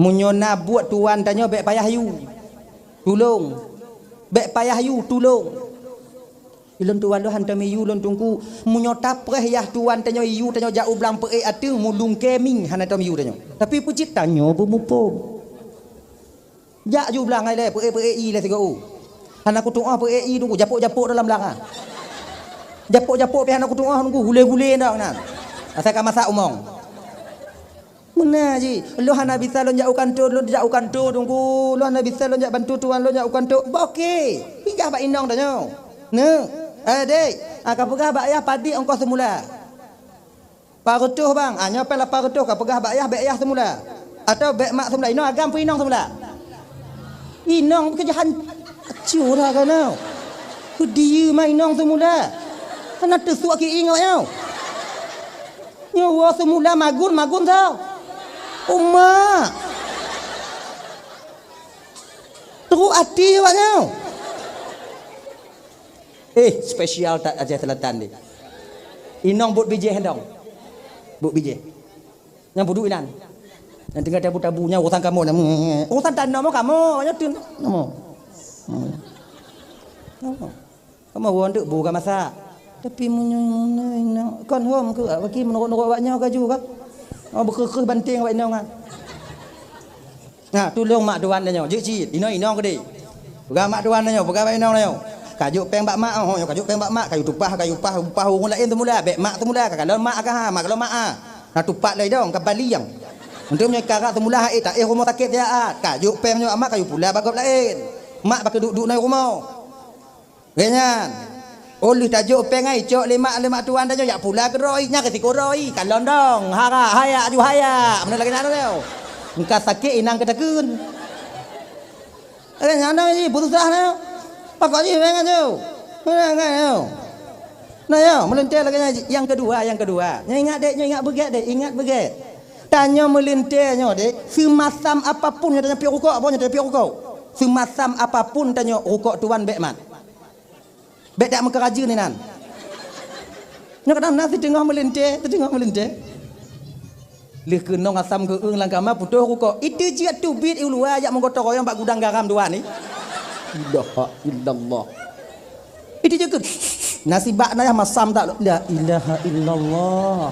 Meunyoe na buet tuan tanyoe bèk payah yue. Tulông. Bèk payah yue, tulông. Ilôn tuan lôn hantom iyue lôn teungku. Meunyoe tapreh yah tuan tanyoe iyue tanyoe jak u blang peuék ateueng mulung kèe mieng hana tom iyue tanyoe. Tapi peue cit tanyoe beumuphom. Jak ju blang hai lé, peuék-peuék ié lé sigoe u. Hana kutu'oh peuék ié teungku, japôk-japôk dalam blang ah. Japôk-japôk pih hana kutu'oh teungku, gulé-gulé ndak nan. Asai ka masak umong. Meunan jih, lôn hana bisa lôn jak u kantô, lôn jak u kantô teungku. Lôn hana bisa lôn jak bantu tuan lôn jak u kantô. Bah oke. Peugah bak inong tanyoe. Neu, eh dek, ah, ka peugah bak yah padit ongkoh seumula. Lapan reutôh bang, ah, nyoe pèng lapan reutôh ka peugah bak yah, bèk yah seumula. Atawa bèk mak seumula. Inong agam peue inong seumula? Inong keujahan. Acuh dah keunoe. Peudiyeu mak inong seumula. Hana teusuak ki ingat nyoe. Nyoe woe seumula magun, magun tho. Uma. Trok até awak nyoe. Eh, spesial that Aceh Selatan deh. Inong buet bijéh dong. Buet bijéh. Nyang peuduek inan. Nyang tinggai tabu-tabu nyan urusan kamoe nyan. Urusan tanah mo kamoe, nyan tu kamoe. Hmm. Kamoe. Kamoe won tu bu ka masak. Tapi meunyoe, meunyoe inong kon hom ke, bagi meunurot-nurot awak nyoe kaju ka. Oh, beukeuh-keuh banting awak inong ah. Nah, tulông mak tuan tanyoe, jeuet cit, inong-inong keudeh. Peugah mak tuan tanyoe, peugah bak inong tanyoe. Kajok péng bak mak, oh, kajok péng bak mak, kayue tupah, kayue pah, upah ureueng laén seumula, bèk mak seumula, ka kalon mak ka ha, mak kalon mak ah. Nah, tupat lé dong, ka bali nyang. Untuk meunyoe ka rab seumula, eh, taéh rumoh sakét siat, kajok péng nyoe mak, kayue pula bak gob laén. Mak bak duek-duek na rumoh. Lagèe nyan. Oh lheueh tajok péng ai, cok lé mak, lé mak tuan tanyoe jak pula keudroe, nyan risiko droe. Kalon dong, hara, haya, aju haya. Meunan lagèe nyan teuh. Engka sakét inang keutakheun. Lagèe nyan dong jih, beususah na. Pakon jih péng aju. Meunan kan nyoe. Nah, nyoe, meulintèe lagèe nyan jih. Nyang keudua, nyang keudua. Nyoe ingat dek, nyoe ingat beugèt dek, ingat beugèt. Tanyoe meulintèe nyoe dek, seumasam apapun nyoe tanyoe piôh rukok, boh nyoe tanyoe piôh rukok. Seumasam apapun tanyoe rukok tuan bèk mat. Bèk dak meukeurajeuen inan. Nyoe kadang na siteungoh meulintèe, siteungoh meulintèe. Lheueh keunong asam geueung lam kama putôh rukok. Itu jeuet teubiet u luwa jak meugotong royong bak gudang garam dua ni. Ilaha illallah. Itu jeuet keu. Nasibak na yah masam tak. La ilaha illallah.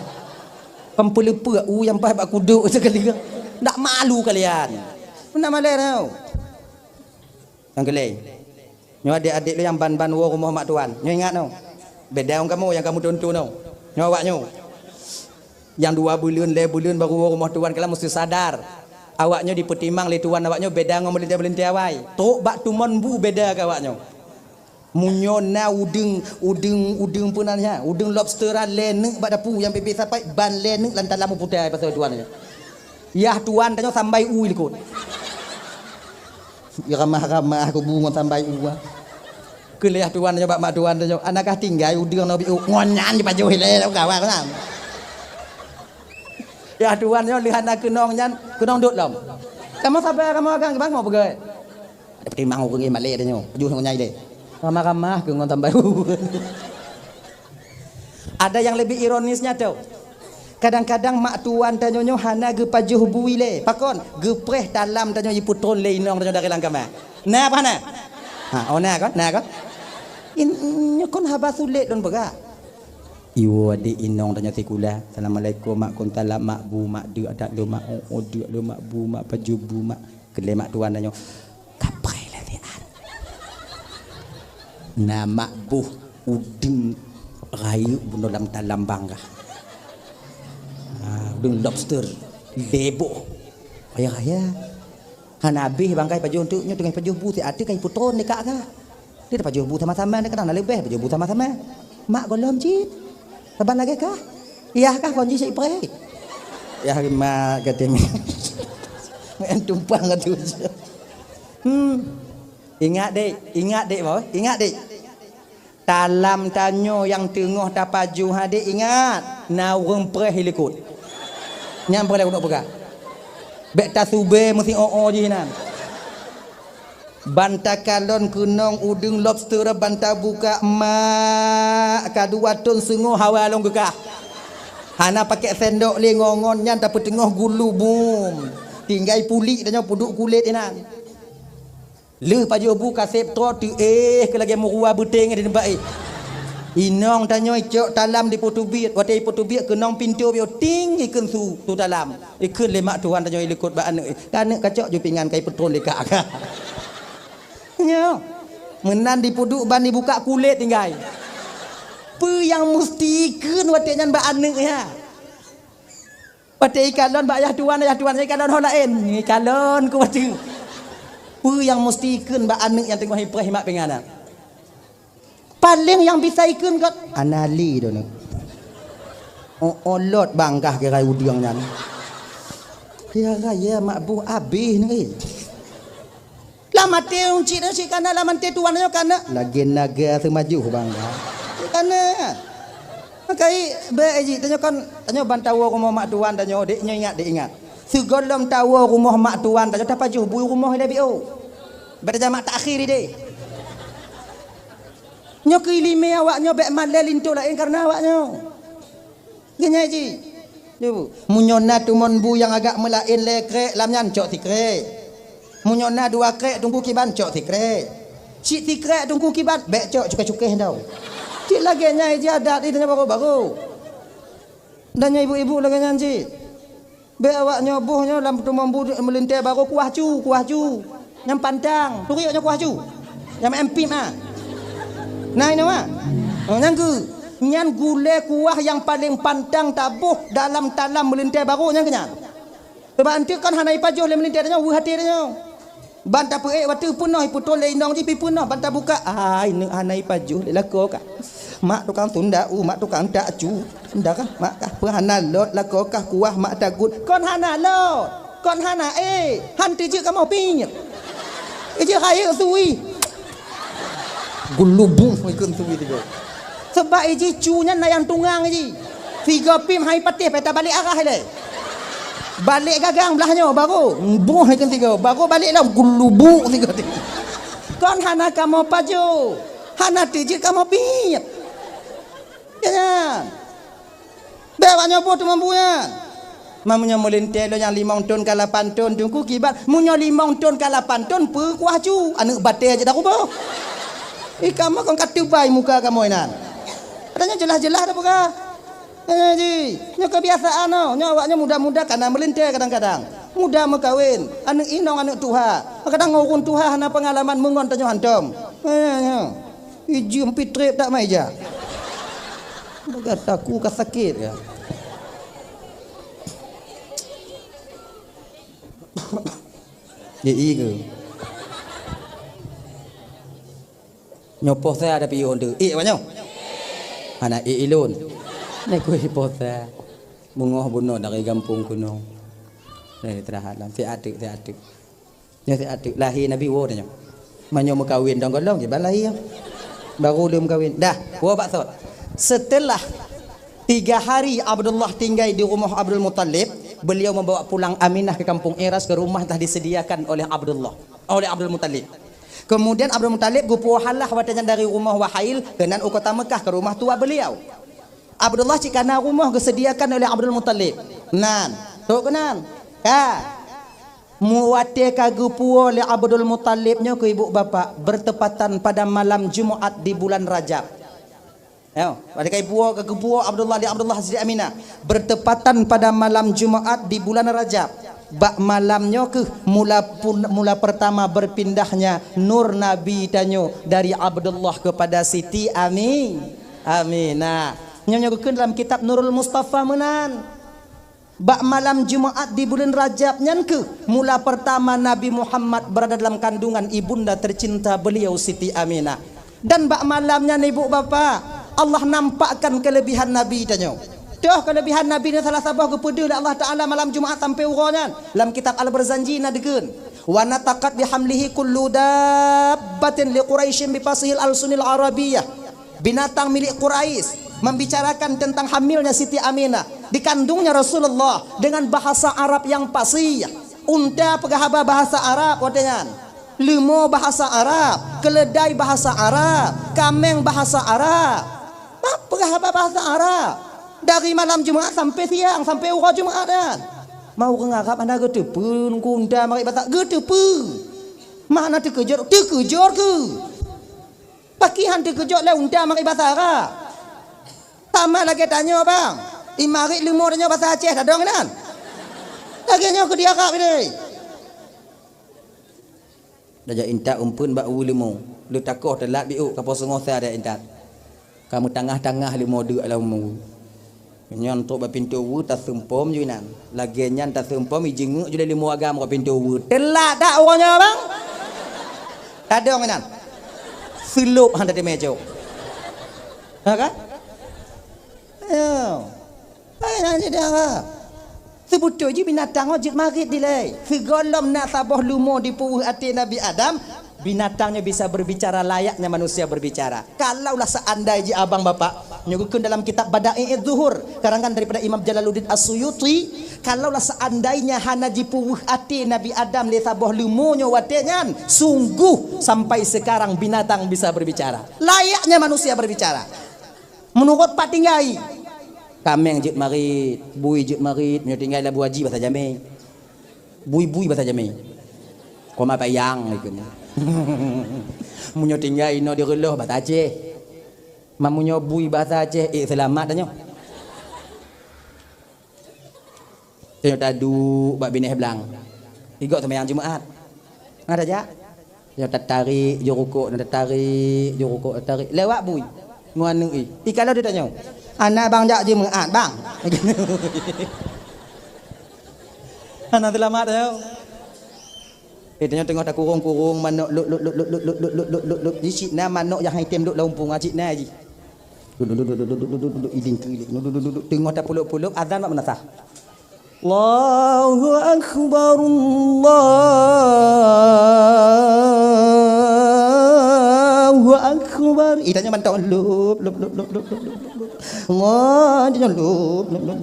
Kan peuleupeuk u nyang paih bak kuduk sekali. Ndak malu kalian. Meunan malèe tau. Nyang keulhèe. Nyoe adék-adék lôn nyang ban-ban woe rumoh mak tuan. Nyoe ingat nyoe. Beda ngon kamoe nyang kamoe tuntu nyoe. Nyoe awak nyoe. Nyang dua buleuen, lhèe buleuen baru woe rumoh tuan, kalian meusti sadar. Awak nyoe jipeutimang lé tuan awak nyoe beda ngon meulintèe-meulintèe awai. Trok bak tumon bu beda keu awak nyoe. Meunyoe na udeueng, udeueng, udeueng peue nan nyan, udeueng lobster lhèe neuk bak dapu nyang pipéh sapai ban lhèe neuk lam talam putai pasal tuan nyoe. Yah tuan tanyoe sambai u likot. Ramah-ramah kubu ngon sambai u. Keu lheueh tuan nyoe bak mak tuan nyoe, "Ana kah tinggai udeueng nyoe biôh?" Ngon nyan jipajoh ilèe lam kawan nyan. Yah tuan nyoe lheueh hana keunong nyan, keunong dot lom. Kamoe sabar, kamoe agam, bangoe peugah. Ada peutimang ureueng malèe tanyoe, pajoh ngon nyan ilèe. Ramah-ramah keu ngon sambai u. Ada nyang leubeh ironisnya tau. Kadang-kadang mak tuan tanyoe nyoe hana geupajoh bu ilèe. Pakon? Geupreh talam tanyoe jipeutron lé inong tanyoe dari lam kama. Na apa hana? Ha, oh na kon? Na kon? In, nyoe kon haba sulet lôn peugah. Iwoe adék inong tanyoe sikula. Assalamualaikum, mak. Waalaikumsalam, mak. Bu, mak. Deuk adak lôn, mak. Oh, oh, deuk lôn, mak. Bu, mak. Pajoh bu, mak. Keu lé mak tuan tanyoe. Kapai latihan. Na mak boh udeueng rayeuk bunoe lam talam bangga. Ha, udeueng lobster. Lhèe boh. Raya-raya. Hana abéh bangkai pajoh enteuk nyoe teungoh pajoh bu siat teuh ka jipeutron dikak ka. Dia pajoh bu sama-sama, dia kadang na leubeh pajoh bu sama-sama. Mak gohlom cit. Saban lagèe kah? Yah kah kon jih cit preh. Yah mat kata mi. Main tumpang kata. Hmm. Ingat dek, ingat dek boh, ingat dek. Talam tanyoe nyang teungoh tapajoh ha dek, ingat, na ureuëng preh i likot. Nyan preh lé keuneuk peugah. Bék tasubé meusi o-o jih nan. Ban takalon keunong udeueng lobster ban tabuka, mak, ka dua thon seungoh hawa lôn geukah. Hana pakék sendok lé ngon-ngon nyan tapeuteungoh gulu bum. Tinggai pulik tanyoe peuduek kulét inan. Lheueh pajoh bu kaseb troe teuéh keu lagée meuruwa beuténg di teumpat éh. Inong tanyoe icok talam dipeuteubiet, watée ipeuteubiet keunong pintoe bioe ting ikheun su, su talam. Ikheun lé mak tuan tanyoe ilikot bak aneuëk, ka aneuëk kacok ju pingan ka ipeutron lé kak. Nyoe. Meunan dipeuduek ban dibuka kulét tinggai. Peue nyang musti ikheun watée nyan bak aneuëk nyan? Watée ikalon bak ayah tuan, ayah tuan ikalon ho laén, ikalon ku watée. Peue nyang musti ikheun bak aneuëk nyang teungoh ipreh mak pingan nyan? Paleng nyang bisa ikheun kot, "Anali do neuk." Oh, olot bangkah kira udeueng nyan. Kira ya mak boh abéh neuk. Lam até cit, cit kana lam até tuan nyoe kana. Lagée naga seumajoh bangkah. Kana. Makai bék jih tanyoe kon, tanyoe ban tawoe rumoh mak tuan tanyoe, dek nyoe ingat, dek ingat. Sigohlom tawoe rumoh mak tuan tanyoe tapajoh bu rumoh ilée biôh. Bék tajamak takhir ideh. Nyoe keu iéleumé awak nyoe bék malée linto laén kareuna awak nyoe. Geunyai jih. Meunyoe na tumon bu nyang agak meulaén lhée krek lam nyan cok sikrék. Meunyoe na dua krek teungku kiban cok sikrék. Cit sikrék teungku kiban bék cok cukéh-cukéh dong. Cit lagée nyan jih adat di tanyoe baroe-baroe. Dan nyoe ibu-ibu lagée nyan cit. Bék awak nyoe boh nyoe lam peuteumuan bu meulintée baroe kuah cu, kuah cu. Nyang pantang, turi awak nyoe kuah cu. Nyang maén pip ah. Nah, inoe ah. Oh, nyang keu, nyan gulée kuah nyang paleng pantang taboh dalam talam meulintée baroe nyang keu nyan. Sabab eunteuk kon hana ipajoh lé meulintée tanyoe, weueh até tanyoe. Ban tapeuék watée peunoh, ipeutrôn lé inong jih pi peunoh ban tabuka. Ai, neuk hana ipajoh lé lakoe kah. Mak tukang tunda u, mak tukang tak cu. Nda kah, mak kah, peue hana lôt lakoe kah kuah mak tagut. Kon hana lôt, kon hana ék, han teujeuet kamoe piep. Ijeuet rayeuk sui. Gulubung ikheun sui tiga. Sebab iji cu nyan na nyang tungang iji. Sigoe pim hai patéh peta balek arah ilée. Balek gagang blah nyoe baru buh ikheun sigoe. Baru balek lom gulubuk sigoe. Kon hana kamoe pajoh. Hana teujeuet kamoe piep. Ya nyan. Bék awak nyoe boh teumampu nyan. Ma meunyoe meulintée lôn nyang limong thon ka lapan thon teungku kiban, meunyoe limong thon ka lapan thon peue kuah cu, aneuëk batée jeuet taruboh. Ih kamoe kon ka teubai muka kamoe nan. Ada nyoe jeulaih-jeulaih dah peugah. Eh, ji, nyoe kebiasaan nyoe. Nyoe awak nyoe muda-muda kana meulintée kadang-kadang. Muda meukawen, aneuëk inong aneuëk tuha. Kadang ngon ureuëng tuha hana peungalaman meungon tanyoe hantom. Eh, nyoe. Ijeuem pi trép dak meja. Bagaimana aku ka sakét ya. Jadi ke? Nyoe poh sa ada piôh tu. Eh, apa nyoe? Hana eh ilôn. Ni kui poh sa. Bungoh bunoe dari gampông kuno. Dari terahat lam. Si atuk, si atuk. Nyoe si atuk lahé Nabi woe tanyoe. Meunyoe meukawen dong golom, kiban lahé. Baru lheueh meukawen. Dah, woe bak sot. Setelah tiga hari Abdullah tinggai di rumoh Abdul Muttalib, beliau membawa pulang Aminah ke kampung Iras, ke rumah telah disediakan oleh Abdullah, oleh Abdul Muttalib. Kemudian Abdul Muttalib geupuwoe halah watée nyan dari rumoh Wahail keunan u kota Meukah ke rumah tuha beliau. Abdullah cit kana rumoh geusediakan oleh Abdul Muttalib. Nan, trok keunan. Ka. Mu watée ka geupuwoe lé Abdul Muttalib nyoe keu ibu bapak, bertepatan pada malam Jumaat di bulan Rajab. Yo, watée ka geupuwoe, ka geupuwoe Abdullah di Abdullah Siti Aminah, bertepatan pada malam Jumaat di bulan Rajab. Bak malam nyoe keuh mula pun, mula pertama berpindahnya nur Nabi tanyoe dari Abdullah kepada Siti Ami-, Aminah. Nyoe, nyoe geukheun dalam kitab Nurul Mustafa meunan. Bak malam Jumaat di buleuen Rajab nyan keuh mula pertama Nabi Muhammad berada dalam kandungan ibunda tercinta beliau Siti Aminah. Dan bak malam nyan, ibu bapak, Allah nampakkan kelebihan Nabi tanyoe. Toh keulebihan Nabi nyan salah saboh geupeudeuh lé Allah Taala malam Jumat sampoe uroe nyan. Lam kitab Al-Barzanji na dikeuen, "Wa nataqat bihamlihi kullu dabbatin li Quraisyin bi fasihil alsunil Arabiyyah." Binatang milik Quraisy membicarakan tentang hamilnya Siti Aminah, dikandungnya Rasulullah, dengan bahasa Arab yang fasih. Unta peugah haba bahasa Arab watée nyan. Leumo bahasa Arab, keuleudai bahasa Arab, kaméng bahasa Arab. Peugah haba bahasa Arab. Dari malam Jumat sampai siang, sampai uroe Jumat nyan. Mawöng Arab hana geuteupeue, Teungku, unta marit bahasa, geuteupeue. Makna teukeujot, teukeujot keuh. Pakriban teukeujot lé unta marit bahasa Arab. Sama lagée tanyoe, bang. Imarit leumo tanyoe bahasa Aceh, tadong inan. Lagée nyoe keu di Arab ini. Tajak intat umpeuen bak uwu leumo. Leutakoh teulat biôk, ka po seungoh sa tajak intat. Ka meutangah-tangah leumo deuk lam uwu. Nyan trok bak pintoe uwu, taseumpom ju inan. Lagée nyan taseumpom, ijeungeuk ju lé leumo agam bak pintoe uwu. Teulat dak uroe nyoe, bang? Tadong inan. Seulop han tateumé cok. Ha kan? Ayo. Hai, nyan cit dah. Seubeutôi jih binatang nyoe jeuet marit dilée. Sigohlom na saboh leumo dipeuweueh até Nabi Adam, binatang nyoe bisa berbicara layaknya manusia berbicara. Kalaulah seandai jih abang bapak, nyoe geukheun dalam kitab Bada'i'idz Zuhur, karangan daripada Imam Jalaluddin As-Suyuti, kalaulah seandainya hana jipeuweueh até Nabi Adam lé saboh leumo nyoe watée nyan, sungguh sampai sekarang binatang bisa berbicara. Layaknya manusia berbicara. Meunurot pat tinggai. Kaméng jeuet marit, bui jeuet marit, meunyoe tinggai labu haji basa jamé. Bui-bui basa jamé. Koma payang ikeu. Meunyoe tinggai inoe di reuloh basa Aceh. Ma meunyoe bui basa Aceh, eh, seulamat tanyoe. Tanyoe taduek bak binéh blang. Igok seumayang Jumat. Na tajak? Tanyoe tatarék ju rukok, na tatarék ju rukok, tatarék. Lewat bui. Ngon aneuk i. I ka lheueh tanyoe. Aneuk bang jak Jumat, bang. Hana seulamat tanyoe. Eh, tanyoe teungoh takurong-kurong manok lop, lop, lop. Di sinan manok nyang item dok lam umpung, cit na jih. Duduk, duduk, duduk, duduk, duduk, duduk, iding keulik. Duduk, duduk, duduk, duduk. Teungoh tapulop-pulop, azan mak meunasah. Allahu Akbar, Allahu Akbar. Ih, tanyoe mantong lop, lop, lop. Ngon, tanyoe lop, lop, lop.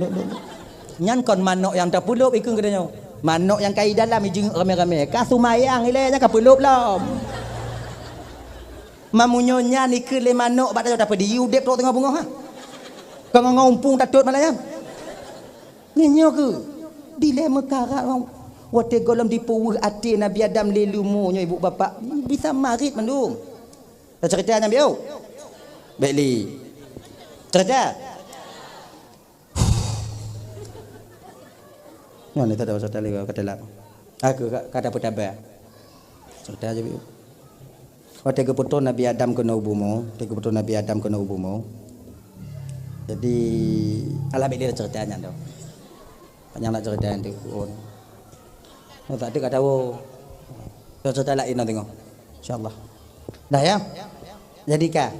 Nyan kon manok nyang tapulop ikeu geutanyoe. Manok nyang ka i dalam ijeungeuk ramé-ramé. Ka seumayang ilée nyan ka pulop lom. Mamunyo nyan ikeu lé manok bak tanyoe tapeudiyu udeb trok teungoh beungoh, ha. Ka ngon umpung tatot malam nyan. Nyoe keuh dilée meukarat watée gohlom dipeuweueh até Nabi Adam lé leumo nyoe ibu bapak bisa marit mandum. Tacerita nyan biôh. Baik li. Cerita. Nyan ni tak ada pasal tali kata lak. Aku kata petabah. Cerita aja biôh. Watée geupeutoh Nabi Adam keunoe u bumoe, watée geupeutoh Nabi Adam keunoe u bumoe. Jadi, alah, bèk lé cerita nyan tu. Panyang nak cerita nyan tu. Oh, tak ada kata, oh. Cerita laén nanti, insya-Allah. Dah ya? Jadi ka.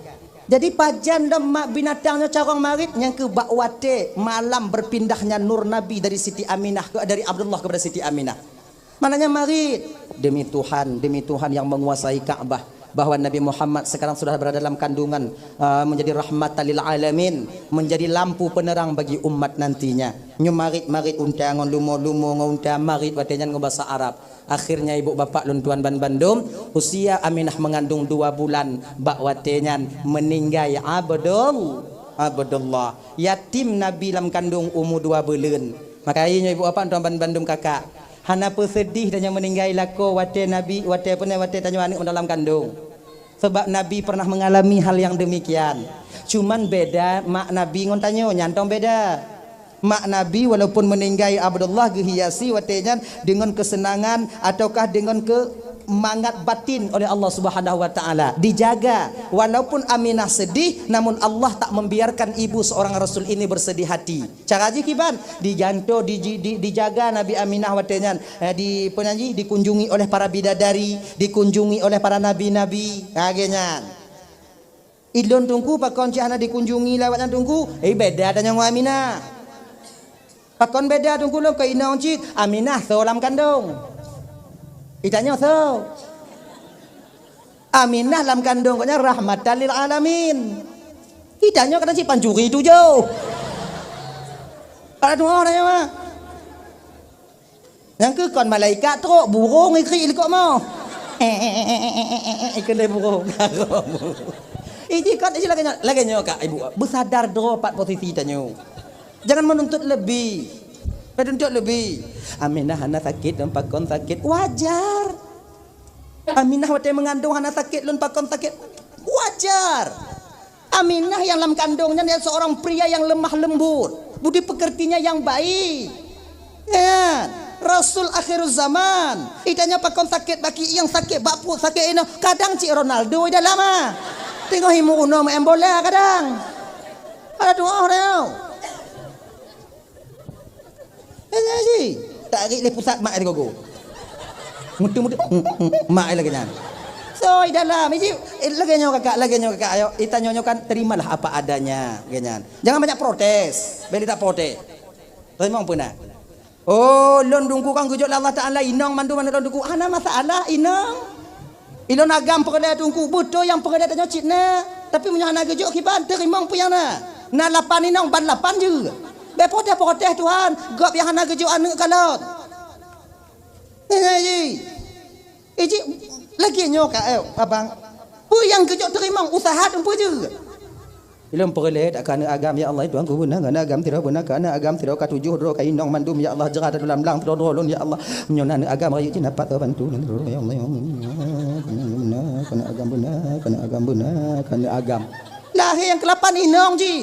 Jadi pajan lom mak binatang nyoe carông marit nyang keu bak watée malam berpindahnya nur Nabi dari Siti Aminah ke, dari Abdullah kepada Siti Aminah. Maknanya marit. Demi Tuhan, demi Tuhan yang menguasai Ka'bah, bahwa Nabi Muhammad sekarang sudah berada dalam kandungan, uh, menjadi rahmatan lil alamin, menjadi lampu penerang bagi umat nantinya. Nyoe marit-marit unta ngon leumo, leumo ngon unta, marit watée nyan ngon basa Arab. Akhirnya ibu bapak lôn tuan ban bandum, usia Aminah mengandung dua bulan bak watée nyan meninggai Abdul, Abdullah. Yatim Nabi lam kandung umu dua buleuen. Maka nyoe ibu bapak tuan ban bandum kakak. Hana peuseudeh tanyoe meuninggai lakoe watée Nabi, watée peue nyan, watée tanyoe aneuk dalam kandong. Sabab Nabi pernah mengalami hal yang demikian. Cuman beda mak Nabi ngon tanyoe, nyan tong beda. Mak Nabi walaupun meuninggai Abdullah geuhiasi watée nyan deungon keuseunangan ataukah deungon keu mangat batin oleh Allah Subhanahu wa Taala. Dijaga, walaupun Aminah sedih, namun Allah tak membiarkan ibu seorang Rasul ini bersedih hati. Cara jih kiban, dijanto, di, di, dijaga Nabi Aminah watée nyan, eh, di, peue nan jih, dikunjungi oleh para bidadari, dikunjungi oleh para nabi-nabi, lagée nyan. Ilôn Teungku pakon cit hana dikunjungi lé awaknyan Teungku? Eh, beda tanyoe ngon Aminah. Pakon beda Teungku lôn keu inong cit? Aminah soe lam kandong. Itanyoe soe? Aminah lam kandong gobnyan rahmatan lil alamin. Itanyoe kadang cit pancuri tujoh. Pada tuoh tanyoe mah. Nyang keu kon malaikat trok, burông ikrik likot moh. Ikheun lé burông. Iji kon iji lagèe nyoe, lagèe nyoe kak ibu. Beusadar droe pat posisi tanyoe. Jangan menuntut lebih. Menuntut lebih. Aminah hana sakét dan pakon sakét. Wajar. Aminah watèe meungandong hana sakét lôn pakon sakét. Wajar. Aminah nyang lam kandong nyan adalah seorang pria yang lemah lembut, budi pekertinya yang baik. Nyan, Rasul akhiruz zaman. Itanyoe pakon sakét bak kieng, sakét bak pruet, sakét inong. Kadang cit Ronaldo di dalam ah. Teungoh imeurunoe main bola kadang. Ada tuoh dia. Eh, ngaji. Tarik lé pusat mak lé gogo. Mutu-mutu, mm, mm, mak lagèe nyan. Soi dalam. Iji, eh, lagèe nyoe kakak, lagèe nyoe kakak. Ayo, itanyoe nyoe kan terimalah apa adanya, lagèe nyan. Jangan banyak protes. Bèk lé taprotes. Teurimong peue na? Oh, lôn Teungku kan geujok lé Allah Taala inong mandum aneuk lôn Teungku. Hana masalah inong. Ilôn agam peureulèe Teungku, beutôi nyang peureulèe tanyoe cit na. Tapi meunyoe hana geujok kiban, teurimong peue nyang na. Na lapan inong ban lapan jeuet. Bèk protes-protes Tuhan, gob nyang hana geujok aneuk kalon. Nyan ji. Iji lagèe nyoe ka, eh, abang. Peue nyang geujok teurimong, usaha teumpeue jeuet. Ilôn peureulèe that keu aneuk agam, ya Allah, Tuhanku, beuna keu aneuk agam sidroe, beuna keu aneuk agam sidroe, ka tujoh droe, ka inong mandum, ya Allah, jeuet that lam lang sidroe-droe lôn, ya Allah. Meunyoe na aneuk agam rayeuk jih dapat bantu, ya Allah, ya Allah. Beuna keu aneuk agam, beuna keu aneuk agam, beuna keu aneuk agam. Lahé nyang keulapan inong jih.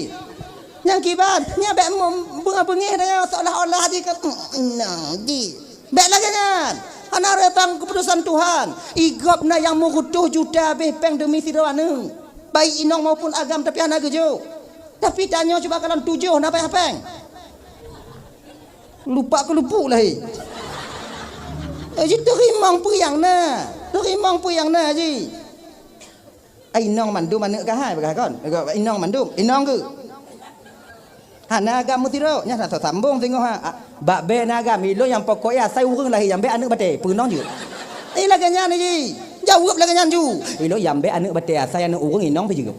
Nyang kiban, nyan bèk mem-, beungèh-beungèh dah nyan, seolah-olah jih ka inong jih. Bèk lagèe nyan. Hana reutan keuputusan Tuhan. Igob na nyang meureutôh juta abéh pèng deumi sidroe aneuk. Baik inong maupun agam, tapi hana geujok. Tapi tanyoe cuba kalon tujoh na pèng-pèng. Lupa keu lupuk lahé. Eh, ji teurimong peue nyang na. Teurimong peue nyang na ji. Ai inong mandum aneuk kah hai, peugah kon. Inong mandum, inong geuh. Hana agam meusidroe, nyan rasa sambong singoh ha. Ah, bak bèe na agam, ilôn nyang pokok asai ureueng lahé nyang bèe aneuk batèe, peue inong jeuet. Eh, lagèe nyan ji. Jaweueb lagèe nyan ju. Ilôn nyang bèe aneuk batèe asai aneuk ureueng inong pih jeuet.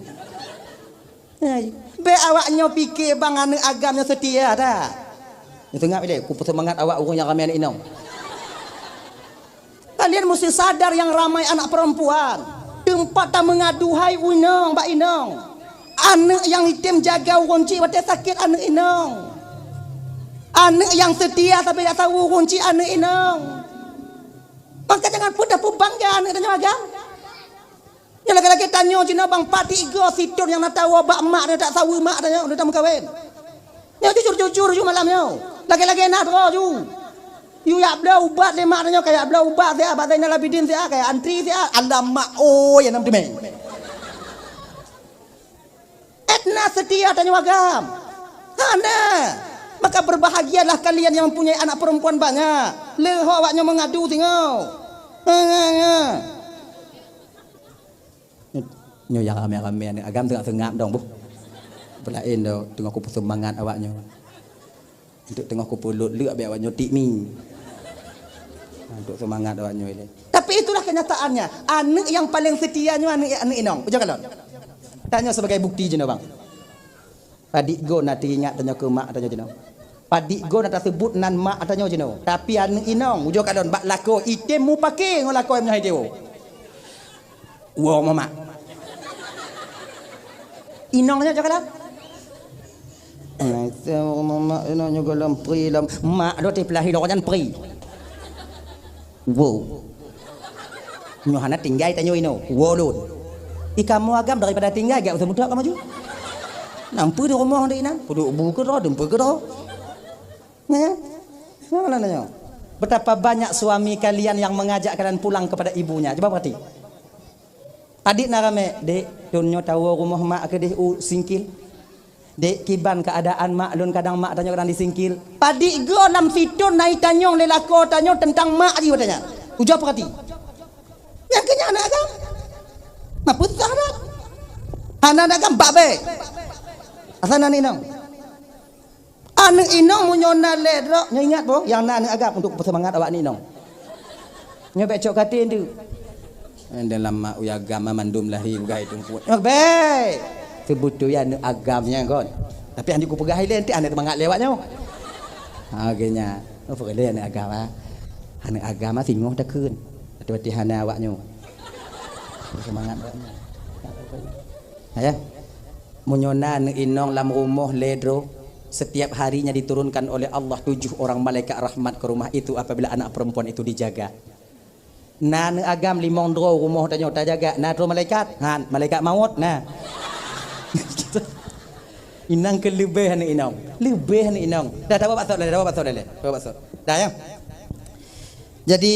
Hai, bèk awak nyoe pike bang aneuk agam nyoe seutia that. Nyoe seungab ilèe, kupeuseumangat awak ureueng nyang ramè aneuk inong. Kalian mesti sadar yang ramai anak perempuan. Teumpat tameungadu hai u inong bak inong. Aneuk nyang item jaga ureueng chik watèe sakét aneuk inong. Aneuk nyang seutia sabe jak saweue ureueng chik aneuk inong. Maka jangan peudah peubangga aneuk tanyoe agam. Nyoe lagèe-lagèe tanyoe jinoe bang, padit goe sithôn nyang na tawoe bak mak tanyoe, tak saweue mak tanyoe, udah tameukawen. Nyoe jujur-jujur ju malam nyoe. Lagèe-lagèe na droe ju. Yue jak bloe ubat lé mak tanyoe, ka jak bloe ubat siat, bak Zainal Abidin siat, ka jak antri siat. Alamak, oi, nyang nam teumèe. Edna seutia tanyoe agam. Hana. Maka berbahagialah kalian yang mempunyai anak perempuan banyak. Leuhok awak nyoe meungadu singoh. Ha, ha, ha. Nyoe nyang ramè-ramè aneuk agam teungoh seungab dong boh. Peulaén do teungoh kupeuseumangat awak nyoe. Untuk teungoh kupeulot leuk abéh awak nyoe tik mi. Ha, untuk seumangat awak nyoe ilèe. Tapi itulah kenyataannya. Aneuk nyang paleng seutia nyoe aneuk, aneuk inong. Ujoe kalon. Tanyoe sebagai bukti jinoe bang. Padit goe na teuingat tanyoe keu mak tanyoe jinoe. Padit goe na taseubut nan mak tanyoe jinoe. Tapi aneuk inong, ujoe kalon bak lakoe item mupake ngon lakoe meunyoe hai tiwoe. Woe mamak. Inong nyoe cakap lah. Eh, woe mamak inong nyoe goh lom pri lom. Mak do teupeulahi lom nyan pri. Woe. Nyoe hana tinggai tanyoe inoe. Woe lôn. I kamoe agam daripada tinggai, gak usah mudah kamoe ju. Nampu di rumoh di inan. Puduk bu keudroe, dumpu keudroe. Nyoe, nyoe. Betapa banyak suami kalian yang mengajak kalian pulang kepada ibunya. Coba perhati. Padit na ramè, "Dek, lôn nyoe tawoe rumoh mak keudeh u Singkil. Dek, kiban keuadaan mak lôn, kadang mak tanyoe kadang di Singkil." Padit goe lam sithôn na itanyong lé lakoe tanyoe teuntang mak jih watèe nyan. Ujoe peurati. Nyang keu nyan aneuk agam. Mapeuntah that. Hana na agam bak bèe. Asai na aneuk inong. Aneuk inong meunyoe na lhèe droe, nyoe ingat boh, nyang na aneuk agam untuk peusemangat awak aneuk inong. Nyoe bèk cok katé tu. Dalam mak uya agam mandum lahé bugai teungku. Nyoe bèk. Seubeutôi aneuk agam nyan kon. Tapi hana kupeugah ilèe, nanti hana teumangat lé awak nyoe. Ha, oke nya. Oh, peureulèe aneuk agam, ha. Aneuk agam, ha, singoh takheun. Watèe-watèe hana awak nyoe. Seumangat awak nyoe. Ya. Meunyoe na aneuk inong lam rumoh lhèe droe, setiap harinya diturunkan oleh Allah tujuh orang malaikat rahmat ke rumah itu apabila anak perempuan itu dijaga. Na aneuk agam limong droe rumoh tanyoe tajaga, na droe malaikat? Han, malaikat maut na. Inong keu leubeh aneuk inong. Leubeh aneuk inong. Dah, dah, bawa baso dah, dah, bawa baso dah, dah. Bawa baso. Dah, ya. Jadi,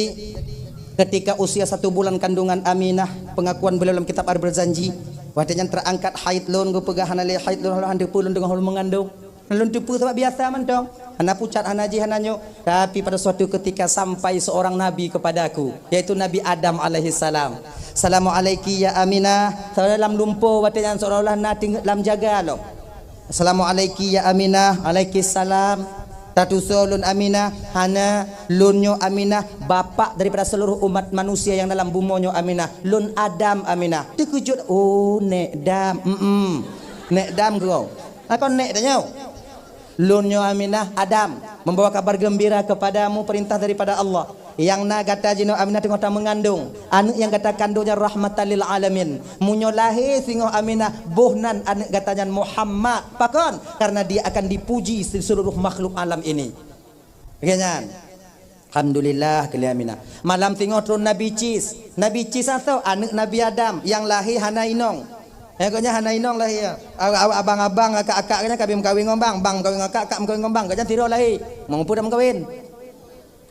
ketika usia satu bulan kandungan Aminah, pengakuan beliau dalam kitab Al-Barzanji, watèe nyan terangkat haid lôn, geupeugah hana lé haid lôn, hana lôn deungon lôn mengandung. Lôn teupeue sabab biasa mantong. Hana pucat, hana jih, hana nyoe. Tapi pada suatu ketika sampai seorang nabi kepadaku, yaitu Nabi Adam alaihissalam. "Assalamualaiki ya Aminah." Saudara lam lumpoe watèe nyan seolah-olah na teungeut lam jaga lom. "Assalamualaiki ya Aminah." "Alaikisalam." "Tatusoe lôn Aminah?" "Hana, lôn nyoe Aminah, bapak daripada seluruh umat manusia yang dalam bumoe nyoe Aminah. Lôn Adam Aminah." Teukeujot, "Oh, nèk Dam." "Mm-mm. Nèk Dam keu." Akon nèk tanyoe. "Lôn nyoe Aminah Adam, membawa kabar gembira kepadamu perintah daripada Allah. Nyang na gata jinoe Aminah teungoh tameungandung. Aneuk nyang gata kandung nyan rahmatan lil alamin. Meunyoe lahé singoh Aminah, boh nan aneuk gata nyan Muhammad. Pakon? Karena dia akan dipuji di seluruh makhluk alam ini." Oke nyan. Alhamdulillah, keu lé Aminah. Malam singoh tron Nabi Cis. Nabi Cis atau aneuk Nabi Adam nyang lahé hana inong. Eh, gobnyan hana inong lahé. Awak, awak abang-abang, akak-akak gobnyan ka meukawen ngon bang, bang meukawen ngon akak, akak meukawen ngon bang, gobnyan sidroe lahé. Meungeupeu dak meukawen.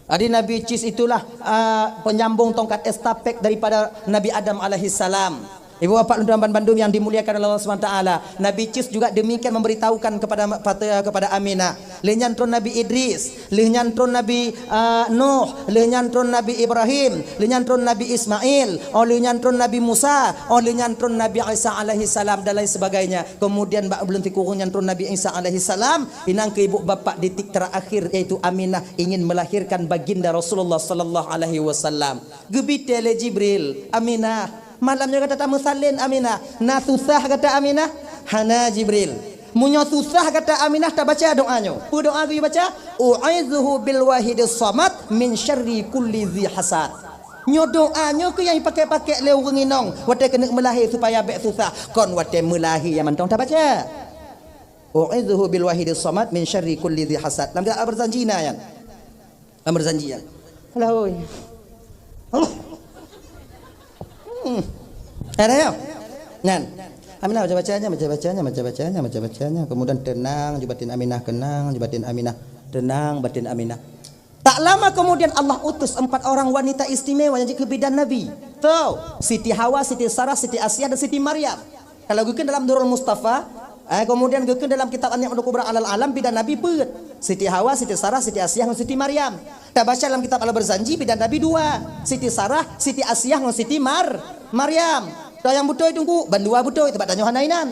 Jadi Nabi Cis itulah, ah, penyambung tongkat estafet daripada Nabi Adam alaihissalam. Ibu bapak lôn tuan bandum yang dimuliakan oleh Allah Subhanahu wa taala, Nabi Cis juga demikian memberitahukan kepada, kepada Aminah. Lheueh nyan tron Nabi Idris, lheueh nyan tron Nabi, ah, Nuh, lheueh nyan tron Nabi Ibrahim, lheueh nyan tron Nabi Ismail, oh lheueh nyan tron Nabi Musa, oh lheueh nyan tron Nabi Isa alaihissalam dan lain sebagainya. Kemudian bak buleuen sikureueng nyan tron Nabi Isa alaihissalam, inong keu ibu bapak detik terakhir yaitu Aminah ingin melahirkan baginda Rasulullah sallallahu alaihi wasallam. Geubitée lé Jibril, "Aminah, malam nyoe gata tameusalin Aminah. Na susah gata Aminah?" "Hana Jibril." "Meunyoe susah gata Aminah, tabaca doa nyoe." Peue doa geubaca? "U'idzuhu bil wahidis samad min syarri kulli dzi hasad." Nyoe doa nyoe keuh nyang jipakék-pakék lé ureuëng inong watée keuneuk meulahé supaya bék susah. Kon watée meulahé nyang mantong tabaca. "U'idzuhu bil wahidis samad min syarri kulli dzi hasad." Lam kitab Al-Barzanji na nyan. Lam Barzanji nyan. Alah, oi. Allah. Hmm. Ada ya? Nyan. Aminah baca-bacanya, baca-bacanya, baca-bacanya, baca-bacanya. Kemudian tenang, ju batin Aminah, tenang, ju batin Aminah, tenang, batin Aminah. Tak lama kemudian Allah utus empat orang wanita istimewa nyang jeuet keu bidan Nabi. Tuh, Siti Hawa, Siti Sarah, Siti Asiah, dan Siti Maryam. Kalau geukheun dalam Durrul Mustafa, eh, kemudian geukheun dalam kitab An-Ni'matul Kubra alal Alam, bidan Nabi peuet. Siti Hawa, Siti Sarah, Siti Asiah, dan Siti Maryam. Tabaca dalam kitab Al-Barzanji, bidan Nabi dua. Siti Sarah, Siti Asiah, dan Siti Mar-, Maryam. Toh nyang beutôi teungku, ban dua beutôi, teubak tanyoe hana inan.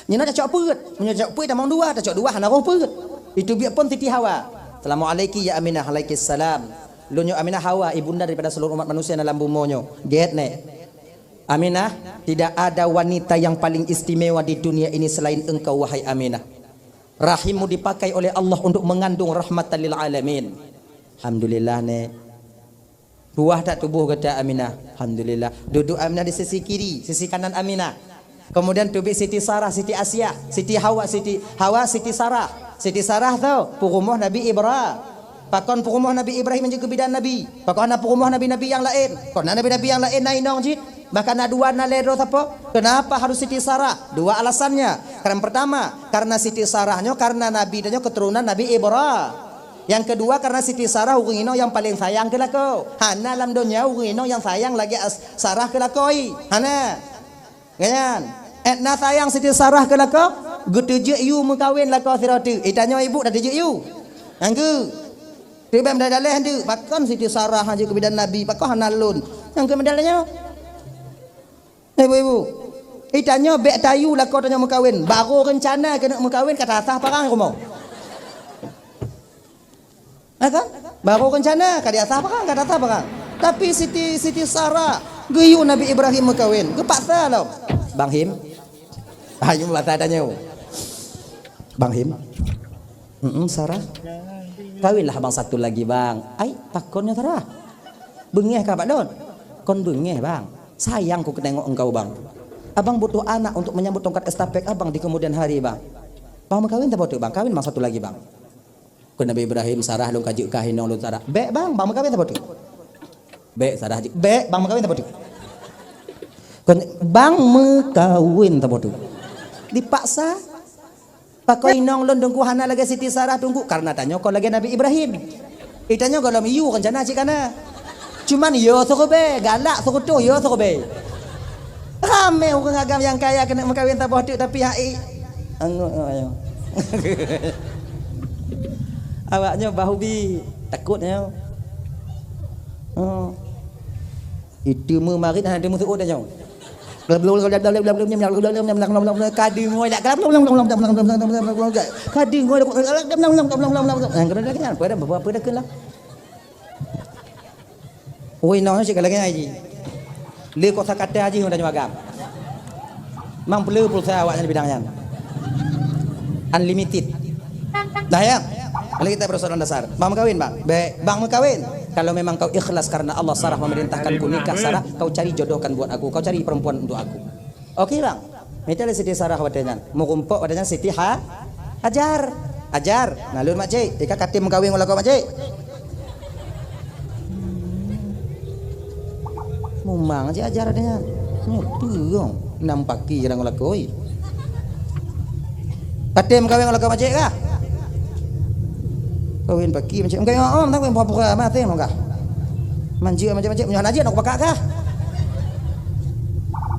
Nyoe na tacok peuet. Meunyoe tacok peuet tamong dua, tacok dua hana roh peuet. Itu biet pon Siti Hawa. "Assalamualaiki ya Aminah." "Alaikissalam." "Lôn nyoe Aminah Hawa, ibunda daripada seluruh umat manusia dalam bumoe nyoe." "Gét nèk." "Aminah, tidak ada wanita yang paling istimewa di dunia ini selain engkau, wahai Aminah. Rahimmu dipakai oleh Allah untuk mengandung rahmatan lil alamin." "Alhamdulillah, nèk." Tuwah that tuboh gata Aminah? Alhamdulillah. Duduek Aminah di sisi kiri, sisi kanan Aminah. Kemudian teubiet Siti Sarah, Siti Asiah, Siti Hawa, Siti Hawa, Siti Sarah. Siti Sarah tu peurumoh Nabi Ibra-, pakon peurumoh Nabi Ibrahim nyang jeuet keu bidan Nabi. Pakon hana peurumoh nabi-nabi nyang laén. Kon na nabi-nabi nyang laén na inong jih. Bahkan na dua, na lhèe droe sapo. Kenapa harus Siti Sarah? Dua alasannya. Karena pertama, karena Siti Sarah nyoe karena Nabi nyoe keturunan Nabi Ibra-, Nyang keudua, karena Siti Sarah ureuëng inong nyang paleng sayang keu lakoe. Hana lam donya ureuëng inong nyang sayang lagée as-, Sarah keu lakoe. Hana. Nyan. Étna sayang Siti Sarah keu lakoe, geuteujeuek yue meukawen lakoe sidroe teuk. Eh, tanyoe ibu dak teujeuek yue. Nyang keu. Teubiet meudaleh-daleh teuk, pakon Siti Sarah hana jeuet keu bidan Nabi, pakon hana lôn. Nyang keu meudaleh nyoe. Ibu-ibu, Itanyoe bèk tayue lakoe tanyoe meukawen, barô reuncana keuneuk meukawen ka tasah parang rumoh. Ha kan? Barô reuncana ka tasah parang, ka tasah parang. Tapi Siti, Siti Sarah geuyue Nabi Ibrahim meukawen, geupaksa lom. Bang Him. Ayo bahasa tanyoe. Bang Him. Mm-mm, Sarah. Kawinlah abang satu lagi, Bang. Ai, pakon nyoe Sarah? Beungéh kah bak lôn? Kon beungéh, Bang. Sayang ku keu tengok engkau, Bang. Abang butuh anak untuk menyambut tongkat estafet abang di kemudian hari, Bang. Bang meukawen saboh teuk, Bang. Kawin abang satu lagi, Bang. Kheun Nabi Ibrahim, Sarah lôn ka jeuet kah inong lôn Sarah. Bèk, Bang, bang meukawen saboh teuk. Bèk, Sarah jeuet. Bèk, bang meukawen saboh teuk. Kheun, bang meukawen saboh teuk. Dipaksa. Pakon inong lôn teungku hana lagèe Siti Sarah teungku, karena tanyoe kon lagèe Nabi Ibrahim. Itanyoe gohlom yue reuncana cit kana. Cuman yo seureubèe, galak seureutôh yo seureubèe. Ramè ureueng agam nyang kaya keuneuk meukawen saboh teuk tapi hai. Angoh, angoh, angoh. Awaknyoe bahubi, takot nyoe. Oh. Itu meumarit hana teumeusu'ut nyoe. Ka deungö dak, ka deungö dak. Nyang kena lagèe nyan, pada apa, apa dah kena. Oi, nyoe cit ka lagèe nyan, Haji. Lé kok sakata Haji ngon tanyoe agam. Mang peuleu pulsa awak nyan bidang nyan. Unlimited. Dah ya? Kalau kita persoalan dasar. Bang meukawen, Bang. Bèk, bang meukawen. Kalau memang kau ikhlas karena Allah, Sarah memerintahkanku nikah, Sarah, kau cari jodohkan buat aku, kau cari perempuan untuk aku. Oke, Bang. Mita lé Siti Sarah watèe nyan. Meurumpok watèe nyan Siti Ha-, Hajar. Hajar, na lôn makcik. Ika katem meukawen ngon lakoe makcik. Mumang cit Hajar watèe nyan. Nyoe peue gong. Nam paki jalan ngon lakoe. Katem meukawen ngon lakoe makcik kah? Kawin paki makcik. Meukawen ngon om, tapi pura-pura maté ngon kah? Manjeuet makcik-makcik, meunyoe hana jeuet, nak pakak kah?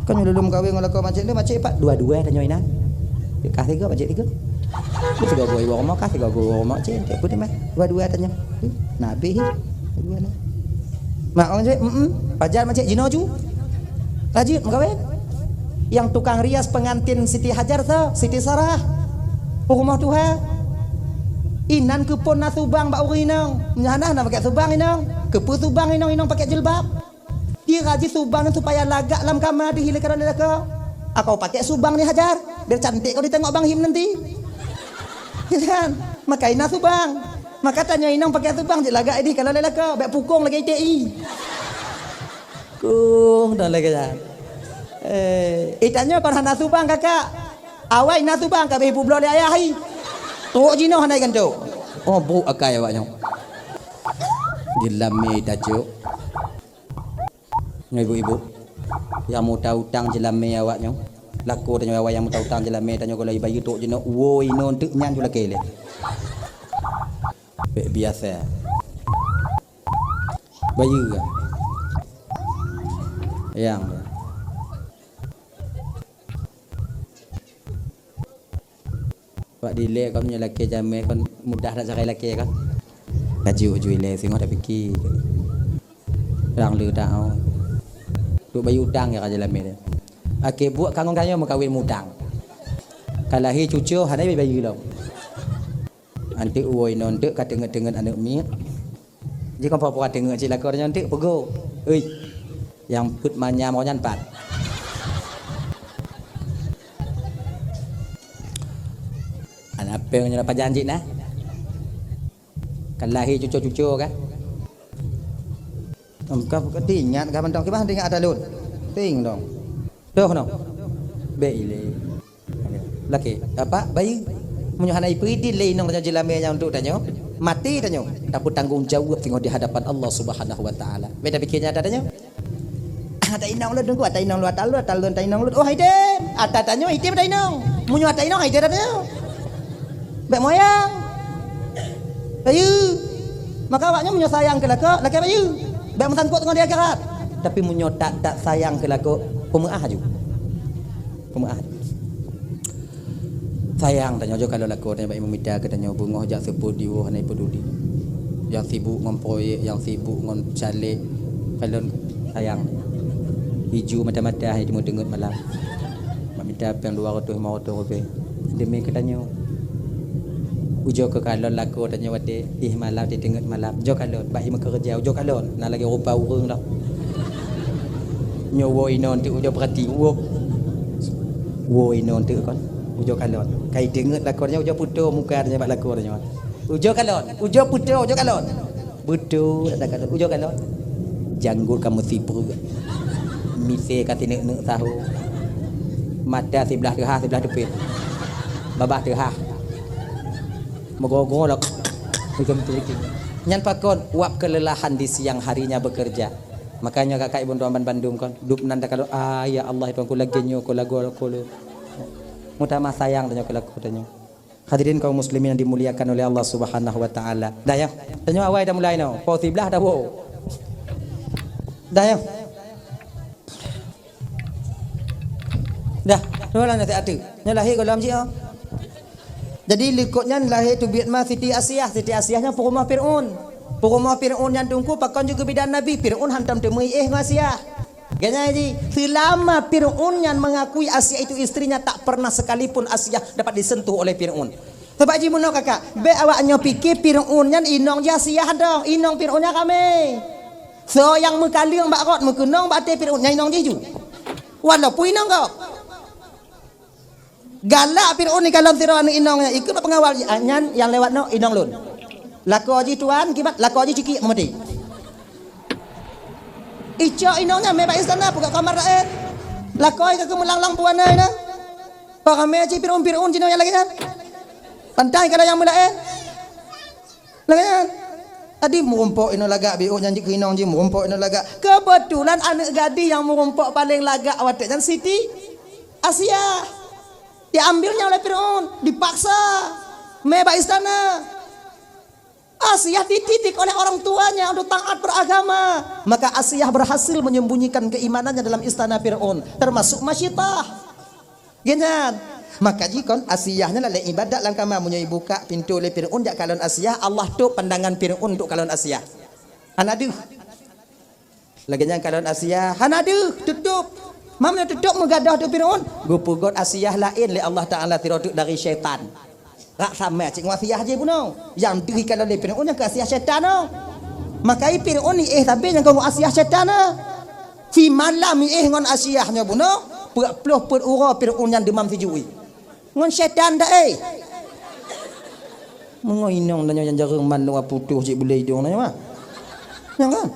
Kan lôn lôn kawin ngon lakoe makcik tu, makcik pat dua-dua tanyoe inan. Kah tiga, makcik tiga. Tiga boh ibu rumah kah, tiga boh rumah makcik. Tiap pun mah dua-dua tanyoe. Nabi hi. Dua-dua nah. Mak orang cik, mm, pajar makcik jinoe ju. Lanjut meukawen. Yang tukang rias pengantin Siti Hajar tu, Siti Sarah. Peurumoh tuha. Inan keupeue na subang bak ureueng inong. Nyan na pakai subang inong. Keupeue subang inong, inong pakai jilbab. Kira jih subang nyan supaya lagak lam kama dihilangkan oleh lakoe. Aku pakai subang ni Hajar, biar cantik kau ditengok Bang Him nanti. Kan? Maka ina subang. Maka tanyoe inong pakai subang jih lagak idih kalau lelako, bèk pukong lagèe I T I. Kong dah lagèe nyan. Eh, eh, tanyoe kon hana subang kakak. Awai na subang ka beh publoe lé ayah i. Trok jinoe hana iganto. Oh, brok akai awak nyoe. Jeulamé tacok. Nyoe ibu-ibu, nyang muta utang jeulamé awak nyoe. Lakoe tanyoe awai nyang muta utang jeulamé tanyoe, kalau ibayeue trok jinoe, woe inoe teuk nyan ju lakèe lé. Bèk biasa. Bayeue. Yang. Bak dilèe kon meunyoe lakèe jamèe kon mudah that sagai lakèe kon. Laju ju ilèe singoh tapike. Rang le tak, oh. Duk bayeue utang ya raja lamé dia. Akhé buet kangon kayong meukawen mutang. Ka lahé cucoe hana bayeue lom. Anteuk woe inoe anteuk ka teungeut-teungeut aneuk miet. Jikon pura-pura teungeut cit lakoe nyoe anteuk peugo. Ui. Nyang peuet manyam nyan pat. Aneuk apèng nyoe pajan cit nah. Ka lahé cucoe-cucoe kan. Engkau teuingat kah mantong kiban teuingat ata lôn. Ting dong. Toh noh. Bèk ilèe. Lakèe, apa? Bayeue. Meunyoe hana ipeudin lé inong tanyoe jeulamé nyan untuk tanyoe, maté tanyoe, tapeutanggong jaweueb singoh di hadapan Allah Subhanahu wa Taala. Bèk tapike nyan ata tanyoe. Ata inong lôn teungku, ata inong lôn, ata lôn, ata lôn, ata inong lôn. Oh, hai tem. Ata tanyoe, hai tem ata inong. Meunyoe ata inong, hai tem ata tanyoe. Bèk moyang. Bayeue. Maka awaknyoe meunyoe sayang keu lakoe, lakèe bayeue. Bèk meusangkot ngon di akhirat. Tapi meunyoe that-that sayang keu lakoe, peumeu'ah aju. Peumeu'ah. Sayang tanyoe jok kalau lakoe tanyoe bak imum mita keu tanyoe beungoh jak seupôt diwoe hana ipeuduli. Nyang sibuk ngon proyek, nyang sibuk ngon caleg, kalon sayang. Iju mata-mata hana teungeut-teungeut malam. Dapeueng dua ratus lima ratus ribèe. Demi keu tanyoe. Ujoe keu kalon lakoe tanyoe watèe ié malam, teungeut malam. Ujoe kalon, bak ié meukeureuja, ujoe kalon. Na lagèe rupa ureueng dah. Nyoe woe inoe teuk ujoe peurati, woe. Woe inoe teuk kon, ujoe kalon. Kai teungeut lakoe tanyoe, ujoe putôh muka tanyoe bak lakoe tanyoe. Ujoe kalon, ujoe putôh, ujoe kalon. Beutôi, ada kalon. Ujoe kalon. Janggot ka meusipreuk. Misé ka sineuk-neuk saho. Mata siblah teuhah, siblah teupet. Babah teuhah. Meugoe-goe lom. Nyan pakon, wab kelelahan di siang harinya bekerja. Makanya kakak ibu tuan bandum kon, dub nan takalon, "Ah, ya Allah, Tuhanku, lagèe nyoe ko lagoe ko lôn." Meutamah sayang tanyoe keu lakoe tanyoe. Hadirin kaum muslimin yang dimuliakan oleh Allah Subhanahu wa taala. Dah ya. Tanyoe awai dah mulai noh. Pukul siblah dah woe. Dah ya. Dah, nyoe lah naseuhat tu. Nyoe lahé gohlom jih, oh. Jadi likot nyan lahé teubiet ma Siti Asiah. Siti Asiah nyan peurumoh Fir'aun. Peurumoh Fir'aun nyan teungku pakon jeuet keu bidan Nabi. Fir'aun hantom teumeuiéh ngon Asiah. Ganya ji, selama Fir'aun nyan mengakui Asiah itu istrinya, tak pernah sekalipun Asiah dapat disentuh oleh Fir'aun. Sebab ji meunoe kakak, bèk awak nyoe pike Fir'aun nyan inong ji Asiah dah, inong Fir'aun nyan ramé. Soe nyang meukaleueng bak rot meukeunong bak até Fir'aun nyan inong jih ju. Walaupun inong gob. Galak Fir'aun ni kalon sidroe aneuk inong nyan, ikheun bak peungawal, "Ah, nyan nyang lewat nyoe inong lôn." Lakoe jih tuan, kiban, lakoe jih cikiek meumaté. Icok inong nyan mé bak istana, peugah kamar laén. Lakoe ka keumeulanglang buana nyan. Paramé cit Fir'aun-Fir'aun jinoe nyang lagèe nyan. Pantai kalau nyang meulaén. Lagèe nyan. Tadi meurumpok inoe lagak, biôh nyan jih keu inong jih meurumpok inoe lagak. Keubeutulan aneuk gadih nyang meurumpok paleng lagak watèe nyan Siti Asiah. Diambilnya oleh Fir'aun, dipaksa. Mé bak istana. Asiah dididik oleh orang tuanya untuk taat beragama. Maka Asiah berhasil menyembunyikan keimanannya dalam istana Fir'aun, termasuk Masyitah. Geuh nyan. Maka jikon Asiah nyan lalé ibadat lam kama, meunyoe ibuka pintoe lé Fir'aun jak kalon Asiah, Allah tôp pandangan Fir'aun untuk kalon Asiah. Hana deuh. Lagèe nyan kalon Asiah, hana deuh, tutôp. Meunyoe tutôp meugadôh teuk Fir'aun, geupeugot Asiah laén lé Allah Taala sidroe teuk dari syaitan. Rak sama cit ngon Asiah jih bunoe. Nyang deuh ikalon lé Fir'aun nyang keu Asiah syaitan nyoe. Maka i Fir'aun iéh sabe nyang keu Asiah syaitan nyoe. Simalam iéh ngon Asiah nyoe bunoe, peuet ploh peuet uroe Fir'aun nyan deumam sijuek. Ngon syaitan dak, eh? Meungon inong tanyoe nyang jareueng manok putôh cit bulèe idong tanyoe mah. Nyang kan?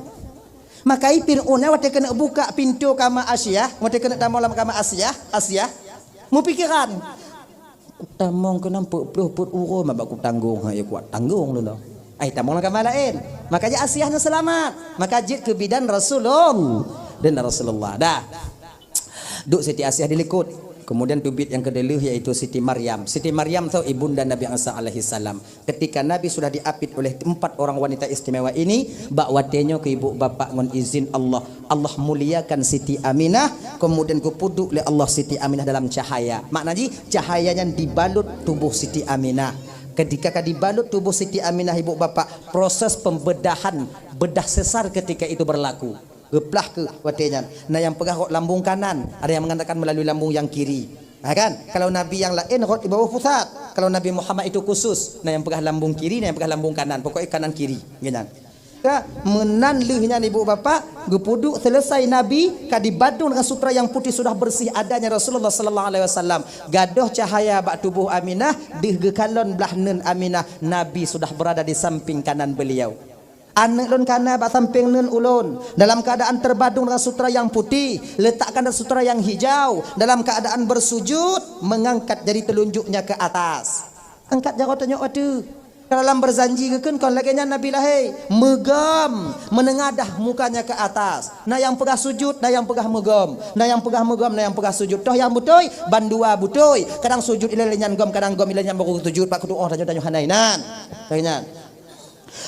Maka i Fir'aun nyan watèe keuneuk buka pintoe kama Asiah, watèe keuneuk tamong lam kama Asiah, Asiah, meupikeran. Kutamong keunan peuet ploh peuet uroe ma bak kutanggong, ha, ya kuat tanggong lôn. Ai tamong lam kama laén. Maka jih Asiah nyan seulamat. Maka jeuet keu bidan Rasulullah. Dan Rasulullah. Dah. Duek Siti Asiah di likot. Kemudian teubiet nyang keudua yaitu Siti Maryam. Siti Maryam tu ibunda Nabi Isa alaihissalam. Ketika Nabi sudah diapit oleh empat orang wanita istimewa ini, bak watèe nyoe keu ibu bapak ngon izin Allah, Allah muliakan Siti Aminah, kemudian geupeuduek lé Allah Siti Aminah dalam cahaya. Makna jih, cahaya nyan dibalut tuboh Siti Aminah. Ketika ka dibalut tuboh Siti Aminah, ibu bapak, proses pembedahan, bedah sesar ketika itu berlaku. Geuplah keuh watèe nyan. Na nyang peugah rot lambung kanan, ada yang mengatakan melalui lambung yang kiri. Ha kan? Kalau nabi yang laén rot di bawah pusat. Kalau Nabi Muhammad itu khusus, na nyang peugah lambung kiri, na nyang peugah lambung kanan. Pokoknya kanan kiri, gitu. Ya, meunan lheueh nyan ibu bapak, geupeuduek selesai Nabi ka dibadong dengan sutra yang putih sudah bersih adanya Rasulullah sallallahu alaihi wasallam. Gadôh cahaya bak tuboh Aminah, deuh geukalon blah neun Aminah, Nabi sudah berada di samping kanan beliau. Aneuk lôn kana bak sampéng neun ulôn, dalam keadaan terbadong dengan sutra yang putih, letakkan sutra yang hijau, dalam keadaan bersujud, mengangkat jari telunjuknya ke atas. Angkat jaroe tanyoe ateueh. Kalau lam berjanji geukheun kon lagèe nyan Nabi lahé, meugom, meunengadah mukanya ke atas. Na nyang peugah sujud, na nyang peugah meugom, na nyang peugah meugom, na nyang peugah sujud. Toh nyang beutôi, bandua beutôi. Kadang sujud ilèe nyan gom, kadang gom ilèe nyan baru sujud, bak kutu'oh tanyoe-tanyoe hana inan. Lagèe nyan.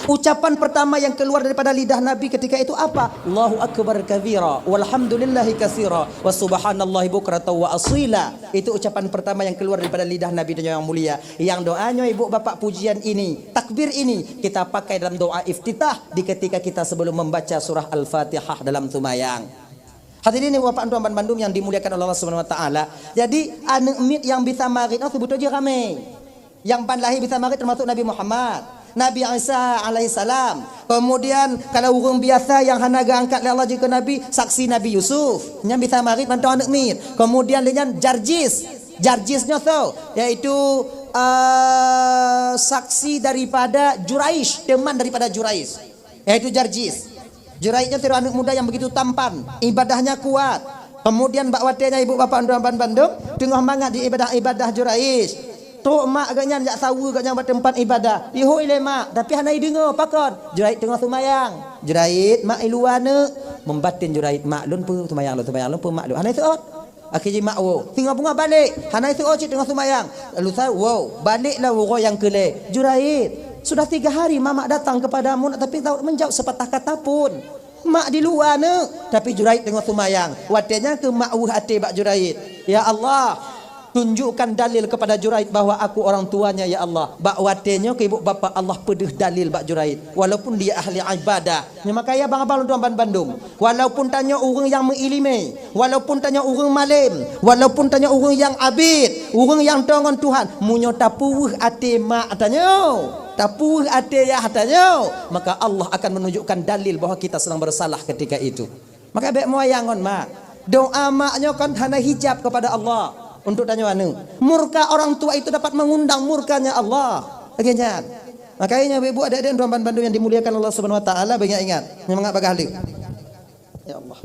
Ucapan pertama yang keluar daripada lidah Nabi ketika itu apa? "Allahu Akbar kabira, walhamdulillahi katsira, wa subhanallahi bukratan wa asila." Itu ucapan pertama yang keluar daripada lidah Nabi dan yang mulia. Yang doa nyoe ibu bapak pujian ini, takbir ini, kita pakai dalam doa iftitah di ketika kita sebelum membaca surah Al-Fatihah dalam seumayang. Hadirin ibu bapak tuan bandum yang dimuliakan Allah Subhanahu wa taala. Jadi, aneuk miet nyang bisa marit nyoe seubeutôi jih ramé. Nyang ban lahé bisa marit teumasuk Nabi Muhammad, Nabi Isa alaihissalam. Kemudian kalau ureuëng biasa nyang hana geuangkat lé Allah jeuet keu nabi, saksi Nabi Yusuf. Nyan bisa marit mantong aneuk miet. Kemudian lé nyan Jarjis. Jarjis nyoe soe? Yaitu, eh, saksi daripada Juraij, teman daripada Juraij. Yaitu Jarjis. Juraij nyoe sidroe aneuk muda yang begitu tampan, ibadahnya kuat. Kemudian bak watée nyan ibu bapak tuan bandum teungoh mangat di ibadah-ibadah Juraij. Trok mak geuhnyan jak saweue geuhnyan bak teumpat ibadah. Ihôi lé mak, tapi hana ideungoe pakon. Juraij teungoh seumayang. Juraij, mak i luwa neuk. Meumbaten Juraij, mak lôn peue seumayang lôn, seumayang lôn peue mak lôn. Hana iseuôt. Akhé jih mak woe. Singoh beungoh balek. Hana iseuôt cit teungoh seumayang. Lalu sa-, woe. Balek lam uroe nyang keu lhée. Juraij, sudah tiga hari mamak datang kepadamu, tapi tak menjawab sepatah kata pun. Mak di luwa neuk, tapi Juraij teungoh seumayang. Watée nyan keuh mak weueh até bak Juraij. Ya Allah, tunjukkan dalil kepada Juraij bahwa aku orang tuanya, ya Allah. Bak watée nyoe keu ibu bapak Allah peudeuh dalil bak Juraij. Walaupun dia ahli ibadah. Nyoe makajih abang-abang lôn tuan bandum. Walaupun tanyoe ureuëng nyang meuiéleumé, walaupun tanyoe ureuëng malém, walaupun tanyoe ureuëng nyang abét, ureuëng nyang toe ngon Tuhan, meunyoe tapeuweueh até mak tanyoe, tapeuweueh até yah tanyoe, maka Allah akan menunjukkan dalil bahwa kita sedang bersalah ketika itu. Maka bék meuayang ngon mak. Doa mak nyoe kan hana hijab kepada Allah untuk tanyoe aneuk. Murka orang tua itu dapat mengundang murkanya Allah. Lagée nyan. Makanya ibu-ibu, adik-adik, tuan bandum yang dimuliakan Allah Subhanahu wa taala, banyak ingat. Nyoe mangat bagah lé. Ya Allah.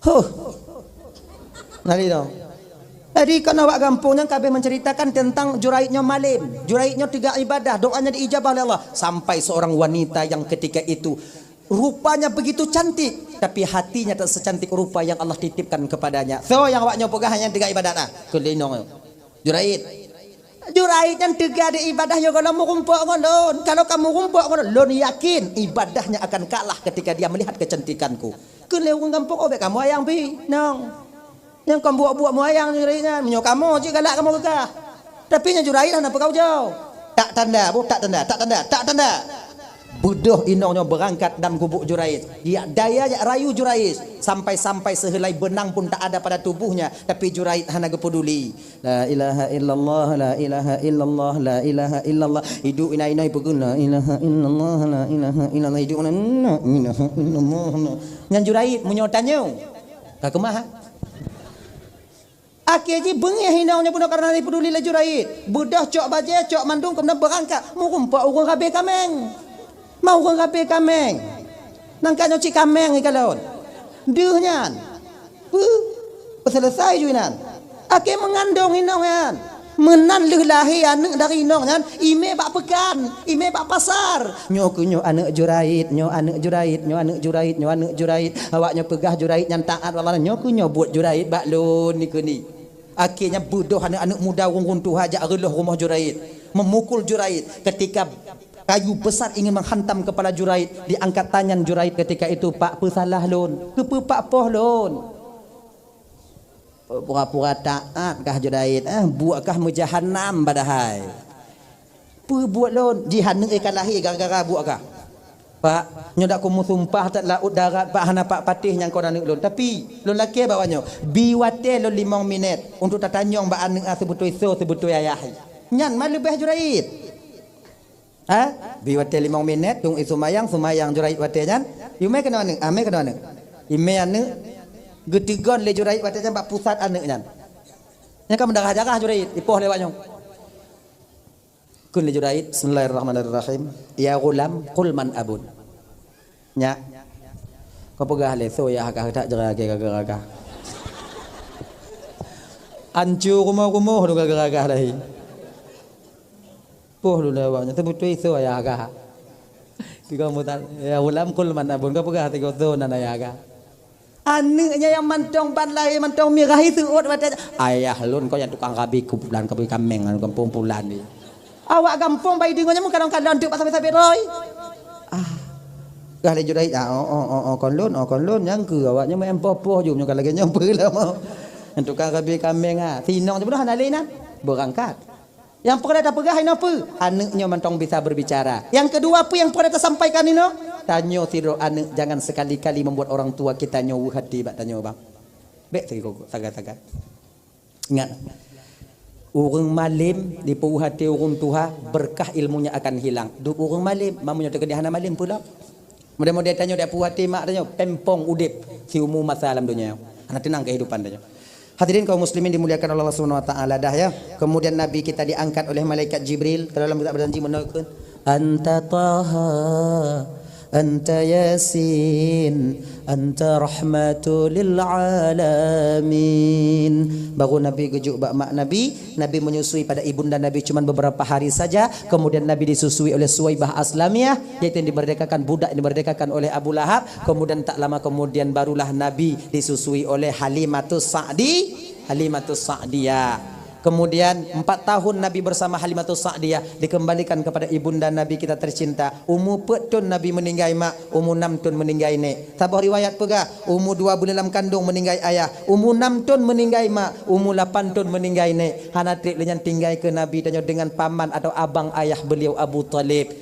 Huh. Nali dong. Jadi kan awak gampông nyan kabeh menceritakan tentang Juraij nyoe malém. Juraij nyoe teuga ibadah, doanya diijabah oleh Allah. Sampai seorang wanita yang ketika itu rupanya begitu cantik, tapi hatinya tak secantik rupa yang Allah titipkan kepadanya. So yang awak nyoe peugah nyang teuga ibadah nah, keu lé inong nyoe. Juraij. Juraij nyan teuga di ibadah nyoe gohlom meurumpok ngon lôn. Kalau kamu rumpok ngon lôn, lôn yakin ibadahnya akan kalah ketika dia melihat kecantikanku. Keu lé ureuëng gampông, oh bék kamoe ayang pi, nong. Nyang kon buet-buet meuayang Juraij nyan. Meunyoe kamoe cit galak kamoe keugah. Tapi nyan Juraij hana peugah ujoe. Tak tanda, boh tak tanda, tak tanda, tak tanda. Beudôh inong nyoe beurangkat dan geubuet Juraij. Yak daya yak rayu Juraij. Sampai-sampai sehelai benang pun tak ada pada tubuhnya. Tapi Juraij hana geupeuduli. La ilaha illallah, la ilaha illallah, la ilaha illallah. Iduek inai-inai peuguna, la ilaha illallah, la ilaha illallah. Iduek inai, la ilaha illallah, la. Nyan Juraij meunyoe tanyoe. Ka keumah, ha? Akhé jih beungéh inong nyoe bunoe kareuna jipeuduli lé Juraij. Beudôh cok bajée, cok mandum, keumudian beurangkat. Meurumpok ureuëng rabe kaméng. Ma ureuëng rabe kaméng. Nangka nyoe cit kaméng ikalon. Deuh nyan. Peue? Peuseuleusoe ju inan. Akhé meungandong inong nyan. Meunan lheueh lahé aneuk dari inong nyan, imé bak peukan, imé bak pasar. Nyoe keuh nyoe aneuk Juraij, nyoe aneuk Juraij, nyoe aneuk Juraij, nyoe aneuk Juraij. Awak nyoe peugah Juraij nyan taát bak Allah, nyoe keuh nyoe buet Juraij bak lôn nikeue ni. Akhé nyan beudôh aneuk-aneuk muda ureuëng-ureuëng tuha jak reuloh rumoh Juraij, memukul Juraij. Ketika kayu besar ingin menghantam kepala Juraij, diangkat tangan Juraij ketika itu, "Pak, peusalah lôn, keupeue Pak poh lôn?" Pura-pura taát kah Juraij, eh, buet kah meujahanam padahai. Peue buet lôn? Jih aneuk ka lahé gara-gara buet kah? Pak, nyoe dak kumeusumpah that laôt darat, Pak, hana Pak patéh nyang kon aneuk lôn. Tapi, lôn lakée bak awak nyoe, bi watée lôn limong minét untuk tatanyong bak aneuk, ah, seubeutôi soe seubeutôi ayah. Nyan ma leubeh Juraij. Ha? Bi watée limong minét, dong i seumayang, seumayang Juraij watée nyan. Yue mé keunoe aneuk, ah, mé keunoe aneuk. Imé aneuk, geuteugon lé Juraij watée nyan bak pusat aneuk nyan. Nyan ka meudarah-darah Juraij, ipoh lé awak nyoe. Kheun lé Juraij, "Bismillahirrahmanirrahim. Ya ghulam, qul man abun." Nyak, kau peugah lé soe ayah kah, tak jera ke gara-gara kah. Ancu rumoh-rumoh tu gara-gara kah lahé. Poh lôn lé awak nyan, seubeutôi soe ayah kah. Tiga mutan, "Ya ghulam, qul man abun." Kau peugah tiga soe nan ayah kah. Aneuk nyan nyang mantong ban lahé mantong mirah, iseuôt watée, "Ayah lôn kah nyang tukang rabe kuburan, rabe kaméng lam gampông pulan nyoe." Awak gampông bak ideungoe nyan meukalon-kalon teuk bak sabé-sabé roi. Ah. Gah lé Juraij, "Ah, oh, oh, oh, oh, kon lôn, oh, kon lôn." Nyang keu awak nyan meu'en poh-poh jeuem nyoe ka lagée nyoe peue lom. Nyang tukang rabe kaméng, ah. Sinong jih bunoe hana lé inan. Beurangkat. Nyang peureulée tapeugah inoe peue? Aneuk nyoe mantong bisa berbicara. Nyang keudua peue nyang peureulée tasampaikan inoe? Tanyoe sidroe aneuk, jangan sekali-kali membuat orang tua kita nyoe weueh até bak tanyoe, bang. Bék sagai-sagai. Ingat, ureuëng malém dipeuweueh até ureuëng tuha, berkah ilmunya akan hilang. Duek ureuëng malém, meunyoe teukeudi hana malém pula. Mudah-mudahan tanyoe dipeuweueh até mak tanyoe, pempong udép siumu masa lam donya. Hana teunang kehidupan tanyoe. Hadirin kaum muslimin dimuliakan Allah Subhanahu wa taala, dah ya. Kemudian Nabi kita diangkat oleh malaikat Jibril, kalau dalam kitab berjanji menurunkan, "Anta Taha, anta Yasin, anta rahmatu lil alamin." Baru Nabi geujok bak mak Nabi, Nabi menyusui pada ibunda Nabi cuma beberapa hari saja, kemudian Nabi disusui oleh Suwaibah Aslamiyah, yaitu yang dimerdekakan, budak yang dimerdekakan oleh Abu Lahab. Kemudian tak lama kemudian barulah Nabi disusui oleh Halimatus Sa'di, Halimatus Sa'diyah. Kemudian empat tahun Nabi bersama Halimatus Sa'diyah, dikembalikan kepada ibunda Nabi kita tercinta. Umu peuet thon Nabi meninggai mak, umu nam thon meninggai nék. Saboh riwayat peugah, umu dua buleuen lam kandong meninggai ayah, umu nam thon meninggai mak, umu lapan thon meninggai nék. Hana treb lé nyan tinggai keu Nabi tanyoe dengan paman atau abang ayah beliau Abu Thalib.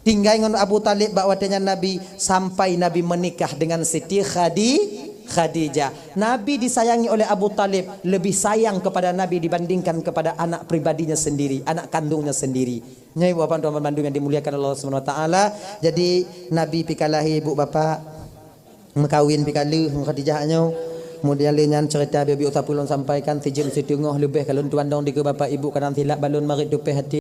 Tinggai ngon Abu Thalib bak watée nyan Nabi, sampai Nabi menikah dengan Siti Khadi-, Khadijah. Nabi disayangi oleh Abu Thalib, lebih sayang kepada Nabi dibandingkan kepada anak pribadinya sendiri, anak kandungnya sendiri. Nyoe Bapak Tuan bandum yang dimuliakan Allah Subhanahu wa taala. Jadi Nabi pih ka lahé ibu bapak, meukawen pih ka lheueh ngon Khadijah nyoe. Kemudian lé nyan cerita biôh-biôh sapeue lôn sampaikan, sijeuem siteungoh leubeh ka lôn tuan dong dikeue bapak ibu, kadang silap balon marit tupeh até.